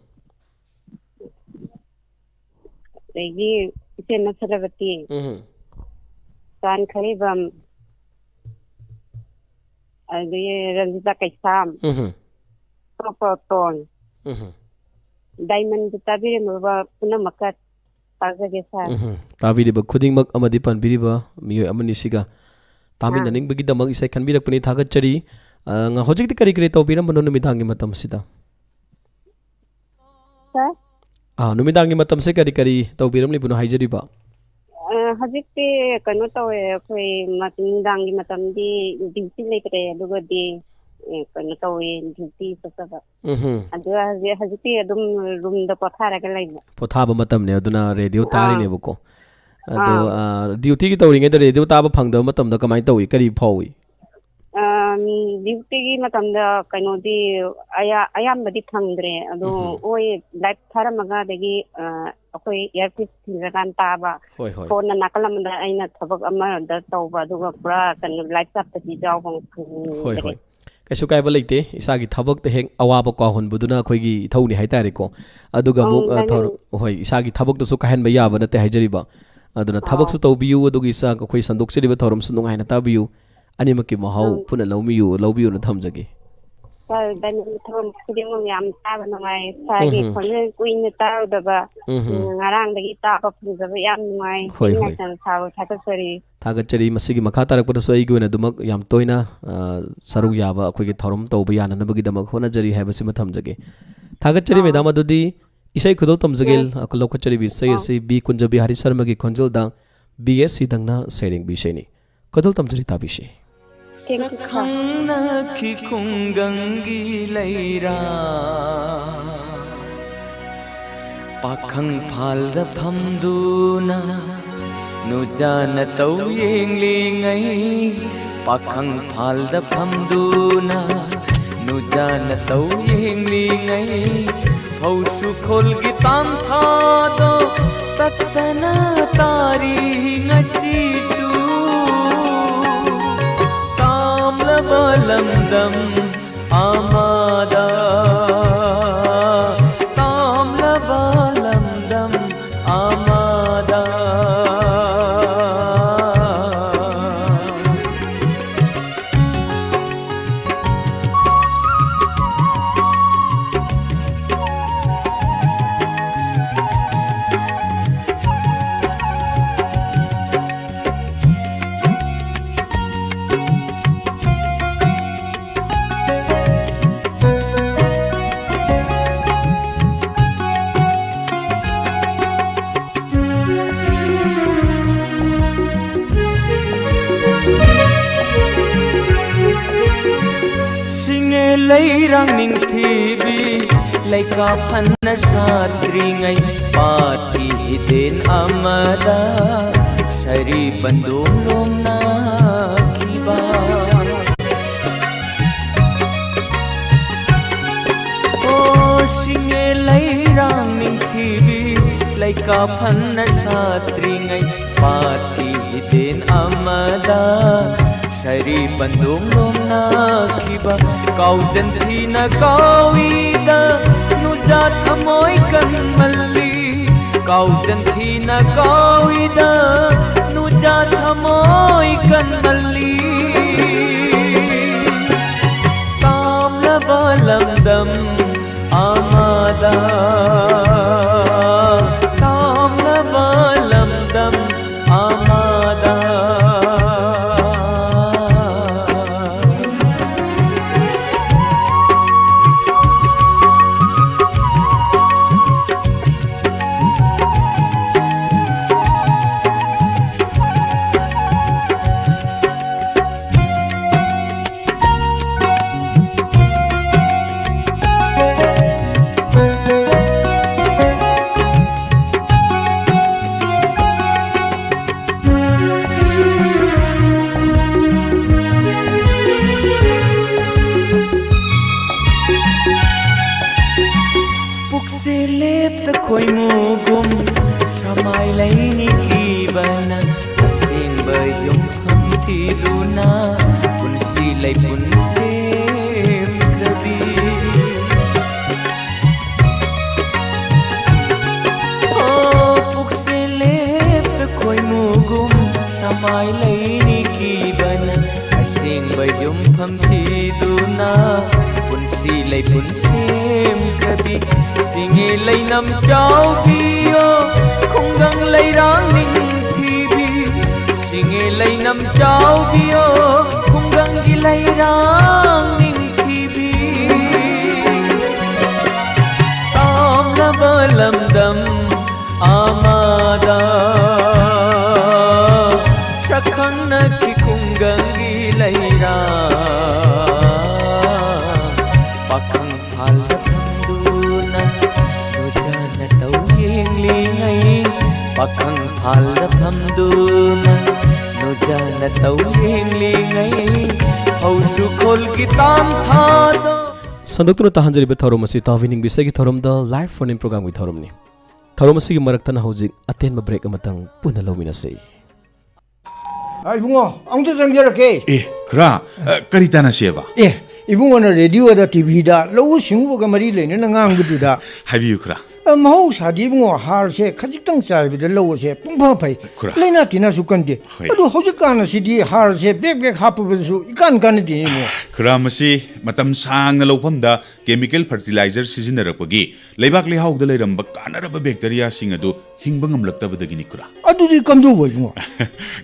ꯑꯗꯒꯤ ꯏꯆꯦ ꯅꯁꯔꯕꯇꯤ, ꯎꯝ꯫ ꯆꯥꯟ ꯈꯔꯤꯕꯝ, ꯑꯗꯒꯤ ꯔꯟꯖꯤꯇꯥ ꯀꯩꯁꯥꯝ, ꯎꯝ꯫ ꯇꯣꯞ ꯇꯣꯞ ꯇꯣꯟ, ꯎꯝ꯫ ꯗꯥꯏꯃꯟꯕꯨ ꯇꯥꯕꯤꯔꯝꯂꯕ ꯄꯨꯝꯅꯃꯛꯀ ꯇꯥꯖꯒꯦ ꯁꯥꯔ꯫ ꯎꯝ꯫ ꯇꯥꯕꯤꯔꯤꯕ ꯈꯨꯗꯤꯡꯃꯛ ꯑꯃꯗꯤ ꯄꯥꯟꯕꯤꯔꯤꯕ ꯃꯤꯑꯣꯏ ꯑꯃꯅꯤꯁꯤꯒ ꯑꯥ꯫ ꯇꯥꯃꯤꯟꯅꯅꯤꯡꯕꯒꯤꯗꯃꯛ ꯏꯁꯩ ꯈꯟꯕꯤꯔꯛꯄꯅꯤ, ꯊꯥꯒꯠꯆꯔꯤ꯫ ꯑ, ꯉ-, ꯍꯧꯖꯤꯛꯇꯤ ꯀꯔꯤ ꯀꯔꯤ ꯇꯧꯕꯤꯔꯝꯕꯅꯣ ꯅꯨꯃꯤꯗꯥꯡꯒꯤ ꯃꯇꯝꯁꯤꯗ? ꯁꯥꯔ? ꯑꯥ, ꯅꯨꯃꯤꯗꯥꯡꯒꯤ ꯃꯇꯝꯁꯦ ꯀꯔꯤ ꯀꯔꯤ ꯇꯧꯕꯤꯔꯝꯂꯤꯕꯅꯣ ꯍꯥꯏꯖꯔꯤꯕ? ꯑ, ꯍꯧꯖꯤꯛꯇꯤ ꯀꯩꯅꯣ ꯇꯧꯋꯦ, ꯑꯩꯈꯣꯏ ꯃ-, ꯅꯨꯡꯗꯥꯡꯒꯤ ꯃꯇꯝꯗꯤ ꯗ꯭ꯌꯨꯇꯤ ꯂꯩꯇ꯭ꯔꯦ, ꯑꯗꯨꯒꯗꯤ, ꯑꯦ, ꯀꯩꯅꯣ ꯇꯧꯋꯦ, ꯗ꯭ꯌꯨꯇꯤ ꯆꯠꯆꯕ꯫ ꯎꯝꯍꯨꯝ꯫ ꯑꯗꯨꯒ ꯍꯧꯖꯤꯛ, ꯍꯧꯖꯤꯛꯇꯤ ꯑꯗꯨꯝ ꯔꯨꯝꯗ ꯄꯣꯊꯥꯔꯒ ꯂꯩꯕ꯫ ꯄꯣꯊꯥꯕ ꯃꯇꯝꯅꯦ, ꯑꯗꯨꯅ ꯔꯦꯗꯤꯑꯣ ꯑꯥ꯫ ꯇꯥꯔꯤꯅꯦꯕꯀꯣ꯫ ꯑꯗꯣ, ꯑꯥ꯫ ꯑ, ꯗ꯭ꯌꯨꯇꯤꯒꯤ ꯇꯧꯔꯤꯉꯩꯗ ꯔꯦꯗꯤꯑꯣ ꯇꯥꯕ ꯐꯪꯗꯕ ꯃꯇꯝꯗ ꯀꯃꯥꯏꯅ ꯇꯧꯏ? ꯀꯔꯤ ꯐꯥꯎꯏ? ꯑ, ꯗ꯭ꯌꯨꯇꯤꯒꯤ ꯃꯇꯝꯗ ꯀꯩꯅꯣꯗꯤ ꯑꯌꯥ-, ꯑꯌꯥꯝꯕꯗꯤ ꯐꯪꯗ꯭ꯔꯦ꯫ ꯑꯗꯣ ꯎꯝꯍꯨꯝ꯫ ꯍꯣꯏ, ꯂꯥꯏꯚ ꯊꯥꯔꯝꯃꯒ ꯑꯗꯒꯤ, ꯑ, ꯑꯩꯈꯣꯏ ꯏꯌꯥꯔꯄꯤꯁ ꯊꯤꯜꯂꯀꯥꯟ ꯇꯥꯕ꯫ ꯍꯣꯏ, ꯍꯣꯏ꯫ ꯐꯣꯟꯅ ꯅꯥꯀꯜ ꯑꯃꯗ ꯑꯩꯅ ꯊꯕꯛ ꯑꯃꯗ ꯇꯧꯕ, ꯑꯗꯨꯒ ꯄꯨꯔꯥ ꯀꯩꯅꯣ ꯂꯥꯏꯚ ꯆꯠꯄꯗꯤ ꯌꯥꯎꯕ ꯍꯣꯏ, ꯐꯪꯗ꯭ꯔꯦ꯫ ꯍꯣꯏ꯫ ꯀꯩꯁꯨ ꯀꯥꯏꯕ ꯂꯩꯇꯦ꯫ ꯏꯁꯥꯒꯤ ꯊꯕꯛꯇ ꯍꯦꯛ ꯑꯋꯥꯕ ꯀꯥꯎꯍꯟꯕꯗꯨꯅ ꯑꯩꯈꯣꯏꯒꯤ ꯏꯊꯧꯅꯤ ꯍꯥꯏꯇꯥꯔꯦꯀꯣ꯫ ꯑꯗꯨꯒ ꯑꯃꯨꯛ, ꯑꯪ, ꯑ, ꯊꯧꯔ-, ꯍꯣꯏ, ꯏꯁꯥꯒꯤ ꯊꯕꯛꯇꯁꯨ ꯀꯥꯏꯍꯟꯕ ꯌꯥꯕ ꯅꯠꯇꯦ ꯍꯥꯏꯖꯔꯤꯕ꯫ ꯑꯗꯨꯅ ꯑꯥꯎ꯫ ꯊꯕꯛꯁꯨ ꯇꯧꯕꯤꯌꯨ, ꯑꯗꯨꯒ ꯏꯁꯥ ꯑꯩꯈꯣꯏ ꯁꯟꯗꯣꯛꯆꯔꯤꯕ ꯊꯧꯔꯝꯁꯨ ꯅꯨꯡꯉꯥꯏꯅ ꯇꯥꯕꯤꯌꯨ꯫ ꯑꯅꯤꯃꯛꯀꯤ ꯃꯍꯥꯎ ꯑꯪ꯫ ꯄꯨꯟꯅ ꯂꯧꯕꯤꯌꯨ, ꯂꯧꯕꯤꯌꯨꯅ ꯊꯝꯖꯒꯦ꯫ ꯁꯥꯔ, ꯏꯕꯥꯅꯤꯒꯤ ꯊꯧꯔꯝ ꯈꯨꯗꯤꯡꯃꯛ ꯌꯥꯝ ꯇꯥꯕ ꯅꯨꯡꯉꯥꯏ꯫ ꯁꯥꯔꯒꯤ ꯎꯝꯍꯨꯝ꯫ ꯈꯣꯟꯖꯦꯜ ꯀꯨꯏꯅ ꯇꯥꯔꯨꯗꯕ, ꯎꯝꯍꯨꯝ꯫ ꯎꯝ, ꯉꯔꯥꯡꯗꯒꯤ ꯇꯥꯕ ꯐꯪꯖꯕ ꯌꯥꯝ ꯅꯨꯡꯉꯥꯏ꯫ ꯍꯣꯏ, ꯍꯣꯏ꯫ ꯊꯦꯡꯅ ꯁꯥꯔꯕꯨ ꯊꯥꯒꯠꯆꯔꯤ꯫ ꯊꯥꯒꯠꯆꯔꯤ꯫ ꯃꯁꯤꯒꯤ ꯃꯈꯥ ꯇꯥꯔꯛꯄꯗꯁꯨ ꯑꯩꯒꯤ ꯑꯣꯏꯅ ꯑꯗꯨꯃꯛ ꯌꯥꯝ ꯇꯣꯏꯅ, ꯑ, ꯁꯔꯨꯛ ꯑꯥ꯫ ꯌꯥꯕ, ꯑꯩꯈꯣꯏꯒꯤ ꯊꯧꯔꯝ ꯇꯧꯕ ꯌꯥꯅꯅꯕꯒꯤꯗꯃꯛ ꯍꯣꯠꯅꯖꯔꯤ ꯍꯥꯏꯕꯁꯤꯃ ꯊꯝꯖꯒꯦ꯫ ꯊꯥꯒꯠꯆꯔꯤ, ꯑꯥ꯫ ꯃꯦꯗꯥꯝ꯫ ꯑꯗꯨꯗꯤ ꯏꯁꯩ ꯈꯨꯗꯣꯜ ꯇꯝꯖꯒꯦ꯫ ꯌꯦꯁ꯫ ꯑ, ꯂꯧꯈꯠꯆꯔꯤꯕ ꯏꯁꯩ ꯑꯥ꯫ ꯑꯁꯤ ꯕꯤ ꯀꯨꯟꯖꯕꯤꯍꯥꯔꯤ ꯁꯔꯃꯒꯤ ꯈꯣꯟꯖꯦꯜꯗ ꯕꯤ ꯑꯦꯁ ꯁꯤꯗꯪꯅ ꯁꯩꯔꯦꯡꯕꯤ ꯏꯁꯩꯅꯤ꯫ ꯈꯨꯗꯣꯜ ꯇꯝꯖꯔꯤ, ꯇꯥꯕꯤꯁꯤ꯫ ꯈꯨꯡꯒꯪꯒꯤ ꯂꯩꯔꯥ ꯄꯥꯈꯪ ꯐꯥꯜꯗ ꯐꯝꯗꯨꯅ ꯅꯨꯖꯥꯅ ꯇꯧ ꯌꯦꯡꯂꯤꯉꯩ, ꯄꯥꯈꯪ ꯐꯥꯜꯗ ꯐꯝꯗꯨꯅ ꯅꯨꯖꯥꯅ ꯇꯧ ꯌꯦꯡꯂꯤꯉꯩ, ꯐꯧꯁꯨ ꯈꯣꯜꯒꯤ ꯇꯥꯟꯊꯥꯗꯣ ꯇꯠꯇꯅ ꯇꯥꯔꯤ ꯉꯁꯤꯁꯨ꯫ ꯇꯥꯝꯂꯕ ꯂꯝꯗꯝ ꯑꯃꯗ ꯂꯩꯔꯥꯡ ꯅꯤꯡꯊꯤꯕꯤ ꯂꯩꯀꯥ ꯐꯅ ꯁꯥꯠꯇ꯭ꯔꯤꯉꯩ ꯄꯥꯠꯀꯤ ꯍꯤꯗꯦꯟ ꯑꯃꯗ ꯁꯥꯔꯤ ꯄꯟꯗꯣꯝ ꯂꯣꯝꯅꯈꯤꯕ꯫ ꯑꯣ ꯁꯤꯡꯉꯦ ꯂꯩꯔꯥꯡ ꯅꯤꯡꯊꯤꯕꯤ ꯂꯩꯀꯥ ꯐꯅ ꯁꯥꯠꯇ꯭ꯔꯤꯉꯩ ꯄꯥꯠꯀꯤ ꯍꯤꯗꯦꯟ ꯑꯃꯗ ꯁꯥꯔꯤ ꯄꯟꯗꯣꯝ ꯂꯣꯝꯅꯈꯤꯕ꯫ ꯀꯥꯎꯖꯟ ꯊꯤꯅ ꯀꯥꯎꯏꯗ ꯅꯨꯖꯥ ꯊꯃꯣꯏ ꯀꯟꯃꯜꯂꯤ꯫ ꯀꯥꯎꯖꯟ ꯊꯤꯅ ꯀꯥꯎꯏꯗ ꯅꯨꯖꯥ ꯊꯃꯣꯏ ꯀꯟꯃꯜꯂꯤ꯫ ꯇꯥꯝꯂꯕ ꯂꯝꯗꯝ ꯑꯃꯗ, ꯇꯥꯝꯂꯕ ꯂꯝꯗꯝ ꯑꯃꯗ꯫ ꯄꯨꯛꯁꯦ ꯂꯦꯞꯇ ꯈꯣꯏꯃꯨꯒꯨꯝ ꯁꯃꯥꯏ ꯂꯩꯅꯤ ꯀꯤꯕꯅ ꯑꯁꯦꯡꯕ ꯌꯨꯝꯐꯝ ꯊꯤꯗꯨꯅ ꯄꯨꯟꯁꯤ ꯂꯩꯄꯨꯟ ꯁꯦꯝꯈ꯭ꯔꯕꯤ꯫ ꯑꯣ ꯄꯨꯛꯁꯦ ꯂꯦꯞꯇ ꯈꯣꯏꯃꯨꯒꯨꯝ ꯁꯃꯥꯏ ꯂꯩꯅꯤ ꯀꯤꯕꯅ ꯑꯁꯦꯡꯕ ꯌꯨꯝꯐꯝ ꯊꯤꯗꯨꯅ ꯄꯨꯟꯁꯤ ꯂꯩꯄꯨꯟ ꯁꯦꯝꯈ꯭ꯔꯕꯤ꯫ ꯁꯤꯡꯉꯦ ꯂꯩꯅꯝ ꯆꯥꯎꯕꯤꯌꯣ ꯈꯨꯡꯒꯪ ꯂꯩꯔꯥꯡ ꯅꯤꯡꯊꯤꯕꯤ꯫ ꯁꯤꯡꯉꯦ ꯂꯩꯅꯝ ꯆꯥꯎꯕꯤꯌꯣ ꯈꯨꯡꯒꯪꯒꯤ ꯂꯩꯔꯥꯡ ꯅꯤꯡꯊꯤꯕꯤ꯫ ꯇꯥꯝꯂꯕ ꯂꯝꯗꯝ ꯑꯃꯗ ꯁꯛꯈꯪꯅꯈꯤ ꯈꯨꯡꯒꯪꯒꯤ ꯂꯩꯔꯥꯡ ꯄꯥꯈꯪ ꯐꯥꯜꯗ ꯐꯝꯗꯨꯅ ꯅꯨꯖꯥꯅ ꯇꯧ ꯌꯦꯡꯂꯤꯉꯩ, ꯄꯥꯈꯪ ꯐꯥꯜꯗ ꯐꯝꯗꯨꯅ ꯅꯨꯖꯥꯅ ꯇꯧ ꯌꯦꯡꯂꯤꯉꯩ, ꯍꯧꯁꯨ ꯈꯣꯜꯒꯤ ꯇꯥꯟꯊꯥꯗ꯫ ꯁꯟꯗꯣꯛꯇꯨꯅ ꯇꯥꯍꯟꯖꯔꯤꯕ ꯊꯧꯔꯝ ꯑꯁꯤ ꯇꯥꯕꯤꯅꯤꯡꯕ ꯏꯁꯩꯒꯤ ꯊꯧꯔꯝꯗ live phone in programꯒꯤ ꯊꯧꯔꯝꯅꯤ꯫ ꯊꯧꯔꯝ ꯑꯁꯤꯒꯤ ꯃꯔꯛꯇꯅ ꯍꯧꯖꯤꯛ ꯑꯇꯦꯟꯕ break ꯑꯃꯇꯪ ꯄꯨꯟꯅ ꯂꯧꯃꯤꯟꯅꯁꯤ꯫ ꯑ, ꯏꯕꯨꯡꯉꯣ, ꯑꯃꯨꯛꯇ ꯆꯪꯖꯔꯛꯀꯦ꯫ ꯑꯦ, ꯈꯨꯔꯥ, ꯑ, ꯀꯔꯤ ꯇꯥꯟꯅꯁꯦꯕ? ꯑꯦ, ꯏꯕꯨꯡꯉꯣꯅ ꯔꯦꯗꯤꯑꯣꯗ, ꯇꯤꯚꯤꯗ ꯂꯧꯎ ꯁꯤꯡꯎꯕꯒ ꯃꯔꯤ ꯂꯩꯅꯅ ꯉꯥꯡꯕꯗꯨꯗ꯫ ꯍꯥꯏꯕꯤꯌꯨ, ꯈꯨꯔꯥ꯫ ꯑ, ꯃꯍꯧꯁꯥꯗꯤ ꯏꯕꯨꯡꯉꯣ, ꯍꯥꯔꯁꯦ ꯈꯖꯤꯛꯇꯪ ꯆꯥꯏꯕꯗ ꯂꯧ ꯑꯁꯦ ꯄꯨꯡꯐ ꯐꯩ꯫ ꯈꯨꯔꯥ꯫ ꯂꯥꯏꯅꯥ ꯇꯤꯟꯅꯁꯨ ꯀꯟꯗꯦ꯫ ꯍꯣꯏ꯫ ꯑꯗꯨ ꯍꯧꯖꯤꯛꯀꯥꯟ ꯑꯁꯤꯗꯤ ꯍꯥꯔꯁꯦ ꯕꯦꯛ ꯕꯦꯛ ꯍꯥꯞꯄꯕꯁꯨ ꯏꯀꯥꯟ ꯀꯥꯟꯅꯗꯦ ꯏꯕꯨꯡꯉꯣ꯫ ꯈꯨꯔꯥ, ꯃꯁꯤ ꯃꯇꯝ ꯁꯥꯡꯅ ꯂꯧꯐꯝꯗ chemical fertilizer ꯁꯤꯖꯤꯟꯅꯔꯛꯄꯒꯤ ꯂꯩꯕꯥꯛ ꯂꯩꯍꯥꯎꯗ ꯂꯩꯔꯝꯕ ꯀꯥꯟꯅꯔꯕ bacteria ꯁꯤꯡ ꯑꯗꯨ ꯍꯤꯡꯕ ꯉꯝꯂꯛꯇꯕꯗꯒꯤꯅꯤ, ꯈꯨꯔꯥ꯫ ꯑꯗꯨꯗꯤ ꯀꯝꯗꯧꯕ ꯏꯕꯨꯡꯉꯣ?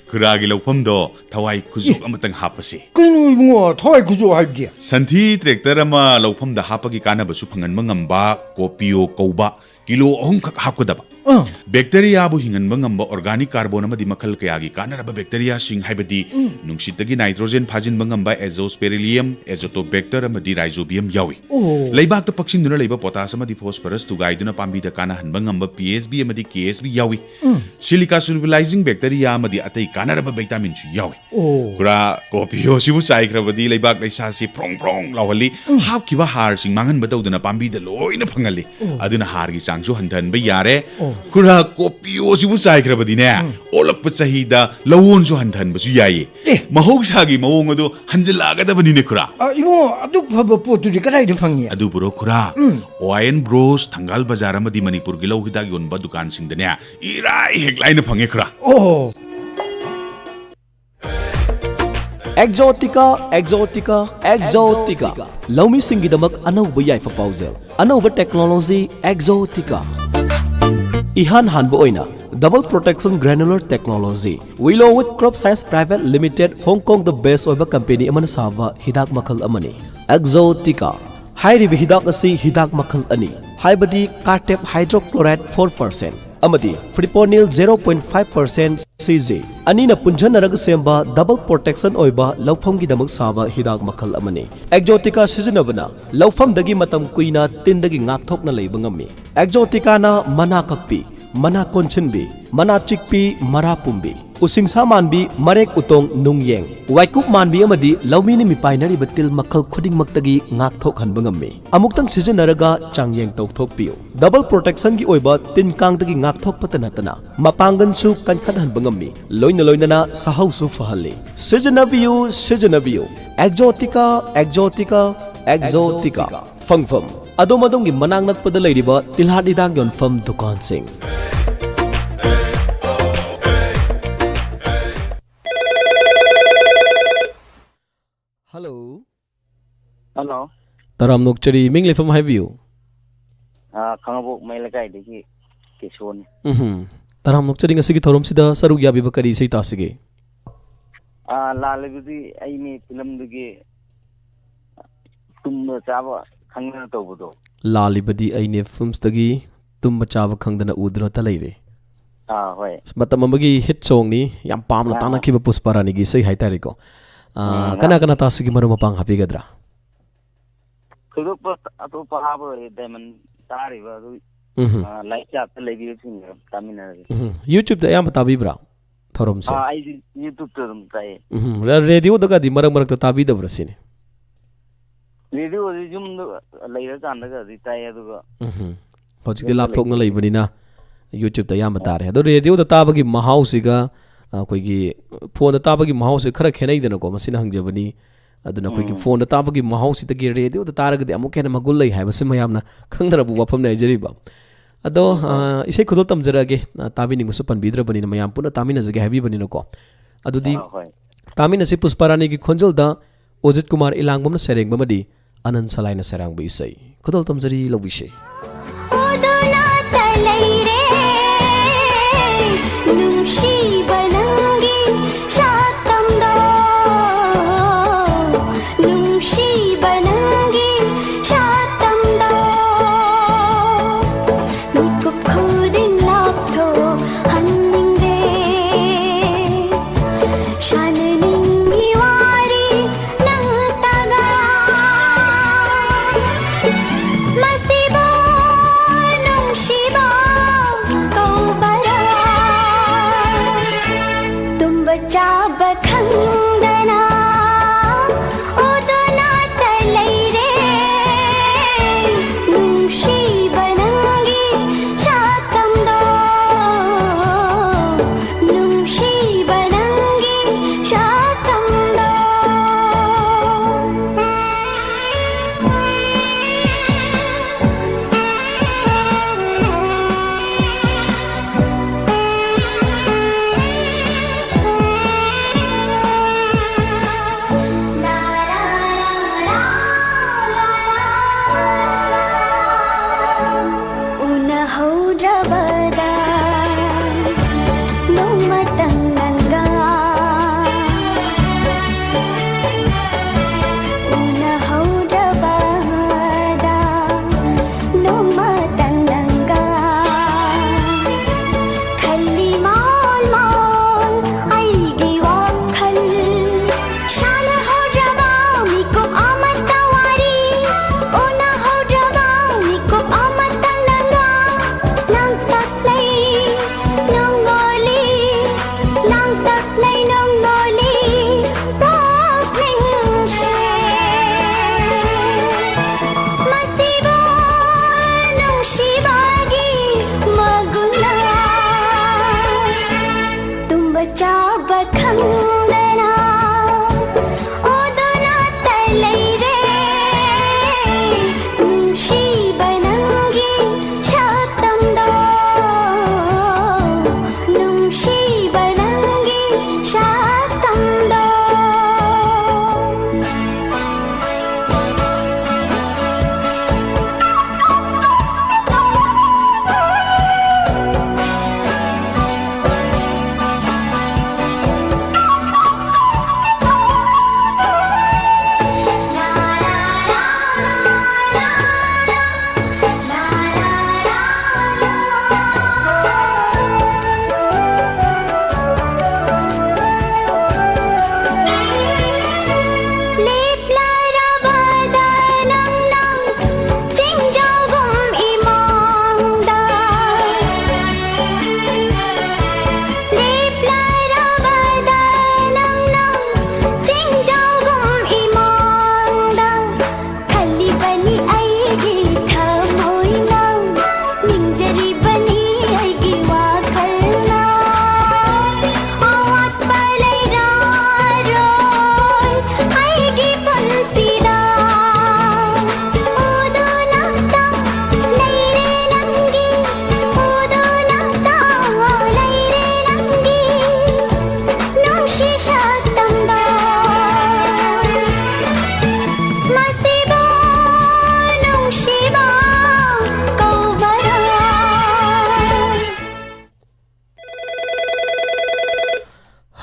ꯈꯨꯔꯥꯒꯤ ꯂꯧꯐꯝꯗꯣ ꯊꯋꯥꯏ ꯈꯨꯖꯣꯞ ꯑꯦ꯫ ꯑꯃꯇꯪ ꯍꯥꯞꯄꯁꯤ꯫ ꯀꯩꯅꯣ ꯏꯕꯨꯡꯉꯣ, ꯊꯋꯥꯏ ꯈꯨꯖꯣꯞ ꯍꯥꯏꯕꯗꯤ? ꯁꯟꯊꯤ tractor ꯑꯃ ꯂꯧꯐꯝꯗ ꯍꯥꯞꯄꯒꯤ ꯀꯥꯟꯅꯕꯁꯨ ꯐꯪꯍꯟꯕ ꯉꯝꯕ ꯀꯣꯄꯤꯌꯣ ꯀꯧꯕ ꯀꯤꯂꯣ ꯑꯍꯨꯝꯈꯛ ꯍꯥꯞꯀꯗꯕ꯫ ꯑꯥ꯫ Bacteria ꯕꯨ ꯍꯤꯡꯍꯟꯕ ꯉꯝꯕ organic carbon ꯑꯃꯗꯤ ꯃꯈꯜ ꯀꯌꯥꯒꯤ ꯀꯥꯟꯅꯔꯕ bacteria ꯁꯤꯡ, ꯍꯥꯏꯕꯗꯤ ꯎꯝ꯫ ꯅꯨꯡꯁꯤꯠꯇꯒꯤ nitrogen ꯐꯥꯖꯤꯟꯕ ꯉꯝꯕ Azospirillum, Azotobacter ꯑꯃꯗꯤ Rhizobium ꯌꯥꯎꯏ꯫ ꯑꯣ꯫ ꯂꯩꯕꯥꯛꯇ ꯄꯛꯁꯤꯟꯗꯨꯅ ꯂꯩꯕ potash ꯑꯃꯗꯤ phosphorus ꯊꯨꯒꯥꯏꯗꯨꯅ ꯄꯥꯝꯕꯤꯗ ꯀꯥꯟꯅꯍꯟꯕ ꯉꯝꯕ P S B ꯑꯃꯗꯤ K S B ꯌꯥꯎꯏ꯫ ꯎꯝ꯫ Silica solubilizing bacteria ꯑꯃꯗꯤ ꯑꯇꯩ ꯀꯥꯟꯅꯔꯕ vitamin ꯁꯨ ꯌꯥꯎꯏ꯫ ꯑꯣ꯫ ꯈꯨꯔꯥ, ꯀꯣꯄꯤꯌꯣ ꯁꯤꯕꯨ ꯆꯥꯏꯈ꯭ꯔꯕꯗꯤ ꯂꯩꯕꯥꯛ ꯂꯩꯁꯥꯁꯤ ꯐ꯭ꯔꯣꯡ ꯐ꯭ꯔꯣꯡ ꯂꯥꯎꯍꯜꯂꯤ꯫ ꯎꯝ꯫ ꯍꯥꯞꯈꯤꯕ ꯍꯥꯔꯁꯤꯡ ꯃꯥꯡꯍꯟꯕ ꯇꯧꯗꯅ ꯄꯥꯝꯕꯤꯗ ꯂꯣꯏꯅ ꯐꯪꯍꯜꯂꯤ꯫ ꯑꯣ꯫ ꯑꯗꯨꯅ ꯍꯥꯔꯒꯤ ꯆꯥꯡꯁꯨ ꯍꯟꯊꯍꯟꯕ ꯌꯥꯔꯦ꯫ ꯑꯣ꯫ ꯈꯨꯔꯥ, ꯀꯣꯄꯤꯌꯣ ꯁꯤꯕꯨ ꯆꯥꯏꯈ꯭ꯔꯕꯗꯤꯅꯦ, ꯎꯝ꯫ ꯑꯣꯜꯂꯛꯄ ꯆꯍꯤꯗ ꯂꯧꯑꯣꯟꯁꯨ ꯍꯟꯊꯍꯟꯕꯁꯨ ꯌꯥꯏꯌꯦ꯫ ꯑꯦ꯫ ꯃꯍꯧꯁꯥꯒꯤ ꯃꯑꯣꯡ ꯑꯗꯨ ꯍꯟꯖꯤꯜꯂꯛꯑꯒꯗꯕꯅꯤꯅꯦ, ꯈꯨꯔꯥ꯫ ꯑ, ꯏꯕꯨꯡꯉꯣ, ꯑꯗꯨꯛ ꯐꯕ ꯄꯣꯠꯇꯨꯗꯤ ꯀꯗꯥꯏꯗ ꯐꯪꯉꯤ? ꯑꯗꯨꯕꯨꯔꯣ, ꯈꯨꯔꯥ? ꯎꯝ꯫ ꯑꯣ ꯑꯥꯏ ꯑꯦꯟ ꯕ꯭ꯔꯣꯁ, ꯊꯪꯒꯥꯜ ꯕꯖꯥꯔ ꯑꯃꯗꯤ ꯃꯅꯤꯄꯨꯔꯒꯤ ꯂꯧ ꯍꯤꯗꯥꯛ ꯌꯣꯟꯕ ꯗꯨꯀꯥꯟꯁꯤꯡꯗꯅꯦ ꯏꯔꯥꯏ ꯍꯦꯛ ꯂꯥꯏꯅ ꯐꯪꯉꯦ, ꯈꯨꯔꯥ꯫ ꯑꯣ꯫ ꯑꯦꯛꯖꯣꯇꯤꯀꯥ, ꯑꯦꯛꯖꯣꯇꯤꯀꯥ, ꯑꯦꯛꯖꯣꯇꯤꯀꯥ꯫ ꯂꯧꯃꯤꯁꯤꯡꯒꯤꯗꯃꯛ ꯑꯅꯧꯕ ꯌꯥꯏꯐ ꯄꯥꯎꯖꯦꯜ, ꯑꯅꯧꯕ technology ꯑꯦꯛꯖꯣꯇꯤꯀꯥ꯫ ꯏꯍꯥꯟ ꯍꯥꯟꯕ ꯑꯣꯏꯅ double protection granular technology, Willow with Crop Science Private Limited, Hong Kong the base ꯑꯣꯏꯕ company ꯑꯃꯅ ꯁꯥꯕ ꯍꯤꯗꯥꯛ ꯃꯈꯜ ꯑꯃꯅꯤ꯫ ꯑꯦꯛꯖꯣꯇꯤꯀꯥ ꯍꯥꯏꯔꯤꯕ ꯍꯤꯗꯥꯛ ꯑꯁꯤ ꯍꯤꯗꯥꯛ ꯃꯈꯜ ꯑꯅꯤ, ꯍꯥꯏꯕꯗꯤ Cartep hydrochloride four percent ꯑꯃꯗꯤ fipronil zero point five percent C G ꯑꯅꯤꯅ ꯄꯨꯟꯁꯤꯟꯅꯔꯒ ꯁꯦꯝꯕ ꯗꯕꯜ ꯄ꯭ꯔꯣꯇꯦꯛꯁꯟ ꯑꯣꯏꯕ ꯂꯧꯐꯝꯒꯤꯗꯃꯛ ꯁꯥꯕ ꯍꯤꯗꯥꯛ ꯃꯈꯜ ꯑꯃꯅꯤ꯫ ꯑꯦꯛꯖꯣꯇꯤꯀꯥ ꯁꯤꯖꯤꯟꯅꯕꯅ ꯂꯧꯐꯝꯗꯒꯤ ꯃꯇꯝ ꯀꯨꯏꯅ ꯇꯤꯟꯗꯒꯤ ꯉꯥꯛꯊꯣꯛꯅ ꯂꯩꯕ ꯉꯝꯃꯤ꯫ ꯑꯦꯛꯖꯣꯇꯤꯀꯥꯅ ꯃꯅꯥ ꯀꯛꯄꯤ, ꯃꯅꯥ ꯀꯣꯟꯁꯤꯟꯕꯤ, ꯃꯅꯥ ꯆꯤꯛꯄꯤ, ꯃꯔꯥ ꯄꯨꯝꯕꯤ, ꯎꯁꯤꯡꯁꯥ ꯃꯥꯟꯕꯤ, ꯃꯔꯦꯛ ꯎꯇꯣꯡ, ꯅꯨꯡꯌꯦꯡ, ꯋꯥꯏꯀꯨꯞ ꯃꯥꯟꯕꯤ ꯑꯃꯗꯤ ꯂꯧꯃꯤꯅ ꯃꯤꯄꯥꯏꯅꯔꯤꯕ ꯇꯤꯜ ꯃꯈꯜ ꯈꯨꯗꯤꯡꯃꯛꯇꯒꯤ ꯉꯥꯛꯊꯣꯛꯍꯟꯕ ꯉꯝꯃꯤ꯫ ꯑꯃꯨꯛꯇꯪ ꯁꯤꯖꯤꯟꯅꯔꯒ ꯆꯥꯡꯌꯦꯡ ꯇꯧꯊꯣꯛꯄꯤꯌꯨ꯫ ꯗꯕꯜ ꯄ꯭ꯔꯣꯇꯦꯛꯁꯟꯒꯤ ꯑꯣꯏꯕ ꯇꯤꯟ ꯀꯥꯡꯗꯒꯤ ꯉꯥꯛꯊꯣꯛꯄꯇ ꯅꯠꯇꯅ ꯃꯄꯥꯡꯒꯜꯁꯨ ꯀꯟꯈꯠꯍꯟꯕ ꯉꯝꯃꯤ, ꯂꯣꯏꯅ ꯂꯣꯏꯅꯅ ꯁꯥꯍꯧꯁꯨ ꯐꯍꯜꯂꯤ꯫ ꯁꯤꯖꯤꯟꯅꯕꯤꯌꯨ, ꯁꯤꯖꯤꯟꯅꯕꯤꯌꯨ, ꯑꯦꯛꯖꯣꯇꯤꯀꯥ, ꯑꯦꯛꯖꯣꯇꯤꯀꯥ, ꯑꯦꯛꯖꯣꯇꯤꯀꯥ꯫ ꯐꯪꯐꯝ: ꯑꯗꯣꯝ ꯑꯗꯣꯝꯒꯤ ꯃꯅꯥꯛ ꯅꯛꯄꯗ ꯂꯩꯔꯤꯕ ꯇꯤꯜꯍꯥꯠ ꯍꯤꯗꯥꯛ ꯌꯣꯟꯐꯝ ꯗꯨꯀꯥꯟꯁꯤꯡ꯫ ꯍꯜꯂꯣ꯫ ꯍꯜꯂꯣ꯫ ꯇꯔꯥꯝꯅ ꯑꯣꯛꯆꯔꯤ, ꯃꯤꯡ ꯂꯩꯐꯝ ꯍꯥꯏꯕꯤꯌꯨ꯫ ꯑꯥ, ꯈꯥꯡꯉꯕꯣꯛ ꯃꯌꯥꯏ ꯂꯩꯀꯥꯏꯗꯒꯤ ꯀꯦꯁꯣꯅꯤ꯫ ꯎꯝꯍꯨꯝ꯫ ꯇꯔꯥꯝꯅ ꯑꯣꯛꯆꯔꯤ, ꯉꯁꯤꯒꯤ ꯊꯧꯔꯝꯁꯤꯗ ꯁꯔꯨꯛ ꯌꯥꯕꯤꯕ ꯀꯔꯤ ꯏꯁꯩ ꯇꯥꯁꯤꯒꯦ? ꯑꯥ, ꯂꯥꯜꯂꯤꯕꯗꯤ ꯑꯩꯅꯦ ꯐꯤꯂꯝꯗꯨꯒꯤ ꯇꯨꯝꯕ ꯆꯥꯕ ꯈꯪꯗꯅ ꯇꯧꯕꯗꯣ꯫ ꯂꯥꯜꯂꯤꯕꯗꯤ ꯑꯩꯅꯦ ꯐꯤꯂꯝꯁꯇꯒꯤ ꯇꯨꯝꯕ ꯆꯥꯕ ꯈꯪꯗꯅ ꯎꯗꯨꯅꯇ ꯂꯩꯔꯦ꯫ ꯑꯥ, ꯍꯣꯏ꯫ ꯃꯇꯝ ꯑꯃꯒꯤ ꯍꯤꯠ ꯁꯣꯡꯅꯤ, ꯌꯥꯝ ꯄꯥꯝꯅ ꯑꯥ, ꯑꯥ꯫ ꯇꯥꯅꯈꯤꯕ ꯄꯨꯁꯄꯥ ꯔꯥꯅꯤꯒꯤ ꯏꯁꯩ ꯍꯥꯏꯇꯥꯔꯦꯀꯣ꯫ ꯑꯥ, ꯎꯝ, ꯀꯅꯥ ꯌꯥꯝ ꯀꯅꯥ ꯇꯥꯁꯤꯒꯦ, ꯃꯔꯨꯞ ꯃꯄꯥꯡ ꯍꯥꯞꯄꯤꯒꯗ꯭ꯔꯥ? ꯊꯣꯏꯗꯣꯛꯄ ꯑꯇꯣꯞꯄ ꯍꯥꯞꯄꯔꯣꯏ, ꯗꯥꯏꯃꯟ ꯇꯥꯔꯤꯕ ꯑꯗꯨ, ꯎꯝꯍꯨꯝ꯫ ꯑꯥ, ꯂꯥꯏꯛ ꯆꯥꯠꯇ ꯂꯩꯕꯤꯕꯁꯤꯡꯒ ꯇꯥꯃꯤꯟꯅꯔꯒꯦ꯫ ꯎꯝꯍꯨꯝ꯫ YouTube-ꯇ ꯑꯌꯥꯝꯕ ꯇꯥꯕꯤꯕ꯭ꯔꯥ ꯊꯧꯔꯝꯁꯦ? ꯑꯥ, ꯑꯩꯗꯤ YouTube-ꯇ ꯑꯗꯨꯝ ꯇꯥꯏꯌꯦ꯫ ꯎꯝꯍꯨꯝ꯫ ꯔ-, ꯔꯦꯗꯤꯑꯣꯗꯒꯗꯤ ꯃꯔꯛ ꯃꯔꯛꯇ ꯇꯥꯕꯤꯗꯕ꯭ꯔꯥ ꯁꯤꯅꯤ? ꯔꯦꯗꯤꯑꯣꯗꯤ ꯌꯨꯝꯗ ꯂꯩꯔꯀꯥꯟꯗꯒꯗꯤ ꯇꯥꯏ, ꯑꯗꯨꯒ ꯎꯝꯍꯨꯝ꯫ ꯍꯧꯖꯤꯛꯇꯤ ꯌꯨꯝꯗ ꯂꯥꯞꯊꯣꯛꯅ ꯂꯩꯕꯗꯤ ꯂꯩꯕꯅꯤꯅ YouTube-ꯇ ꯑꯌꯥꯝꯕ ꯑꯥ꯫ ꯇꯥꯔꯦ꯫ ꯑꯗꯣ ꯔꯦꯗꯤꯑꯣꯗ ꯇꯥꯕꯒꯤ ꯃꯍꯥꯎꯁꯤꯒ, ꯑꯩꯈꯣꯏꯒꯤ ꯐꯣꯟꯗ ꯇꯥꯕꯒꯤ ꯃꯍꯥꯎꯁꯦ ꯈꯔ ꯈꯦꯠꯅꯩꯗꯅꯀꯣ, ꯃꯁꯤꯅ ꯍꯪꯖꯕꯅꯤ꯫ ꯑꯗꯨꯅ ꯑꯩꯈꯣꯏꯒꯤ ꯎꯝ꯫ ꯐꯣꯟꯗ ꯇꯥꯕꯒꯤ ꯃꯍꯥꯎꯁꯤꯗꯒꯤ ꯔꯦꯗꯤꯑꯣꯗ ꯇꯥꯔꯒꯗꯤ ꯑꯃꯨꯛꯀ ꯍꯦꯟꯅ ꯃꯒꯨꯟ ꯂꯩ ꯍꯥꯏꯕꯁꯤ ꯃꯌꯥꯝꯅ ꯈꯪꯅꯔꯕ ꯋꯥꯐꯝꯅꯤ ꯍꯥꯏꯖꯔꯤꯕ꯫ ꯑꯗꯣ, ꯍꯣꯏ, ꯍꯣꯏ꯫ ꯑ, ꯏꯁꯩ ꯈꯨꯗꯣꯜ ꯇꯝꯖꯔꯛꯑꯒꯦ, ꯑ, ꯇꯥꯕꯤꯅꯤꯡꯕꯁꯨ ꯄꯟꯕꯤꯗ꯭ꯔꯕꯅꯤꯅ, ꯃꯌꯥꯝ ꯄꯨꯟꯅ ꯇꯥꯃꯤꯟꯅꯖꯒꯦ ꯍꯥꯏꯕꯤꯕꯅꯤꯅꯀꯣ꯫ ꯑꯗꯨꯗꯤ ꯑꯥ, ꯍꯣꯏ꯫ ꯇꯥꯃꯤꯟꯅꯁꯤ ꯄꯨꯁꯄꯥ ꯔꯥꯅꯤꯒꯤ ꯈꯣꯟꯖꯦꯜꯗ ꯑꯣꯖꯤꯠ ꯀꯨꯃꯥꯔ ꯏꯂꯥꯡꯕꯝꯅ ꯁꯩꯔꯦꯡꯕ ꯑꯃꯗꯤ ꯑꯅꯟ ꯁꯂꯥꯏꯅ ꯁꯩꯔꯥꯡꯕ ꯏꯁꯩ꯫ ꯈꯨꯗꯣꯜ ꯇꯝꯖꯔꯤ, ꯂꯧꯕꯤꯁꯦ꯫ ꯑꯣꯗꯨꯅꯇ ꯂꯩꯔꯦ, ꯅꯨꯡꯁꯤꯕ ꯅꯪꯒꯤ ꯁꯛꯇꯝꯗꯣ, ꯅꯨꯡꯁꯤꯕ ꯅꯪꯒꯤ ꯁꯛꯇꯝꯗꯣ, ꯃꯤꯀꯨꯞ ꯈꯨꯗꯤꯡ ꯂꯥꯛ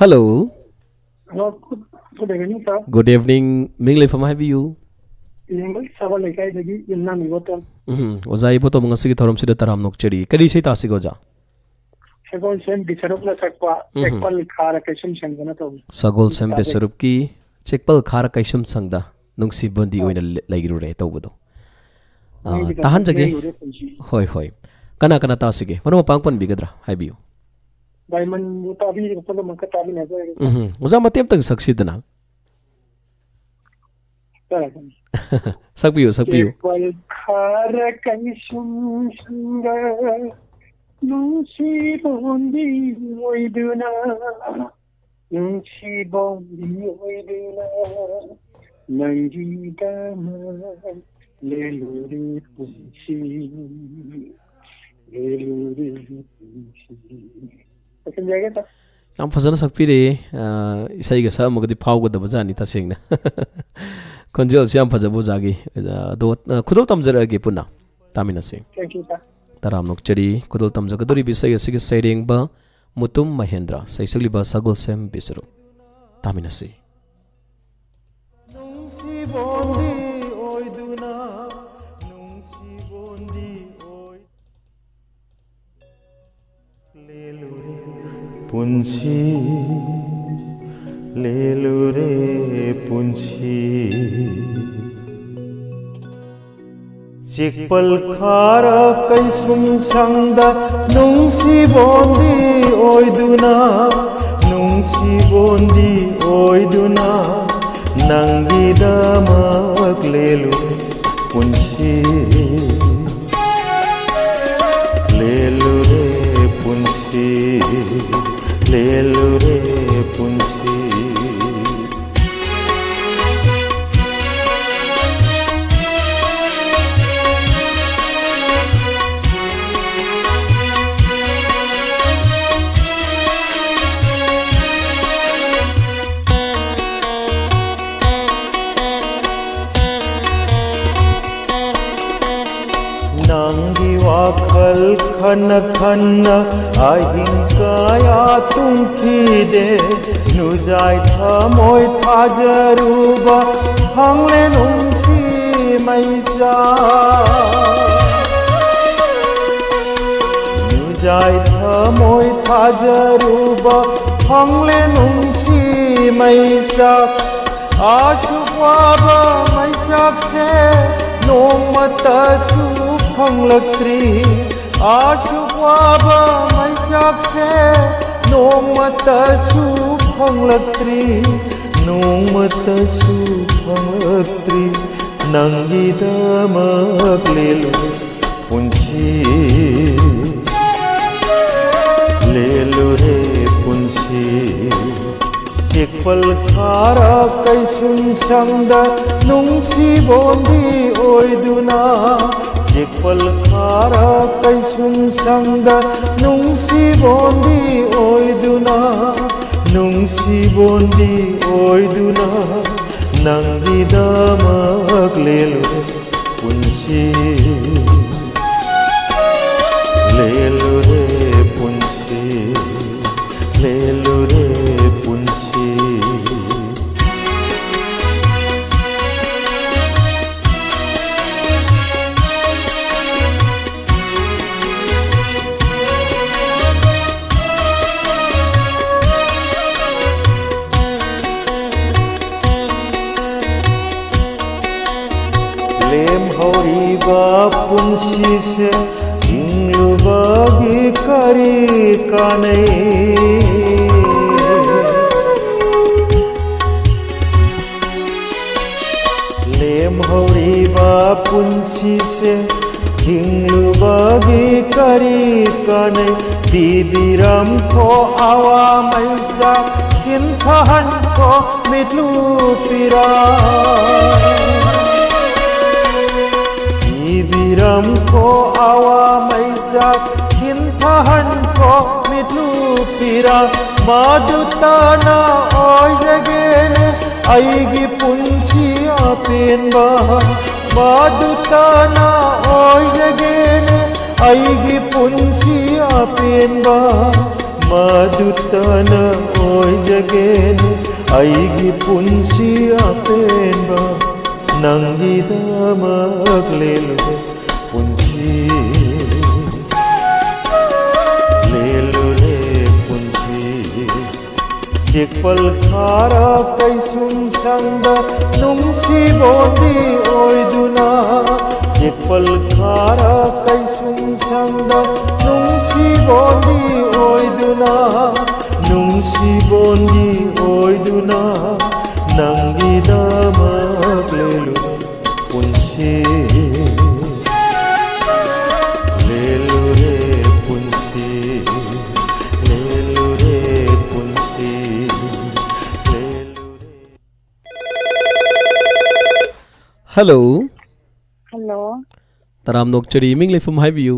Hello. Hello, good, good evening, sir. Good evening. ꯃꯤꯡ ꯂꯩꯐꯝ ꯍꯥꯏꯕꯤꯌꯨ꯫ ꯌꯦꯡꯕ ꯁꯥꯕ ꯂꯩꯀꯥꯏꯗꯒꯤ ꯌꯨꯝꯅꯥꯝ ꯏꯕꯣꯇꯣꯝ꯫ ꯎꯝ, ꯑꯣꯖꯥ ꯏꯕꯣꯇꯣꯝ, ꯉꯁꯤꯒꯤ ꯊꯧꯔꯝꯁꯤꯗ ꯇꯔꯥꯝꯅ ꯑꯣꯛꯆꯔꯤ꯫ ꯀꯔꯤ ꯏꯁꯩ ꯇꯥꯁꯤꯒꯦ, ꯑꯣꯖꯥ? ꯁꯒꯣꯜꯁꯦꯝ ꯕꯤꯁꯔꯨꯞꯅ ꯁꯛꯄ ꯎꯝ꯫ ꯆꯦꯛꯄꯜ ꯈꯥꯔ ꯀꯩꯁꯨꯝ ꯁꯪꯗꯅ ꯇꯧꯕ꯫ ꯁꯒꯣꯜꯁꯦꯝ ꯇꯥꯖꯩ꯫ ꯕꯤꯁꯔꯨꯞꯀꯤ ꯆꯦꯛꯄꯜ ꯈꯥꯔ ꯀꯩꯁꯨꯝ ꯁꯪꯗ ꯅꯨꯡꯁꯤꯕꯣꯟꯗꯤ ꯑꯥ꯫ ꯑꯣꯏꯅ ꯂꯩ-, ꯂꯩꯔꯨꯔꯦ ꯇꯧꯕꯗꯣ꯫ ꯑꯥ, ꯅꯪꯒꯤꯗꯃꯛ ꯇꯥꯍꯟꯖꯒꯦ꯫ ꯂꯩꯔꯨꯔꯦ ꯄꯨꯟꯁꯤ꯫ ꯍꯣꯏ, ꯍꯣꯏ꯫ ꯀꯅꯥ ꯀꯅꯥ ꯇꯥꯁꯤꯒꯦ? ꯃꯔꯨꯞ ꯃꯄꯥꯡ ꯄꯟꯕꯤꯒꯗ꯭ꯔꯥ? ꯍꯥꯏꯕꯤꯌꯨ꯫ ꯗꯥꯏꯃꯟꯕꯨ ꯇꯥꯕꯤꯔꯤꯕ ꯄꯨꯝꯅꯃꯛꯀ ꯇꯥꯃꯤꯟꯅꯖꯔꯒꯦ꯫ ꯎꯝ꯫ ꯑꯣꯖꯥ, ꯃꯇꯦꯛ ꯑꯃꯇꯪ ꯁꯛꯁꯤꯗꯅ꯫ ꯇꯥꯔꯒꯅꯤ꯫ ꯁꯛꯄꯤꯌꯨ, ꯁꯛꯄꯤꯌꯨ꯫ ꯆꯦꯛꯄꯜ ꯈꯥꯔ ꯀꯩꯁꯨꯝ ꯁꯪꯒ ꯅꯨꯡꯁꯤꯕꯣꯟꯗꯤ ꯑꯣꯏꯗꯨꯅ, ꯅꯨꯡꯁꯤꯕꯣꯟꯗꯤ ꯑꯣꯏꯗꯨꯅ, ꯅꯪꯒꯤꯗꯃꯛ ꯂꯦꯜꯂꯨꯔꯦ ꯄꯨꯟꯁꯤ, ꯂꯦꯜꯂꯨꯔꯦ ꯄꯨꯟꯁꯤ꯫ ꯂꯣꯏꯁꯤꯟꯖꯔꯒꯦ, ꯁꯥꯔ꯫ ꯌꯥꯝ ꯐꯖꯅ ꯁꯛꯄꯤꯔꯛꯑꯦ꯫ ꯑ, ꯏꯁꯩꯒ ꯁꯛꯑꯝꯃꯒꯗꯤ ꯐꯥꯎꯒꯗꯕ ꯖꯥꯠꯅꯤ ꯇꯁꯦꯡꯅ꯫ ꯈꯣꯟꯖꯦꯜꯁꯤ ꯌꯥꯝ ꯐꯖꯕ ꯑꯣꯖꯥꯒꯤ꯫ ꯑꯗꯣ, ꯑ, ꯈꯨꯗꯣꯜ ꯇꯝꯖꯔꯛꯑꯒꯦ ꯄꯨꯟꯅ꯫ ꯇꯥꯃꯤꯟꯅꯁꯤ꯫ Thank you, sir. ꯇꯔꯥꯝꯅ ꯑꯣꯛꯆꯔꯤ꯫ ꯈꯨꯗꯣꯜ ꯇꯝꯖꯒꯗꯧꯔꯤꯕ ꯏꯁꯩ ꯑꯁꯤꯒꯤ ꯁꯩꯔꯦꯡꯕ ꯃꯨꯇꯨꯝ ꯃꯍꯦꯟꯗ꯭ꯔ, ꯁꯩꯁꯛꯂꯤꯕ ꯁꯒꯣꯜꯁꯦꯝ ꯕꯤꯁꯔꯨ꯫ ꯇꯥꯃꯤꯟꯅꯁꯤ꯫ ꯅꯨꯡꯁꯤꯕꯣꯟꯗꯤ ꯑꯣꯏꯗꯨꯅ, ꯅꯨꯡꯁꯤꯕꯣꯟꯗꯤ ꯑꯣꯏ-, ꯂꯦꯂꯨꯔꯦ ꯄꯨꯟꯁꯤ, ꯂꯦꯂꯨꯔꯦ ꯄꯨꯟꯁꯤ꯫ ꯆꯦꯛꯄꯜ ꯈꯥꯔ ꯀꯩꯁꯨꯝ ꯁꯪꯗ ꯅꯨꯡꯁꯤꯕꯣꯟꯗꯤ ꯑꯣꯏꯗꯨꯅ, ꯅꯨꯡꯁꯤꯕꯣꯟꯗꯤ ꯑꯣꯏꯗꯨꯅ, ꯅꯪꯒꯤꯗꯃꯛ ꯂꯦꯜꯂꯨꯔꯦ ꯄꯨꯟꯁꯤ, ꯂꯦꯜꯂꯨꯔꯦ ꯄꯨꯟꯁꯤ, ꯂꯦꯜꯂꯨꯔꯦ ꯄꯨꯟꯁꯤ꯫ ꯅꯪꯒꯤ ꯋꯥꯈꯜ ꯈꯟꯅ ꯈꯟꯅ ꯑꯍꯤꯡ ꯀꯌꯥ ꯇꯨꯝꯈꯤꯗꯦ꯫ ꯅꯨꯖꯥꯏ ꯊꯃꯣꯏ ꯊꯥꯖꯔꯨꯕ ꯐꯪꯂꯦ ꯅꯨꯡꯁꯤ ꯃꯩꯆꯥꯛ꯫ ꯅꯨꯖꯥꯏ ꯊꯃꯣꯏ ꯊꯥꯖꯔꯨꯕ ꯐꯪꯂꯦ ꯅꯨꯡꯁꯤ ꯃꯩꯆꯥꯛ꯫ ꯑꯁꯨꯛ ꯋꯥꯕ ꯃꯩꯆꯥꯛꯁꯦ ꯅꯣꯡꯃꯇꯁꯨ ꯐꯪꯂꯛꯇ꯭ꯔꯤ꯫ ꯑꯁꯨꯛ ꯋꯥꯕ ꯃꯩꯆꯥꯛꯁꯦ ꯅꯣꯡꯃꯇꯁꯨ ꯐꯪꯂꯛꯇ꯭ꯔꯤ꯫ ꯅꯣꯡꯃꯇꯁꯨ ꯐꯪꯂꯛꯇ꯭ꯔꯤ꯫ ꯅꯪꯒꯤꯗꯃꯛ ꯂꯦꯜꯂꯨ ꯄꯨꯟꯁꯤ, ꯂꯦꯜꯂꯨꯔꯦ ꯄꯨꯟꯁꯤ꯫ ꯆꯦꯛꯄꯜ ꯈꯥꯔ ꯀꯩꯁꯨꯝꯁꯪꯗ ꯅꯨꯡꯁꯤꯕꯣꯟꯕꯤ ꯑꯣꯏꯗꯨꯅ, ꯆꯦꯛꯄꯜ ꯈꯥꯔ ꯀꯩꯁꯨꯝꯁꯪꯗ ꯅꯨꯡꯁꯤꯕꯣꯟꯕꯤ ꯑꯣꯏꯗꯨꯅ, ꯅꯨꯡꯁꯤꯕꯣꯟꯕꯤ ꯑꯣꯏꯗꯨꯅ ꯅꯪꯒꯤꯗꯃꯛ ꯂꯦꯜꯂꯨꯔꯦ ꯄꯨꯟꯁꯤ, ꯂꯦꯜꯂꯨꯔꯦ ꯄꯨꯟꯁꯤ, ꯂꯦꯜꯂꯨꯔꯦ ꯄꯨꯟꯁꯤ꯫ ꯂꯦꯝꯍꯧꯔꯤꯕ ꯄꯨꯟꯁꯤꯁꯦ ꯍꯤꯡꯂꯨꯕꯒꯤ ꯀꯔꯤ ꯀꯥꯟꯅꯩ? ꯂꯦꯝꯍꯧꯔꯤꯕ ꯄꯨꯟꯁꯤꯁꯦ ꯍꯤꯡꯂꯨꯕꯒꯤ ꯀꯔꯤ ꯀꯥꯟꯅꯩ? ꯄꯤꯕꯤꯔꯝꯈꯣ ꯑꯋꯥ ꯃꯩꯆꯥꯛ, ꯁꯤꯟꯊꯍꯟꯈꯣ ꯃꯤꯠꯂꯨ ꯄꯤꯔꯥꯡ꯫ ꯄꯤꯕꯤꯔꯝꯈꯣ ꯑꯋꯥ ꯃꯩꯆꯥꯛ, ꯁꯤꯟꯊꯍꯟꯈꯣ ꯃꯤꯠꯂꯨ ꯄꯤꯔꯥꯡ꯫ ꯃꯗꯨꯇꯅ ꯑꯣꯏꯖꯒꯦꯅꯦ ꯑꯩꯒꯤ ꯄꯨꯟꯁꯤ ꯑꯄꯦꯟꯕ, ꯃꯗꯨꯇꯅ ꯑꯣꯏꯖꯒꯦ꯫ ꯑꯩꯒꯤ ꯄꯨꯟꯁꯤ ꯑꯄꯦꯟꯕ ꯃꯗꯨꯇꯅ ꯑꯣꯏꯖꯒꯦꯅꯦ꯫ ꯑꯩꯒꯤ ꯄꯨꯟꯁꯤ ꯑꯄꯦꯟꯕ ꯅꯪꯒꯤꯗꯃꯛ ꯂꯦꯜꯂꯨꯔꯦ ꯄꯨꯟꯁꯤ, ꯂꯦꯜꯂꯨꯔꯦ ꯄꯨꯟꯁꯤ꯫ ꯆꯦꯛꯄꯜ ꯈꯥꯔ ꯀꯩꯁꯨꯝ ꯁꯪꯗ ꯅꯨꯡꯁꯤꯕꯣꯟꯕꯤ ꯑꯣꯏꯗꯨꯅ, ꯆꯦꯛꯄꯜ ꯈꯥꯔ ꯀꯩꯁꯨꯝ ꯁꯪꯗ ꯅꯨꯡꯁꯤꯕꯣꯟꯕꯤ ꯑꯣꯏꯗꯨꯅ, ꯅꯨꯡꯁꯤꯕꯣꯟꯕꯤ ꯑꯣꯏꯗꯨꯅ ꯅꯪꯒꯤꯗꯃꯛ ꯂꯦꯜꯂꯨ ꯄꯨꯟꯁꯤ, ꯂꯦꯜꯂꯨꯔꯦ ꯄꯨꯟꯁꯤ, ꯂꯦꯜꯂꯨꯔꯦ ꯄꯨꯟꯁꯤ, ꯂꯦꯜꯂꯨꯔꯦ꯫ ꯍꯜꯂꯣ꯫ ꯍꯜꯂꯣ꯫ ꯇꯔꯥꯝꯅ ꯑꯣꯛꯆꯔꯤ, ꯏꯃꯤꯡ ꯂꯩꯐꯝ ꯍꯥꯏꯕꯤꯌꯨ꯫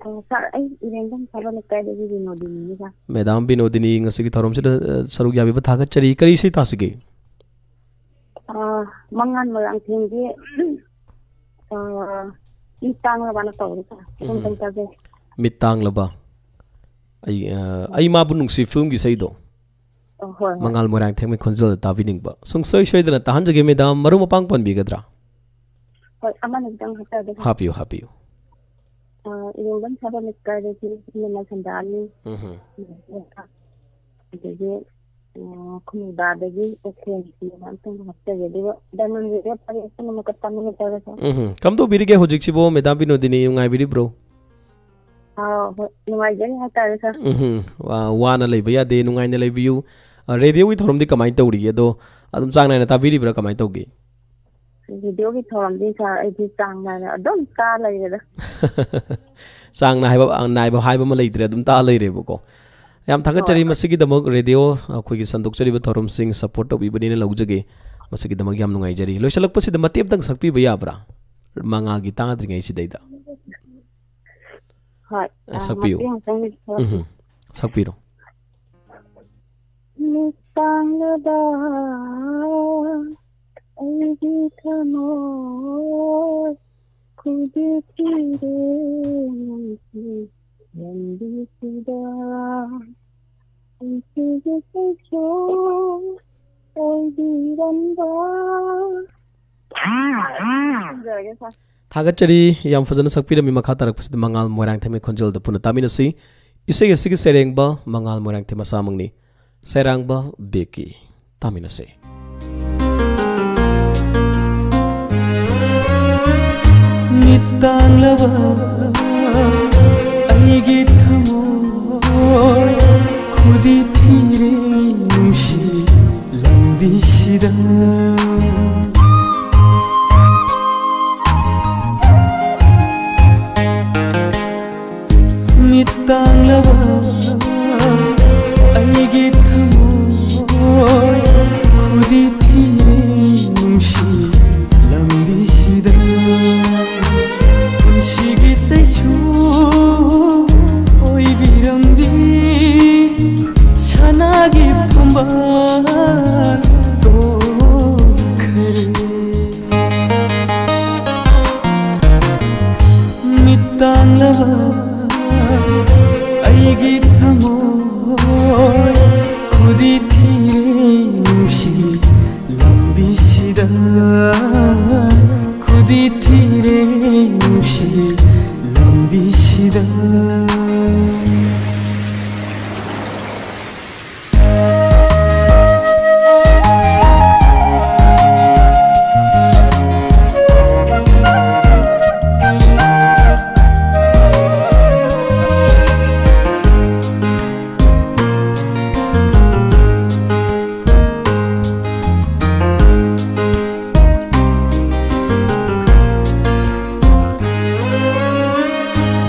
ꯑ, ꯁꯥꯔ, ꯑꯩ ꯏꯔꯦꯡꯕꯝ ꯁꯥꯕ ꯂꯩꯀꯥꯏꯗꯒꯤ ꯕꯤꯅꯣꯗꯤꯅꯤꯅꯤ, ꯁꯥꯔ꯫ ꯃꯦꯗꯥꯝ ꯕꯤꯅꯣꯗꯤꯅꯤ, ꯉꯁꯤꯒꯤ ꯊꯧꯔꯝꯁꯤꯗ, ꯑ, ꯁꯔꯨꯛ ꯌꯥꯕꯤꯕ ꯊꯥꯒꯠꯆꯔꯤ꯫ ꯀꯔꯤ ꯏꯁꯩ ꯇꯥꯁꯤꯒꯦ? ꯑ, ꯃꯉꯥꯟ ꯃꯣꯏꯔꯥꯡꯊꯦꯝꯒꯤ, ꯑ, ꯃꯤꯠ ꯇꯥꯡꯂꯕꯅ ꯇꯧꯕꯗꯣ, ꯁꯥꯔ꯫ ꯑꯗꯨꯝ ꯎꯝ꯫ ꯇꯧꯖꯒꯦ꯫ ꯃꯤꯠ ꯇꯥꯡꯂꯕ? ꯑꯩ, ꯑ, ꯑꯩ ꯃꯥꯕꯨ ꯅꯨꯡꯁꯤ ꯐꯤꯂꯝꯒꯤ ꯏꯁꯩꯗꯣ꯫ ꯑꯣ, ꯍꯣꯏ, ꯍꯣꯏ꯫ ꯃꯉꯥꯜ ꯃꯣꯏꯔꯥꯡꯊꯦꯝꯒꯤ ꯈꯣꯟꯖꯦꯜꯗ ꯇꯥꯕꯤꯅꯤꯡꯕ꯫ ꯁꯨꯡꯁꯣꯏ ꯁꯣꯏꯗꯅ ꯇꯥꯍꯟꯖꯒꯦ, ꯃꯦꯗꯥꯝ꯫ ꯃꯔꯨꯞ ꯃꯄꯥꯡ ꯄꯟꯕꯤꯒꯗ꯭ꯔꯥ? ꯍꯣꯏ, ꯑꯃꯅꯤ ꯈꯤꯇꯪ ꯍꯥꯞꯆꯔꯒꯦ꯫ ꯍꯥꯞꯄꯤꯌꯨ, ꯍꯥꯞꯄꯤꯌꯨ꯫ ꯑ, ꯏꯔꯦꯡꯕꯝ ꯁꯥꯕ ꯂꯩꯀꯥꯏꯗꯒꯤ ꯏꯅꯝꯃ ꯁꯟꯗꯥꯅꯤ꯫ ꯎꯝ ꯍꯝ꯫ ꯑꯗꯒꯤ, ꯑ, ꯈꯨꯅꯨꯡꯗꯥꯗꯒꯤ ꯑꯣꯈꯦꯟꯁꯤꯅ ꯑꯝꯇꯪ ꯍꯥꯞꯆꯒꯦ꯫ ꯑꯗꯨꯒ ꯗꯥꯏꯃꯟ ꯔꯦꯗꯤꯑꯣ ꯄꯥꯏꯔꯛꯄ ꯅꯨꯃꯤꯠꯀ ꯇꯥꯃꯤꯟꯅꯖꯔꯒꯦ꯫ ꯎꯝ ꯍꯝ꯫ ꯀꯝꯗꯧꯕꯤꯔꯤꯒꯦ ꯍꯧꯖꯤꯛꯁꯤꯕꯨ, ꯃꯦꯗꯥꯝ ꯕꯤꯅꯣꯗꯤꯅꯤ? ꯅꯨꯡꯉꯥꯏꯕꯤꯔꯤꯕ꯭ꯔꯣ? ꯑꯥ, ꯍꯣꯏ, ꯅꯨꯡꯉꯥꯏꯖꯔꯤ ꯍꯥꯏꯇꯥꯔꯦ, ꯁꯥꯔ꯫ ꯎꯝꯍꯨꯝ꯫ ꯋꯥ-, ꯋꯥꯅ ꯂꯩꯕ ꯌꯥꯗꯦ, ꯅꯨꯡꯉꯥꯏꯅ ꯂꯩꯕꯤꯌꯨ꯫ ꯑ, ꯔꯦꯗꯤꯑꯣꯒꯤ ꯊꯧꯔꯝꯗꯤ ꯀꯃꯥꯏꯅ ꯇꯧꯔꯤꯒꯦ? ꯑꯗꯣ ꯑꯗꯨꯝ ꯆꯥꯡ ꯅꯥꯏꯅ ꯇꯥꯕꯤꯔꯤꯕ꯭ꯔꯥ? ꯀꯃꯥꯏꯅ ꯇꯧꯒꯦ? ꯔꯦꯗꯤꯑꯣꯒꯤ ꯊꯧꯔꯝꯗꯤ, ꯁꯥꯔ, ꯑꯩꯗꯤ ꯆꯥꯡ ꯅꯥꯏꯅ ꯑꯗꯨꯝ ꯇꯥ ꯂꯩꯔꯦꯗ꯫ ꯆꯥꯡ ꯅꯥꯏꯕ, ꯑ, ꯅꯥꯏꯕ ꯍꯥꯏꯕ ꯑꯃ ꯂꯩꯇ꯭ꯔꯦ, ꯑꯗꯨꯝ ꯇꯥ ꯂꯩꯔꯦꯕꯀꯣ꯫ ꯌꯥꯝ ꯊꯥꯒꯠꯆꯔꯤ꯫ ꯍꯣꯏ, ꯍꯣꯏ꯫ ꯃꯁꯤꯒꯤꯗꯃꯛ ꯔꯦꯗꯤꯑꯣ ꯑꯩꯈꯣꯏꯒꯤ ꯁꯟꯗꯣꯛꯆꯔꯤꯕ ꯊꯧꯔꯝꯁꯤꯡ ꯁꯄꯣꯔꯠ ꯇꯧꯕꯤꯕꯅꯤꯅ ꯂꯧꯖꯒꯦ꯫ ꯃꯁꯤꯒꯤꯗꯃꯛ ꯌꯥꯝ ꯅꯨꯡꯉꯥꯏꯖꯔꯤ꯫ ꯂꯣꯏꯁꯤꯜꯂꯛꯄꯁꯤꯗ ꯃꯇꯦꯛ ꯑꯃꯇꯪ ꯁꯛꯄꯤꯕ ꯌꯥꯕ꯭ꯔꯥ? ꯃꯉꯥꯜꯒꯤ ꯇꯥꯗ꯭ꯔꯤꯉꯩꯁꯤꯗꯩꯗ꯫ ꯍꯣꯏ, ꯑ, ꯑ, ꯁꯛꯄꯤꯌꯨ꯫ ꯃꯇꯦꯡ ꯑꯃꯇꯪ ꯁꯛ-, ꯎꯝꯍꯨꯝ꯫ ꯁꯛꯄꯤꯔꯣ꯫ ꯃꯤꯠ ꯇꯥꯡꯂꯕ ꯑꯩꯒꯤ ꯊꯃꯣꯏ ꯈꯨꯗꯤ ꯊꯤꯔꯦ ꯅꯨꯡꯁꯤ ꯂꯝꯕꯤꯁꯤꯗ, ꯄꯨꯟꯁꯤꯒꯤ ꯀꯩꯁꯨ ꯑꯣꯏꯕꯤꯔꯝꯕ꯫ ꯊꯥꯒꯠꯆꯔꯤ, ꯌꯥꯝ ꯐꯖꯅ ꯁꯛꯄꯤꯔꯝꯃꯤ꯫ ꯃꯈꯥ ꯇꯥꯔꯛꯄꯁꯤꯗ ꯃꯉꯥꯜ ꯃꯣꯏꯔꯥꯡꯊꯦꯝꯒꯤ ꯈꯣꯟꯖꯦꯜꯗ ꯄꯨꯟꯅ ꯇꯥꯃꯤꯟꯅꯁꯤ꯫ ꯏꯁꯩ ꯑꯁꯤꯒꯤ ꯁꯩꯔꯦꯡꯕ ꯃꯉꯥꯜ ꯃꯣꯏꯔꯥꯡꯊꯦꯝ ꯃꯁꯥꯃꯛꯅꯤ꯫ ꯁꯩꯔꯥꯡꯕ ꯕꯦꯀꯤ꯫ ꯇꯥꯃꯤꯟꯅꯁꯤ꯫ ꯃꯤꯠ ꯇꯥꯡꯂꯕ ꯑꯩꯒꯤ ꯊꯃꯣꯏ, ꯈꯨꯗꯤ ꯊꯤꯔꯦ ꯅꯨꯡꯁꯤ ꯂꯝꯕꯤꯁꯤꯗ꯫ ꯃꯤꯠ ꯇꯥꯡꯂꯕ ꯑꯩꯒꯤ ꯊꯃꯣꯏ, ꯈꯨꯗꯤ ꯊꯤꯔꯦ ꯅꯨꯡꯁꯤ ꯂꯝꯕꯤꯁꯤꯗ꯫ ꯄꯨꯟꯁꯤꯒꯤ ꯆꯩꯁꯨ ꯑꯣꯏꯕꯤꯔꯝꯕꯤ ꯁꯅꯥꯒꯤ ꯐꯝꯕꯥꯜ ꯇꯣꯛꯈ꯭ꯔꯦ꯫ ꯃꯤꯠ ꯇꯥꯡꯂꯕ ꯑꯩꯒꯤ ꯊꯃꯣꯏ, ꯈꯨꯗꯤ ꯊꯤꯔꯦ ꯅꯨꯡꯁꯤ ꯂꯝꯕꯤꯁꯤꯗ, ꯈꯨꯗꯤ ꯊꯤꯔꯦ ꯅꯨꯡꯁꯤ ꯂꯝꯕꯤꯁꯤꯗ꯫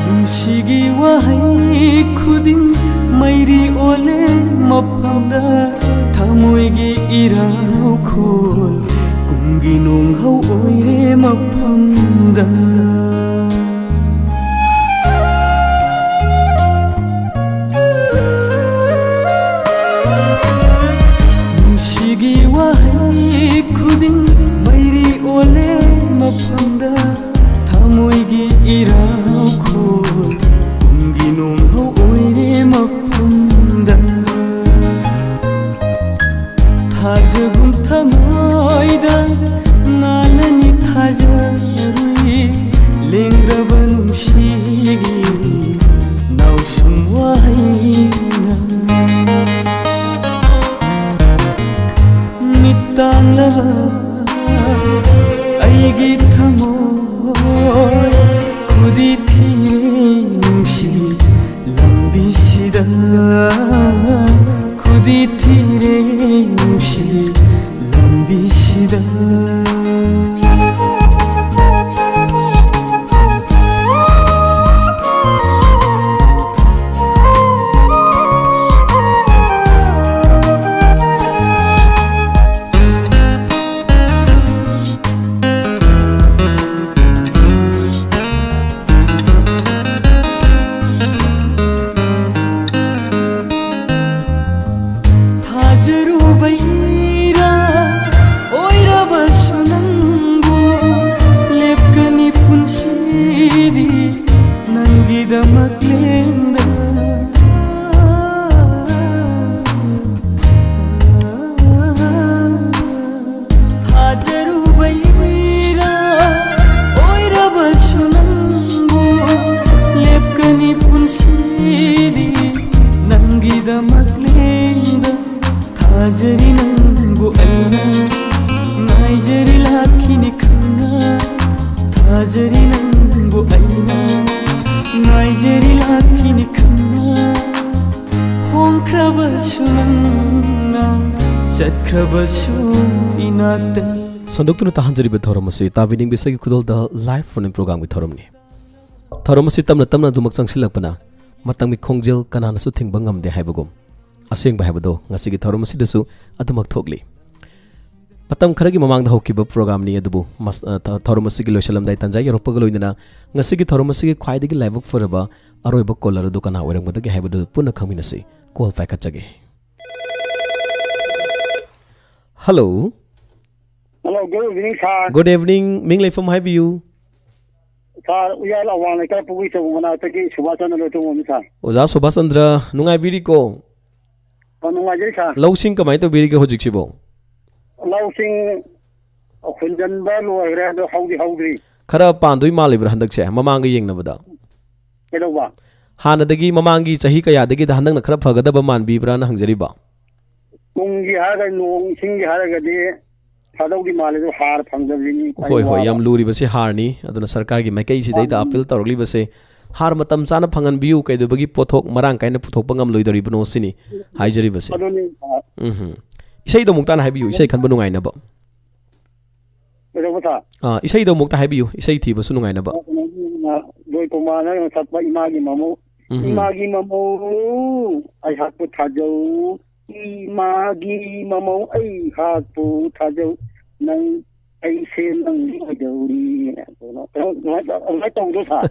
ꯅꯨꯡꯁꯤꯒꯤ ꯋꯥꯍꯩ ꯈꯨꯗꯤꯡ ꯃꯩꯔꯤ ꯑꯣꯜꯂꯦ ꯃꯐꯝꯗ, ꯊꯃꯣꯏꯒꯤ ꯏꯔꯥꯎꯈꯣꯜ ꯀꯨꯝꯒꯤ ꯅꯣꯡꯍꯧ ꯑꯣꯏꯔꯦ ꯃꯐꯝꯗ꯫ ꯅꯨꯡꯁꯤꯒꯤ ꯋꯥꯍꯩ ꯈꯨꯗꯤꯡ ꯃꯩꯔꯤ ꯑꯣꯜꯂꯦ ꯃꯐꯝꯗ, ꯊꯃꯣꯏ ꯂꯦꯡꯗ꯭ꯔꯕ ꯅꯨꯡꯁꯤꯒꯤ ꯅꯥꯎꯁꯨꯝ ꯋꯥꯍꯩꯅ ꯃꯤꯠ ꯇꯥꯡꯂꯕ ꯑꯩꯒꯤ ꯊꯃꯣꯏ ꯈꯨꯗꯤ ꯊꯤꯔꯦ ꯅꯨꯡꯁꯤ ꯂꯝꯕꯤꯁꯤꯗ, ꯈꯨꯗꯤ ꯊꯤꯔꯦ ꯅꯨꯡꯁꯤ ꯂꯝꯕꯤꯁꯤꯗ꯫ ꯊꯥꯖꯔꯨꯕꯩꯔꯥ ꯑꯣꯏꯔꯕꯁꯨ ꯅꯪꯕꯨ ꯂꯦꯞꯀꯅꯤ ꯄꯨꯟꯁꯤꯗꯤ ꯅꯪꯒꯤꯗꯃꯛ ꯂꯦꯡꯗ꯫ ꯊꯥꯖꯔꯨꯕꯩꯔꯥ ꯑꯣꯏꯔꯕꯁꯨ ꯅꯪꯕꯨ ꯂꯦꯞꯀꯅꯤ ꯄꯨꯟꯁꯤꯗꯤ ꯅꯪꯒꯤꯗꯃꯛ ꯂꯦꯡꯗ꯫ ꯊꯥꯖꯔꯤ ꯅꯪꯕꯨ ꯑꯩꯅ ꯉꯥꯏꯖꯔꯤ ꯂꯥꯛꯈꯤꯅꯤ ꯈꯪꯅ꯫ ꯊꯥꯖꯔꯤ ꯅꯪꯕꯨ ꯑꯩꯅ ꯉꯥꯏꯖꯔꯤ ꯂꯥꯛꯈꯤꯅꯤ ꯈꯪꯅ꯫ ꯍꯣꯡꯈ꯭ꯔꯕꯁꯨ ꯅꯪꯅ ꯆꯠꯈ꯭ꯔꯕꯁꯨ ꯏꯅꯥꯛꯇ꯫ ꯁꯟꯗꯣꯛꯇꯨꯅ ꯇꯥꯍꯟꯖꯔꯤꯕ ꯊꯧꯔꯝ ꯑꯁꯤ ꯇꯥꯕꯤꯅꯤꯡꯕ ꯏꯁꯩꯒꯤ ꯈꯨꯗꯣꯜꯗ live phone-in program-ꯒꯤ ꯊꯧꯔꯝꯅꯤ꯫ ꯊꯧꯔꯝ ꯑꯁꯤ ꯇꯞꯅ ꯇꯞꯅ ꯑꯗꯨꯃꯛ ꯆꯪꯁꯤꯜꯂꯛꯄꯅ ꯃꯇꯝꯒꯤ ꯈꯣꯡꯖꯦꯜ ꯀꯅꯥꯅꯁꯨ ꯊꯤꯡꯕ ꯉꯝꯗꯦ ꯍꯥꯏꯕꯒꯨꯝ, ꯑꯁꯦꯡꯕ ꯍꯥꯏꯕꯗꯣ ꯉꯁꯤꯒꯤ ꯊꯧꯔꯝ ꯑꯁꯤꯗꯁꯨ ꯑꯗꯨꯃꯛ ꯊꯣꯛꯂꯤ꯫ ꯃꯇꯝ ꯈꯔꯒꯤ ꯃꯃꯥꯡꯗ ꯍꯧꯈꯤꯕ program-ꯅꯤ, ꯑꯗꯨꯕꯨ ꯃꯁ-, ꯑ, ꯊ-, ꯊꯧꯔꯝ ꯑꯁꯤꯒꯤ ꯂꯣꯏꯁꯤꯜꯂꯝꯗꯥꯏ ꯇꯥꯟꯖꯥ ꯌꯧꯔꯛꯄꯒ ꯂꯣꯏꯅꯅ ꯉꯁꯤꯒꯤ ꯊꯧꯔꯝ ꯑꯁꯤꯒꯤ ꯈ꯭ꯋꯥꯏꯗꯒꯤ ꯂꯥꯏꯕꯛ ꯐꯔꯕ ꯑꯔꯣꯏꯕ caller ꯑꯗꯨ ꯀꯅꯥ ꯑꯣꯏꯔꯝꯒꯗꯒꯦ ꯍꯥꯏꯕꯗꯨ ꯄꯨꯟꯅ ꯈꯪꯃꯤꯟꯅꯁꯤ꯫ Call ꯄꯥꯏꯈꯠꯆꯒꯦ꯫ Hello꯫ Hello, good evening, sir꯫ Good evening, ꯃꯤꯡ ꯂꯩꯐꯝ ꯍꯥꯏꯕꯤꯌꯨ꯫ Sir, ꯎꯌꯥꯜ ꯑꯋꯥꯡ ꯂꯩꯀꯥꯏ ꯄꯨꯒꯤ ꯆꯧ ꯃꯅꯥꯛꯇꯒꯤ ꯁꯨꯕꯥꯁ ꯆꯟꯗ꯭ꯔ ꯂꯣꯏꯇꯣꯡꯕꯝꯅꯤ, sir꯫ ꯑꯣꯖꯥ ꯁꯨꯕꯥꯁ ꯆꯟꯗ꯭ꯔ, ꯅꯨꯡꯉꯥꯏꯕꯤꯔꯤꯀꯣ? ꯑ, ꯅꯨꯡꯉꯥꯏꯖꯩ, sir꯫ ꯂꯧꯁꯤꯡ ꯀꯃꯥꯏꯅ ꯇꯧꯕꯤꯔꯤꯒꯦ ꯍꯧꯖꯤꯛꯁꯤꯕꯣ? ꯂꯧꯁꯤꯡ ꯍꯨꯟꯖꯤꯟꯕ ꯂꯣꯏꯈ꯭ꯔꯦ, ꯑꯗꯣ ꯍꯧꯗꯤ ꯍꯧꯗ꯭ꯔꯤ꯫ ꯈꯔ ꯄꯥꯟꯗꯣꯏ ꯃꯥꯜꯂꯤꯕ꯭ꯔꯥ ꯍꯟꯗꯛꯁꯦ ꯃꯃꯥꯡꯒ ꯌꯦꯡꯅꯕꯗ? ꯀꯩꯗꯧꯕ? ꯍꯥꯟꯅꯗꯒꯤ ꯃꯃꯥꯡꯒꯤ ꯆꯍꯤ ꯀꯌꯥꯗꯒꯤꯗ ꯍꯟꯗꯛꯅ ꯈꯔ ꯐꯒꯗꯕ ꯃꯥꯟꯕꯤꯕ꯭ꯔꯥꯅ ꯍꯪꯖꯔꯤꯕ? ꯀꯨꯝꯒꯤ ꯍꯥꯏꯔꯒ, ꯅꯣꯡ ꯏꯁꯤꯡꯒꯤ ꯍꯥꯏꯔꯒꯗꯤ ꯐꯗꯧꯗꯤ ꯃꯥꯜꯂꯦ, ꯑꯗꯨ ꯍꯥꯔ ꯐꯪꯗꯕꯁꯤꯅꯤ ꯈ꯭ꯋꯥꯏ ꯍꯣꯏ, ꯍꯣꯏ, ꯋꯥꯕ꯫ ꯌꯥꯝ ꯂꯨꯔꯤꯕꯁꯤ ꯍꯥꯔꯅꯤ꯫ ꯑꯗꯨꯅ ꯁꯔꯀꯥꯔꯒꯤ ꯃꯥꯏꯀꯩꯁꯤꯗꯩꯗ ꯃꯥꯅꯤ꯫ ꯑꯥꯄꯤꯜ ꯇꯧꯔꯛꯂꯤꯕꯁꯦ, ꯍꯥꯔ ꯃꯇꯝ ꯆꯥꯅ ꯐꯪꯍꯟꯕꯤꯌꯨ, ꯀꯩꯗꯧꯕꯒꯤ ꯄꯣꯠꯊꯣꯛ ꯃꯔꯥꯡ ꯀꯥꯏꯅ ꯄꯨꯊꯣꯛꯄ ꯉꯝꯂꯣꯏꯗꯧꯔꯤꯕꯅꯣ ꯁꯤꯅꯤ ꯍꯥꯏꯖꯔꯤꯕꯁꯦ꯫ ꯑꯗꯨꯅꯤ, ꯁꯥꯔ꯫ ꯎꯝꯍꯨꯝ꯫ ꯏꯁꯩꯗꯣ ꯑꯃꯨꯛꯇ ꯍꯥꯏꯕꯤꯌꯨ, ꯏꯁꯩ ꯈꯟꯕ ꯅꯨꯡꯉꯥꯏꯅꯕ꯫ ꯀꯩꯗꯧꯕ, ꯁꯥꯔ? ꯑꯥ, ꯏꯁꯩꯗꯣ ꯑꯃꯨꯛꯇ ꯍꯥꯏꯕꯤꯌꯨ, ꯏꯁꯩ ꯊꯤꯕꯁꯨ ꯅꯨꯡꯉꯥꯏꯅꯕ꯫ ꯖꯣꯏ ꯀꯨꯃꯥꯔꯅ ꯁꯛꯄ ꯏꯃꯥꯒꯤ ꯃꯃꯧ꯫ ꯎꯝꯍꯨꯝ꯫ ꯏꯃꯥꯒꯤ ꯃꯃꯧ, ꯑꯩꯍꯥꯛꯄꯨ ꯊꯥꯖꯧ꯫ ꯏꯃꯥꯒꯤ ꯃꯃꯧ, ꯑꯩꯍꯥꯛꯄꯨ ꯊꯥꯖꯧ꯫ ꯅꯪ, ꯑꯩꯁꯦ ꯅꯪ ꯑꯣꯏꯗꯧꯔꯤ꯫ ꯀꯩꯅꯣ, ꯀꯩꯅꯣ, ꯑꯗꯨꯃꯥꯏꯅ ꯇꯧ-, ꯑꯗꯨꯃꯥꯏꯅ ꯇꯧꯕꯗꯣ, ꯁꯥꯔ꯫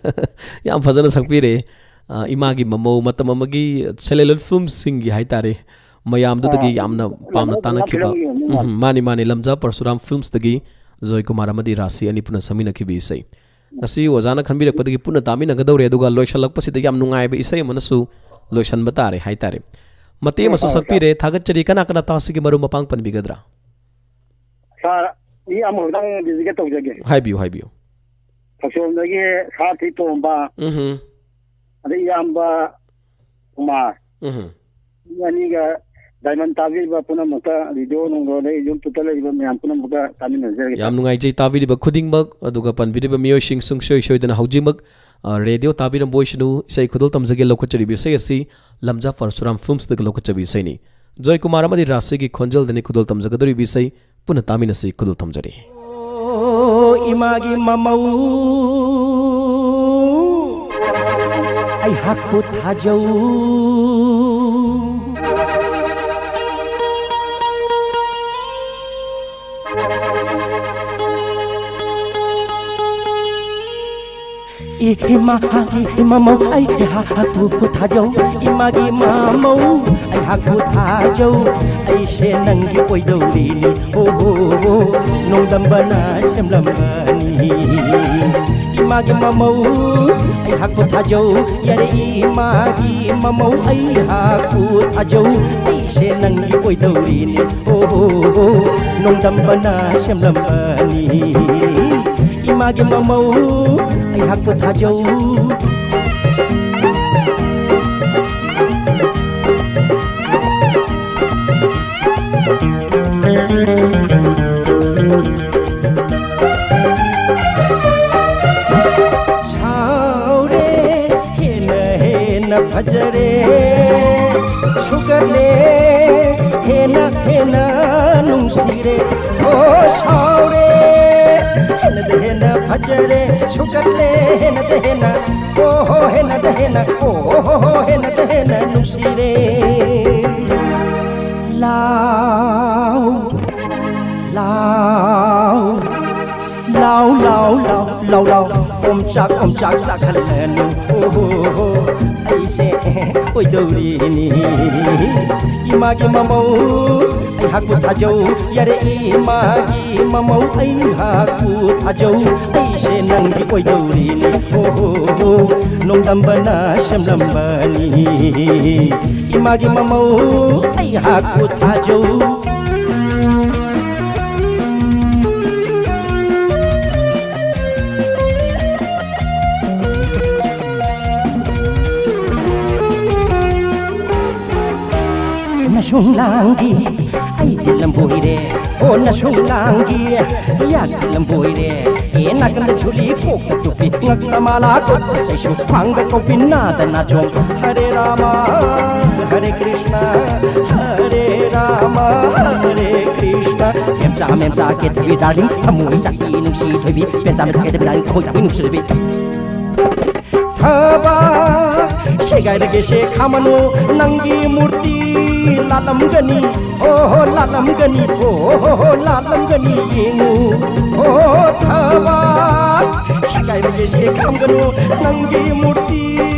ꯌꯥꯝ ꯐꯖꯅ ꯁꯛꯄꯤꯔꯦ꯫ ꯑꯥ, ꯏꯃꯥꯒꯤ ꯃꯃꯧ, ꯃꯇꯝ ꯑꯃꯒꯤ celluloid filmꯁꯤꯡꯒꯤ ꯍꯥꯏꯇꯥꯔꯦ, ꯃꯌꯥꯝꯗꯨꯗꯒꯤ ꯑꯥ, ꯌꯥꯝꯅ ꯄꯥꯝꯅ ꯂꯝꯖꯥꯎ ꯇꯥꯅꯈꯤꯕ꯫ ꯐꯤꯂꯝꯒꯤ ꯑꯣꯏꯔꯝꯗꯧ ꯃꯥꯜꯂꯦ꯫ ꯎꯝ, ꯃꯥꯅꯤ, ꯃꯥꯅꯤ, ꯂꯝꯖꯥ ꯄꯔꯁꯨꯔꯥꯝ filmsꯇꯒꯤ ꯖꯣꯏ ꯀꯨꯃꯥꯔ ꯑꯃꯗꯤ ꯔꯥꯁꯤ ꯑꯅꯤ ꯄꯨꯟꯅ ꯁꯛꯃꯤꯟꯅꯈꯤꯕ ꯏꯁꯩ꯫ ꯉꯁꯤ ꯑꯣꯖꯥꯅ ꯈꯟꯕꯤꯔꯛꯄꯗꯒꯤ ꯄꯨꯟꯅ ꯇꯥꯃꯤꯟꯅꯒꯗꯧꯔꯦ, ꯑꯗꯨꯒ ꯂꯣꯏꯁꯤꯜꯂꯛꯄꯁꯤꯗ ꯌꯥꯝ ꯅꯨꯡꯉꯥꯏꯕ ꯏꯁꯩ ꯑꯃꯅꯁꯨ ꯂꯣꯏꯁꯤꯟꯕ ꯇꯥꯔꯦ ꯍꯥꯏꯇꯥꯔꯦ꯫ ꯃꯇꯦꯛ ꯑꯃꯁꯨ ꯍꯣꯏ, ꯍꯣꯏ, ꯁꯛꯄꯤꯔꯦ, ꯊꯥꯒꯠꯆꯔꯤ꯫ ꯀꯅꯥ ꯀꯅꯥ ꯇꯥꯁꯤꯒꯦ, ꯃꯔꯨꯞ ꯃꯄꯥꯡ ꯄꯟꯕꯤꯒꯗ꯭ꯔꯥ? ꯁꯥꯔ, ꯃꯤ ꯑꯃꯈꯛꯇꯪ dedicate ꯇꯧꯖꯒꯦ꯫ ꯍꯥꯏꯕꯤꯌꯨ, ꯍꯥꯏꯕꯤꯌꯨ꯫ ꯊꯛꯆꯣꯝꯗꯒꯤ ꯁꯥ ꯊꯤ ꯇꯣꯝꯕ, ꯎꯝꯍꯨꯝ꯫ ꯑꯗꯩ ꯏꯌꯥꯝꯕ ꯀꯨꯃꯥꯔ꯫ ꯎꯝꯍꯨꯝ꯫ ꯃꯤ ꯑꯅꯤꯒ ꯗꯥꯏꯃꯟ ꯇꯥꯕꯤꯔꯤꯕ ꯄꯨꯝꯅꯃꯛꯇ, ꯔꯦꯗꯤꯑꯣ ꯅꯨꯡꯗꯣ ꯑꯗꯩ YouTubeꯇ ꯂꯩꯔꯤꯕ ꯃꯌꯥꯝ ꯄꯨꯝꯅꯃꯛꯇ ꯇꯥꯃꯤꯟꯅꯖꯔꯒꯦ, ꯌꯥꯝ ꯁꯥꯔ꯫ ꯅꯨꯡꯉꯥꯏꯖꯩ ꯇꯥꯕꯤꯔꯤꯕ ꯈꯨꯗꯤꯡꯃꯛ, ꯑꯗꯨꯒ ꯄꯟꯕꯤꯔꯤꯕ ꯃꯤꯑꯣꯏꯁꯤꯡ ꯁꯨꯡꯁꯣꯏ ꯁꯣꯏꯗꯅ ꯍꯧꯖꯤꯛꯃꯛ, ꯑ, ꯔꯦꯗꯤꯑꯣ ꯇꯥꯕꯤꯔꯝꯕ ꯑꯣꯏꯁꯅꯨ꯫ ꯏꯁꯩ ꯈꯨꯗꯣꯜ ꯇꯝꯖꯒꯦ ꯂꯧꯈꯠꯆꯔꯤꯕ ꯏꯁꯩ ꯑꯁꯤ ꯂꯝꯖꯥ ꯄꯔꯁꯨꯔꯥꯝ filmsꯇꯒꯤ ꯂꯧꯈꯠꯆꯕ ꯏꯁꯩꯅꯤ꯫ ꯖꯣꯏ ꯀꯨꯃꯥꯔ ꯑꯃꯗꯤ ꯔꯥꯁꯤꯒꯤ ꯈꯣꯟꯖꯦꯜꯗꯅꯤ ꯈꯨꯗꯣꯜ ꯇꯝꯖꯒꯗꯧꯔꯤꯕ ꯏꯁꯩ꯫ ꯄꯨꯟꯅ ꯇꯥꯃꯤꯟꯅꯁꯤ, ꯈꯨꯗꯣꯜ ꯇꯝꯖꯔꯤ꯫ ꯑꯣ, ꯏꯃꯥꯒꯤ ꯃꯃꯧ, ꯑꯩꯍꯥꯛꯄꯨ ꯊꯥꯖꯧ꯫ ꯏ-, ꯏꯃꯥꯒꯤ ꯃꯃꯧ, ꯑꯩꯍꯥꯛꯄꯨ ꯊꯥꯖꯧ꯫ ꯏꯃꯥꯒꯤ ꯃꯃꯧ, ꯑꯩꯍꯥꯛꯄꯨ ꯊꯥꯖꯧ꯫ ꯑꯩꯁꯦ ꯅꯪꯒꯤ ꯑꯣꯏꯗꯧꯔꯤꯅꯤ꯫ ꯍꯣ, ꯍꯣ, ꯍꯣ, ꯅꯣꯡꯗꯝꯕꯅ ꯁꯦꯝꯂꯝꯕꯅꯤ꯫ ꯏꯃꯥꯒꯤ ꯃꯃꯧ, ꯑꯩꯍꯥꯛꯄꯨ ꯊꯥꯖꯧ꯫ ꯌꯥꯔꯦ, ꯏꯃꯥꯒꯤ ꯃꯃꯧ, ꯑꯩꯍꯥꯛꯄꯨ ꯊꯥꯖꯧ꯫ ꯑꯩꯁꯦ ꯅꯪꯒꯤ ꯑꯣꯏꯗꯧꯔꯤꯅꯤ꯫ ꯍꯣ, ꯍꯣ, ꯍꯣ, ꯅꯣꯡꯗꯝꯕꯅ ꯁꯦꯝꯂꯝꯕꯅꯤ꯫ ꯏꯃꯥꯒꯤ ꯃꯃꯧ ꯑꯩꯍꯥꯛꯄꯨ ꯊꯥꯖꯧ꯫ ꯁꯥꯎꯔꯦ ꯍꯦꯟꯅ ꯍꯦꯟꯅ ꯐꯖꯔꯦ, ꯁꯨꯒꯠꯂꯦ ꯍꯦꯟꯅ ꯍꯦꯟꯅ ꯅꯨꯡꯁꯤꯔꯦ꯫ ꯑꯣ ꯁꯥꯎꯔꯦ ꯍꯦꯟꯅꯗ ꯍꯦꯟꯅ ꯐꯖꯔꯦ, ꯁꯨꯒꯠꯂꯦ ꯍꯦꯟꯅꯗ ꯍꯦꯟꯅ, ꯑꯣ ꯍꯣ ꯍꯦꯟꯅꯗ ꯍꯦꯟꯅ, ꯑꯣ ꯍꯣ ꯍꯣ ꯍꯦꯟꯅꯗ ꯍꯦꯟꯅ ꯅꯨꯡꯁꯤꯔꯦ꯫ ꯂꯥꯎ ꯂꯥꯎ ꯂꯥꯎ ꯂꯥꯎ ꯂꯥꯎ ꯂꯥꯎ ꯂꯥꯎ, ꯑꯣꯝꯆꯥꯛ ꯑꯣꯝꯆꯥꯛ ꯆꯥꯛꯍꯜꯂꯅꯨ꯫ ꯑꯣ ꯍꯣ ꯍꯣ, ꯑꯩꯁꯦ ꯑꯣꯏꯗꯧꯔꯤꯅꯤ꯫ ꯏꯃꯥꯒꯤ ꯃꯃꯧ ꯑꯩꯍꯥꯛꯄꯨ ꯊꯥꯖꯧ꯫ ꯌꯥꯔꯦ ꯏꯃꯥꯒꯤ ꯃꯃꯧ ꯑꯩꯍꯥꯛꯄꯨ ꯊꯥꯖꯧ꯫ ꯑꯩꯁꯦ ꯅꯪꯒꯤ ꯑꯣꯏꯗꯧꯔꯤꯅꯤ꯫ ꯑꯣ ꯍꯣ ꯍꯣ, ꯅꯣꯡꯗꯝꯕꯅ ꯁꯦꯝꯂꯝꯕꯅꯤ꯫ ꯏꯃꯥꯒꯤ ꯃꯃꯧ ꯑꯩꯍꯥꯛꯄꯨ ꯊꯥꯖꯧ꯫ ꯅꯁꯨꯡ ꯂꯥꯡꯒꯤ ꯑꯩꯗꯤ ꯂꯝꯕꯣꯏꯔꯦ꯫ ꯑꯣ ꯅꯁꯨꯡ ꯂꯥꯡꯒꯤ ꯌꯥꯗꯤ ꯂꯝꯕꯣꯏꯔꯦ꯫ ꯑꯦ ꯅꯥꯀꯟꯗ ꯖꯨꯂꯤ, ꯀꯣꯛꯇ ꯇꯨꯄꯤ, ꯉꯛꯇ ꯃꯥꯂꯥ, ꯈꯨꯠꯇ ꯆꯩꯁꯨ, ꯈ꯭ꯋꯥꯡꯗ ꯀꯧꯕꯤ, ꯅꯥꯗ ꯅꯥꯆꯣꯡ꯫ ꯍꯔꯦ ꯔꯥꯃ ꯍꯔꯦ ꯀ꯭ꯔꯤꯁꯅ, ꯍꯔꯦ ꯔꯥꯃ ꯍꯔꯦ ꯀ꯭ꯔꯤꯁꯅ꯫ ꯃꯦꯝꯆꯥ ꯃꯦꯝꯆꯥ ꯀꯦꯊꯕꯤ ꯗꯥꯔꯂꯤꯡ, ꯊꯃꯣꯏ ꯆꯥꯛꯄꯤ ꯅꯨꯡꯁꯤ ꯊꯣꯏꯕꯤ꯫ ꯃꯦꯝꯆꯥ ꯃꯦꯝꯆꯥ ꯀꯦꯊꯕꯤ ꯗꯥꯔꯂꯤꯡ, ꯊꯃꯣꯏ ꯆꯥꯛꯄꯤ ꯅꯨꯡꯁꯤ ꯊꯣꯏꯕꯤ꯫ ꯊꯕꯛ ꯁꯦꯒꯥꯏꯔꯒꯦꯁꯦ ꯈꯥꯝꯃꯅꯨ, ꯅꯪꯒꯤ ꯃꯨꯔꯇꯤ ꯂꯥꯠꯂꯝꯒꯅꯤ꯫ ꯑꯣ ꯍꯣ ꯂꯥꯠꯂꯝꯒꯅꯤ, ꯑꯣ ꯍꯣ ꯍꯣ ꯂꯥꯠꯂꯝꯒꯅꯤ ꯌꯦꯡꯉꯨ꯫ ꯑꯣ ꯊꯕꯛ ꯁꯦꯒꯥꯏꯔꯒꯦꯁꯦ ꯈꯥꯝꯒꯅꯨ, ꯅꯪꯒꯤ ꯃꯨꯔꯇꯤ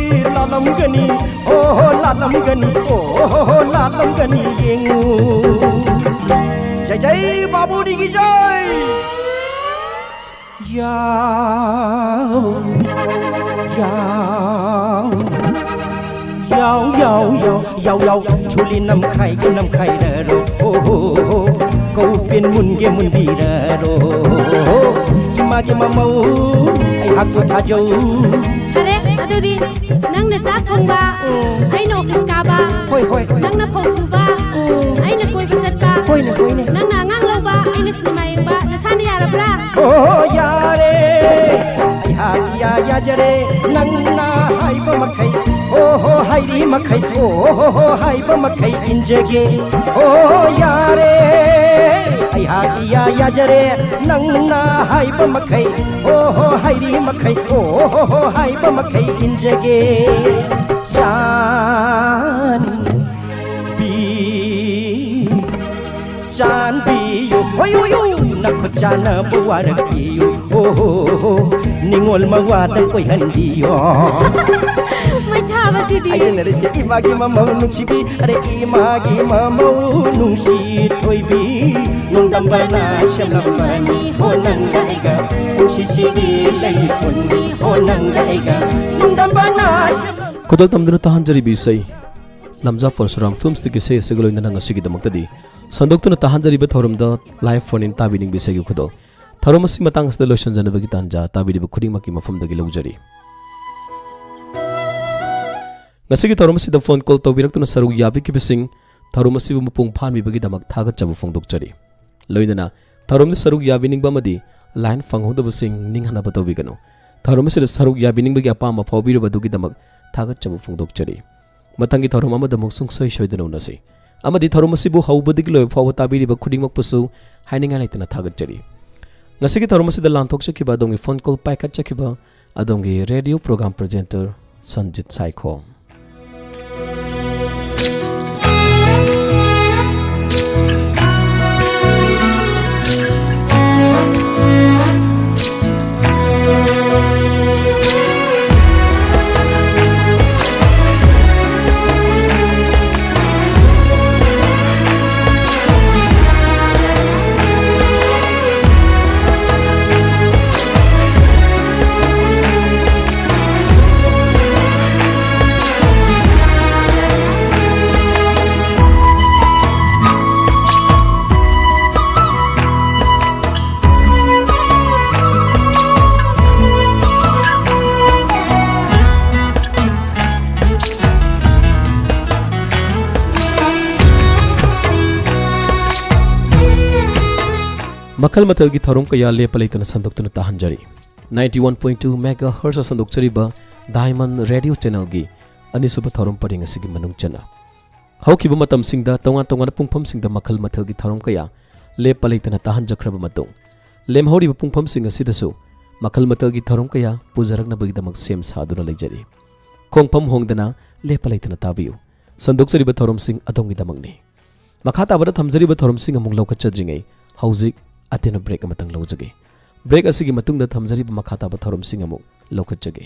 ꯂꯥꯠꯂꯝꯒꯅꯤ꯫ ꯑꯣ ꯍꯣ ꯂꯥꯠꯂꯝꯒꯅꯤ, ꯑꯣ ꯍꯣ ꯍꯣ ꯂꯥꯠꯂꯝꯒꯅꯤ ꯌꯦꯡꯉꯨ꯫ ꯖꯩ ꯖꯩ ꯕꯥꯕꯨꯔꯤꯒꯤ ꯖꯩ꯫ ꯌꯥꯎ, ꯌꯥꯎ, ꯌꯥꯎ, ꯌꯥꯎ, ꯌꯥꯎ, ꯌꯥꯎ, ꯌꯥꯎ, ꯖꯨꯂꯤ ꯅꯝꯈꯥꯏꯒꯦ ꯅꯝꯈꯥꯏꯔꯔꯣ, ꯍꯣ, ꯍꯣ, ꯍꯣ, ꯀꯧ ꯄꯦꯟ ꯃꯨꯟꯒꯦ ꯃꯨꯟꯕꯤꯔꯔꯣ, ꯍꯣ, ꯍꯣ, ꯍꯣ, ꯃꯥꯒꯤ ꯃꯃꯧ ꯑꯩꯍꯥꯛꯄꯨ ꯊꯥꯖꯧ꯫ ꯑꯔꯦ, ꯑꯗꯨꯗꯤ ꯅꯪꯅ ꯆꯥꯛ ꯊꯣꯡꯕ, ꯎꯝ꯫ ꯑꯩꯅ ꯑꯣꯐꯤꯁ ꯀꯥꯕ, ꯍꯣꯏ, ꯍꯣꯏ꯫ ꯅꯪꯅ ꯐꯧ ꯁꯨꯕ, ꯎꯝ꯫ ꯑꯩꯅ ꯀꯣꯏꯕ ꯆꯠꯄ, ꯍꯣꯏꯅꯦ, ꯍꯣꯏꯅꯦ꯫ ꯅꯪꯅ ꯑꯉꯥꯡ ꯂꯧꯕ, ꯑꯩꯅ ꯁꯤꯅꯦꯃꯥ ꯌꯦꯡꯕ, ꯅꯁꯥꯅ ꯌꯥꯔꯕ꯭ꯔꯥ? ꯑꯣ, ꯌꯥꯔꯦ꯫ ꯑꯩꯍꯥꯛ ꯏꯌꯥ ꯌꯥꯖꯔꯦ, ꯅꯪꯅ ꯍꯥꯏꯕ ꯃꯈꯩ꯫ ꯑꯣ ꯍꯣ ꯍꯥꯏꯔꯤ ꯃꯈꯩ, ꯑꯣ ꯍꯣ ꯍꯣ ꯍꯥꯏꯕ ꯃꯈꯩ ꯏꯟꯖꯒꯦ꯫ ꯑꯣ ꯌꯥꯔꯦ, ꯑꯩꯍꯥꯛ ꯏꯌꯥ ꯌꯥꯖꯔꯦ, ꯅꯪꯅ ꯍꯥꯏꯕ ꯃꯈꯩ꯫ ꯑꯣ ꯍꯣ ꯍꯥꯏꯔꯤ ꯃꯈꯩ, ꯑꯣ ꯍꯣ ꯍꯣ ꯍꯥꯏꯕ ꯃꯈꯩ ꯏꯟꯖꯒꯦ꯫ ꯆꯥꯟꯕꯤ ꯆꯥꯟꯕꯤꯌꯨ, ꯍꯣꯏ, ꯍꯣꯏ, ꯍꯣꯏ, ꯅꯈꯨꯠ ꯆꯥꯟꯅꯕ ꯋꯥꯔꯛꯄꯤꯌꯨ, ꯍꯣ, ꯍꯣ, ꯍꯣ, ꯅꯤꯡꯉꯣꯜ ꯃꯋꯥꯗ ꯀꯣꯏꯍꯟꯕꯤꯌꯣ꯫ ꯃꯩ ꯊꯥꯕꯁꯤꯗꯤ꯫ ꯑꯩꯅ ꯅꯔꯤꯁꯦ ꯏꯃꯥꯒꯤ ꯃꯃꯧ ꯅꯨꯡꯁꯤꯕꯤ, ꯑꯔꯦ ꯏꯃꯥꯒꯤ ꯃꯃꯧ ꯅꯨꯡꯁꯤ ꯊꯣꯏꯕꯤ, ꯅꯣꯡꯗꯝꯕꯅ ꯁꯦꯝꯂꯝꯕꯅꯤ, ꯍꯣ ꯅꯪꯒ ꯑꯩꯒ ꯄꯨꯟꯁꯤꯁꯤꯒꯤ ꯂꯩ ꯄꯨꯟꯅꯤ, ꯍꯣ ꯅꯪꯒ ꯑꯩꯒ ꯅꯣꯡꯗꯝꯕꯅ ꯁꯦꯝꯂꯝ- ꯈꯨꯗꯣꯜ ꯇꯝꯗꯨꯅ ꯇꯥꯍꯟꯖꯔꯤꯕ ꯏꯁꯩ ꯂꯝꯖꯥ ꯄꯔꯁꯨꯔꯥꯝ ꯐꯤꯜꯝꯁꯇꯒꯤ ꯏꯁꯩ ꯑꯁꯤꯒ ꯂꯣꯏꯅꯅ ꯉꯁꯤꯒꯤꯗꯃꯛꯇꯗꯤ ꯁꯟꯗꯣꯛꯇꯨꯅ ꯇꯥꯍꯟꯖꯔꯤꯕ ꯊꯧꯔꯝꯗ live phone in ꯇꯥꯕꯤꯅꯤꯡꯕ ꯏꯁꯩꯒꯤ ꯈꯨꯗꯣꯜ꯫ ꯊꯧꯔꯝ ꯑꯁꯤ ꯃꯇꯥꯡ ꯑꯁꯤꯗ ꯂꯣꯏꯁꯤꯟꯖꯅꯕꯒꯤ ꯇꯥꯟꯖꯥ ꯇꯥꯕꯤꯔꯤꯕ ꯈꯨꯗꯤꯡꯃꯛꯀꯤ ꯃꯐꯝꯗꯒꯤ ꯂꯧꯖꯔꯤ꯫ ꯉꯁꯤꯒꯤ ꯊꯧꯔꯝ ꯑꯁꯤꯗ phone call ꯇꯧꯕꯤꯔꯛꯇꯨꯅ ꯁꯔꯨꯛ ꯌꯥꯕꯤꯈꯤꯕꯁꯤꯡ, ꯊꯧꯔꯝ ꯑꯁꯤꯕꯨ ꯃꯄꯨꯡ ꯐꯥꯍꯟꯕꯤꯕꯒꯤꯗꯃꯛ ꯊꯥꯒꯠꯆꯕ ꯐꯣꯡꯗꯣꯛꯆꯔꯤ꯫ ꯂꯣꯏꯅꯅ ꯊꯧꯔꯝꯗ ꯁꯔꯨꯛ ꯌꯥꯕꯤꯅꯤꯡꯕ ꯑꯃꯗꯤ line ꯐꯪꯍꯧꯗꯕꯁꯤꯡ ꯅꯤꯡꯍꯟꯅꯕ ꯇꯧꯕꯤꯒꯅꯨ꯫ ꯊꯧꯔꯝ ꯑꯁꯤꯗ ꯁꯔꯨꯛ ꯌꯥꯕꯤꯅꯤꯡꯕꯒꯤ ꯑꯄꯥꯝꯕ ꯐꯥꯎꯕꯤꯔꯕ ꯑꯗꯨꯒꯤꯗꯃꯛ ꯊꯥꯒꯠꯆꯕ ꯐꯣꯡꯗꯣꯛꯆꯔꯤ꯫ ꯃꯊꯪꯒꯤ ꯊꯧꯔꯝ ꯑꯃꯗ ꯑꯃꯨꯛ ꯁꯨꯡꯁꯣꯏ ꯁꯣꯏꯗꯅ ꯎꯅꯁꯤ꯫ ꯑꯃꯗꯤ ꯊꯧꯔꯝ ꯑꯁꯤꯕꯨ ꯍꯧꯕꯗꯒꯤ ꯂꯣꯏꯕ ꯐꯥꯎꯕ ꯇꯥꯕꯤꯔꯤꯕ ꯈꯨꯗꯤꯡꯃꯛꯄꯨꯁꯨ ꯍꯥꯏꯅꯤꯡꯉꯥꯏ ꯂꯩꯇꯅ ꯊꯥꯒꯠꯆꯔꯤ꯫ ꯉꯁꯤꯒꯤ ꯊꯧꯔꯝ ꯑꯁꯤꯗ ꯂꯥꯟꯊꯣꯛꯆꯈꯤꯕ ꯑꯗꯣꯝꯒꯤ phone call ꯄꯥꯏꯈꯠꯆꯈꯤꯕ ꯑꯗꯣꯝꯒꯤ radio program presenter Sanjit Saikhom. ꯃꯈꯜ ꯃꯊꯦꯜꯒꯤ ꯊꯧꯔꯝ ꯀꯌꯥ ꯂꯦꯞꯄ ꯂꯩꯇꯅ ꯁꯟꯗꯣꯛꯇꯨꯅ ꯇꯥꯍꯟꯖꯔꯤ꯫ Ninety one point two megahertz ꯁꯟꯗꯣꯛꯆꯔꯤꯕ Diamond Radio Channelꯒꯤ ꯑꯅꯤꯁꯨꯕ ꯊꯧꯔꯝ ꯄꯔꯦꯡ ꯑꯁꯤꯒꯤ ꯃꯅꯨꯡ ꯆꯟꯅ ꯍꯧꯈꯤꯕ ꯃꯇꯝꯁꯤꯡꯗ ꯇꯣꯉꯥꯟ ꯇꯣꯉꯥꯟꯕ ꯄꯨꯡꯐꯝꯁꯤꯡꯗ ꯃꯈꯜ ꯃꯊꯦꯜꯒꯤ ꯊꯧꯔꯝ ꯀꯌꯥ ꯂꯦꯞꯄ ꯂꯩꯇꯅ ꯇꯥꯍꯟꯖꯈ꯭ꯔꯕ ꯃꯇꯨꯡ, ꯂꯦꯝꯍꯧꯔꯤꯕ ꯄꯨꯡꯐꯝꯁꯤꯡ ꯑꯁꯤꯗꯁꯨ ꯃꯈꯜ ꯃꯊꯦꯜꯒꯤ ꯊꯧꯔꯝ ꯀꯌꯥ ꯄꯨꯖꯔꯛꯅꯕꯒꯤꯗꯃꯛ ꯁꯦꯝ ꯁꯥꯗꯨꯅ ꯂꯩꯖꯔꯤ꯫ ꯈꯣꯡꯐꯝ ꯍꯣꯡꯗꯅ ꯂꯦꯞꯄ ꯂꯩꯇꯅ ꯇꯥꯕꯤꯌꯨ꯫ ꯁꯟꯗꯣꯛꯆꯔꯤꯕ ꯊꯧꯔꯝꯁꯤꯡ ꯑꯗꯣꯝꯒꯤꯗꯃꯛꯅꯤ꯫ ꯃꯈꯥ ꯇꯥꯕꯗ ꯊꯝꯖꯔꯤꯕ ꯊꯧꯔꯝꯁꯤꯡ ꯑꯃꯨꯛ ꯂꯧꯈꯠꯆꯗ꯭ꯔꯤꯉꯩ, ꯍꯧꯖꯤꯛ ꯑꯇꯦꯟꯕ break ꯑꯃꯇꯪ ꯂꯧꯖꯒꯦ꯫ Break ꯑꯁꯤꯒꯤ ꯃꯇꯨꯡꯗ ꯊꯝꯖꯔꯤꯕ ꯃꯈꯥ ꯇꯥꯕ ꯊꯧꯔꯝꯁꯤꯡ ꯑꯃꯨꯛ ꯂꯧꯈꯠꯆꯒꯦ꯫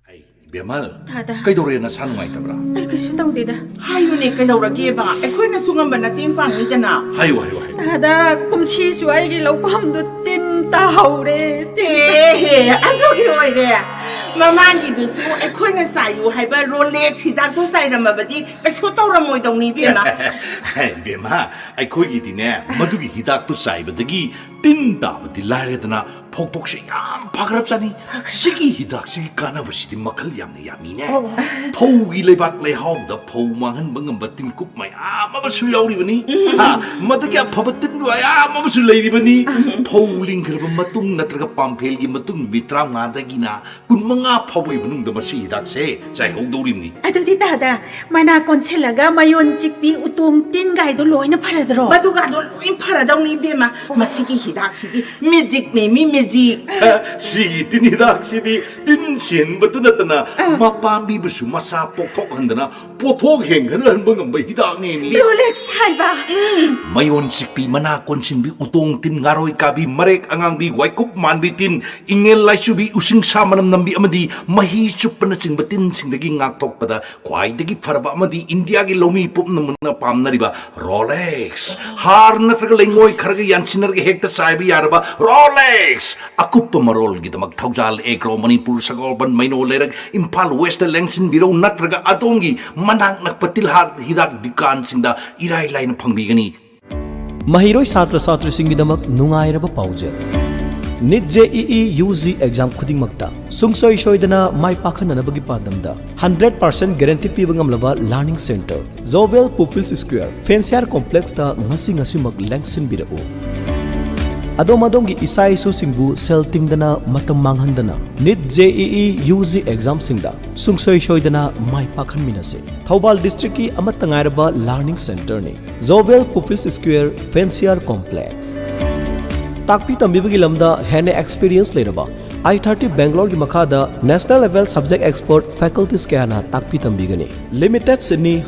ꯑꯩ, ꯏꯕꯦꯝꯃꯜ, ꯇꯥꯗ꯫ ꯀꯩꯗꯧꯔꯦ, ꯅꯁꯥ ꯅꯨꯡꯉꯥꯏꯇꯕ꯭ꯔꯥ? ꯑꯩ ꯀꯩꯁꯨ ꯇꯧꯗꯦꯗ꯫ ꯍꯥꯏꯌꯨꯅꯦ, ꯀꯩꯗꯧꯔꯒꯦꯕ? ꯑꯩꯈꯣꯏꯅꯁꯨ ꯉꯝꯕ ꯅꯇꯦꯡ ꯄꯥꯡꯅꯤꯗꯅ꯫ ꯍꯥꯏꯌꯨ, ꯍꯥꯏꯌꯨ, ꯍꯥꯏꯌꯨ꯫ ꯇꯥꯗ, ꯀꯨꯝꯁꯤꯁꯨ ꯑꯩꯒꯤ ꯂꯧꯐꯝꯗꯨ ꯇꯤꯟ ꯇꯥꯍꯧꯔꯦ, ꯇꯤꯟ꯫ ꯑꯦꯍꯦ, ꯑꯗꯨꯒꯤ ꯑꯣꯏꯔꯦ꯫ ꯃꯃꯥꯡꯒꯤꯗꯨꯁꯨ ꯑꯩꯈꯣꯏꯅ ꯆꯥꯏꯌꯨ ꯍꯥꯏꯕ ꯔꯣꯂꯦꯛꯁ ꯍꯤꯗꯥꯛꯇꯣ ꯆꯥꯏꯔꯝꯃꯕꯗꯤ ꯀꯩꯁꯨ ꯇꯧꯔꯝꯃꯣꯏꯗꯧꯅꯤ, ꯏꯕꯦꯝꯃ꯫ ꯏꯕꯦꯝꯃ, ꯑꯩꯈꯣꯏꯒꯤꯗꯤꯅꯦ, ꯃꯗꯨꯒꯤ ꯍꯤꯗꯥꯛꯇꯨ ꯆꯥꯏꯕꯗꯒꯤ ꯇꯤꯟ ꯇꯥꯕꯗꯤ ꯂꯥꯏꯔꯗꯅ, ꯐꯧꯊꯣꯛꯁꯦ ꯌꯥꯝ ꯐꯈ꯭ꯔꯕꯖꯥꯠꯅꯤ꯫ ꯐꯈ꯭ꯔꯦ꯫ ꯁꯤꯒꯤ ꯍꯤꯗꯥꯛꯁꯤꯒꯤ ꯀꯥꯟꯅꯕꯁꯤꯗꯤ ꯃꯈꯜ ꯌꯥꯝꯅ ꯌꯥꯝꯃꯤꯅꯦ꯫ ꯑꯣ꯫ ꯐꯧꯒꯤ ꯂꯩꯕꯥꯛ ꯂꯩꯍꯥꯎꯗ ꯐꯧ ꯃꯥꯡꯍꯟꯕ ꯉꯝꯕ ꯇꯤꯟꯀꯨꯞ ꯃꯌꯥꯝ ꯑꯃꯁꯨ ꯌꯥꯎꯔꯤꯕꯅꯤ꯫ ꯎꯝ꯫ ꯍꯥ, ꯃꯗꯨꯒꯤ ꯑꯐꯕ ꯇꯤꯟ ꯃꯌꯥꯝ ꯑꯃꯁꯨ ꯂꯩꯔꯤꯕꯅꯤ꯫ ꯎꯝ꯫ ꯐꯧ ꯂꯤꯡꯈ꯭ꯔꯕ ꯃꯇꯨꯡ ꯅꯠꯇ꯭ꯔꯒ ꯄꯥꯝꯐꯦꯜꯒꯤ ꯃꯇꯨꯡ ꯅꯨꯃꯤꯠ ꯇꯔꯥꯃꯉꯥꯗꯒꯤꯅ ꯀꯨꯟꯃꯉꯥ ꯐꯥꯎꯕꯒꯤ ꯃꯅꯨꯡꯗ ꯃꯁꯤ ꯍꯤꯗꯥꯛꯁꯦ ꯆꯥꯏꯍꯧꯗꯧꯔꯤꯕꯅꯤ꯫ ꯑꯗꯨꯗꯤ ꯇꯥꯗ, ꯃꯅꯥ ꯀꯣꯟꯁꯤꯜꯂꯒ ꯃꯌꯣꯟ ꯆꯤꯛꯄꯤ, ꯎꯇꯣꯡ ꯇꯤꯟꯒꯥꯏꯗꯣ ꯂꯣꯏꯅ ꯐꯔꯗ꯭ꯔꯣ? ꯃꯗꯨꯒꯥꯗꯣ ꯂꯣꯏ ꯐꯔꯗꯧꯅꯤ, ꯏꯕꯦꯝꯃ꯫ ꯑꯣ꯫ ꯃꯁꯤꯒꯤ ꯍꯤꯗꯥꯛꯁꯤꯗꯤ ꯃꯦꯖꯤꯛꯅꯦ, ꯃꯤ ꯃꯦꯖꯤꯛ꯫ ꯁꯤꯒꯤ ꯇꯤꯟ ꯍꯤꯗꯥꯛꯁꯤꯗꯤ ꯇꯤꯟ ꯁꯦꯡꯕꯇ ꯅꯠꯇꯅ, ꯑꯥ꯫ ꯃꯄꯥꯝꯕꯤꯕꯨꯁꯨ ꯃꯆꯥ ꯄꯣꯛꯊꯣꯛꯍꯟꯗꯅ ꯄꯣꯠꯊꯣꯛ ꯍꯦꯟꯒꯠꯍꯟꯕ ꯉꯝꯕ ꯍꯤꯗꯥꯛꯅꯦꯃꯤ꯫ ꯔꯣꯂꯦꯛꯁ ꯍꯥꯏꯕ꯫ ꯃꯌꯣꯟ ꯆꯤꯛꯄꯤ, ꯃꯅꯥ ꯀꯣꯟꯁꯤꯟꯕꯤ, ꯎꯇꯣꯡ ꯇꯤꯟ, ꯉꯥꯔꯣꯏ ꯀꯥꯕꯤ, ꯃꯔꯦꯛ ꯑꯉꯥꯡꯕꯤ, ꯋꯥꯏꯀꯨꯞ ꯃꯥꯟꯕꯤ ꯇꯤꯟ, ꯏꯉꯦꯜ ꯂꯥꯏꯆꯨꯕꯤ, ꯎꯁꯤꯡꯁꯥ ꯃꯅꯝ ꯅꯝꯕꯤ ꯑꯃꯗꯤ ꯃꯍꯤ ꯆꯨꯞꯄꯅꯆꯤꯡꯕ ꯇꯤꯟꯁꯤꯡꯗꯒꯤ ꯉꯥꯛꯊꯣꯛꯄꯗ ꯈ꯭ꯋꯥꯏꯗꯒꯤ ꯐꯔꯕ ꯑꯃꯗꯤ ꯏꯟꯗꯤꯌꯥꯒꯤ ꯂꯧꯃꯤ ꯄꯨꯝꯅꯃꯛꯅ ꯄꯥꯝꯅꯔꯤꯕ ꯔꯣꯂꯦꯛꯁ꯫ ꯍꯥꯔ ꯅꯠꯇ꯭ꯔꯒ ꯂꯩꯉꯣꯏ ꯈꯔꯒ ꯌꯥꯟꯁꯤꯟꯅꯔꯒ ꯍꯦꯛꯇ ꯆꯥꯏꯕ ꯌꯥꯔꯕ ꯔꯣꯂꯦꯛꯁ꯫ ꯑꯀꯨꯞꯄ ꯃꯔꯣꯜꯒꯤꯗꯃꯛ ꯊꯧꯖꯥꯜ, ꯑꯦꯒ꯭ꯔꯣ, ꯃꯅꯤꯄꯨꯔ, ꯁꯒꯣꯜꯕꯟ, ꯃꯩꯅꯣ ꯂꯩꯔꯛ, ꯏꯝꯐꯥꯜ ꯋꯦꯁꯇ ꯂꯦꯡꯁꯤꯟꯕꯤꯔꯧ ꯅꯠꯇ꯭ꯔꯒ ꯑꯗꯣꯝꯒꯤ ꯃꯅꯥꯛ ꯅꯛꯄ ꯇꯤꯜꯍꯥꯠ ꯍꯤꯗꯥꯛ ꯗꯨꯀꯥꯟꯁꯤꯡꯗ ꯏꯔꯥꯏ ꯂꯥꯏꯅ ꯐꯪꯕꯤꯒꯅꯤ꯫ ꯃꯍꯩꯔꯣꯏ ꯁꯥꯇ꯭ꯔ ꯁꯥꯇ꯭ꯔꯤꯁꯤꯡꯒꯤꯗꯃꯛ ꯅꯨꯡꯉꯥꯏꯔꯕ ꯄꯥꯎꯖꯦꯜ꯫ NEET JEE UG exam ꯈꯨꯗꯤꯡꯃꯛꯇ ꯁꯨꯡꯁꯣꯏ ꯁꯣꯏꯗꯅ ꯃꯥꯏ ꯄꯥꯛꯍꯟꯅꯅꯕꯒꯤ ꯄꯥꯟꯗꯝꯗ hundred percent guarantee ꯄꯤꯕ ꯉꯝꯂꯕ learning center Zobel Pupils Square, Fancier Complex ꯇ ꯉꯁꯤ ꯉꯁꯤꯃꯛ ꯂꯦꯡꯁꯤꯟꯕꯤꯔꯛꯎ꯫ ꯑꯗꯣꯝ ꯑꯗꯣꯝꯒꯤ ꯏꯆꯥ ꯏꯁꯨꯁꯤꯡꯕꯨ ꯁꯦꯜ ꯇꯤꯡꯗꯅ ꯃꯇꯝ ꯃꯥꯡꯍꯟꯗꯅ NEET JEE UG exam ꯁꯤꯡꯗ ꯁꯨꯡꯁꯣꯏ ꯁꯣꯏꯗꯅ ꯃꯥꯏ ꯄꯥꯛꯍꯟꯃꯤꯟꯅꯁꯤ꯫ ꯊꯧꯕꯥꯜ district ꯀꯤ ꯑꯃꯠꯇ ꯉꯥꯏꯔꯕ learning center ꯅꯤ Zobel Pupils Square, Fancier Complex꯫ ꯇꯥꯛꯄꯤ ꯇꯝꯕꯤꯕꯒꯤ ꯂꯝꯗ ꯍꯦꯟꯅ experience ꯂꯩꯔꯕ I thirty Bangalore ꯒꯤ ꯃꯈꯥꯗ national level subject expert faculties ꯀꯌꯥꯅ ꯇꯥꯛꯄꯤ ꯇꯝꯕꯤꯒꯅꯤ꯫ Limited seat ꯅꯤ꯫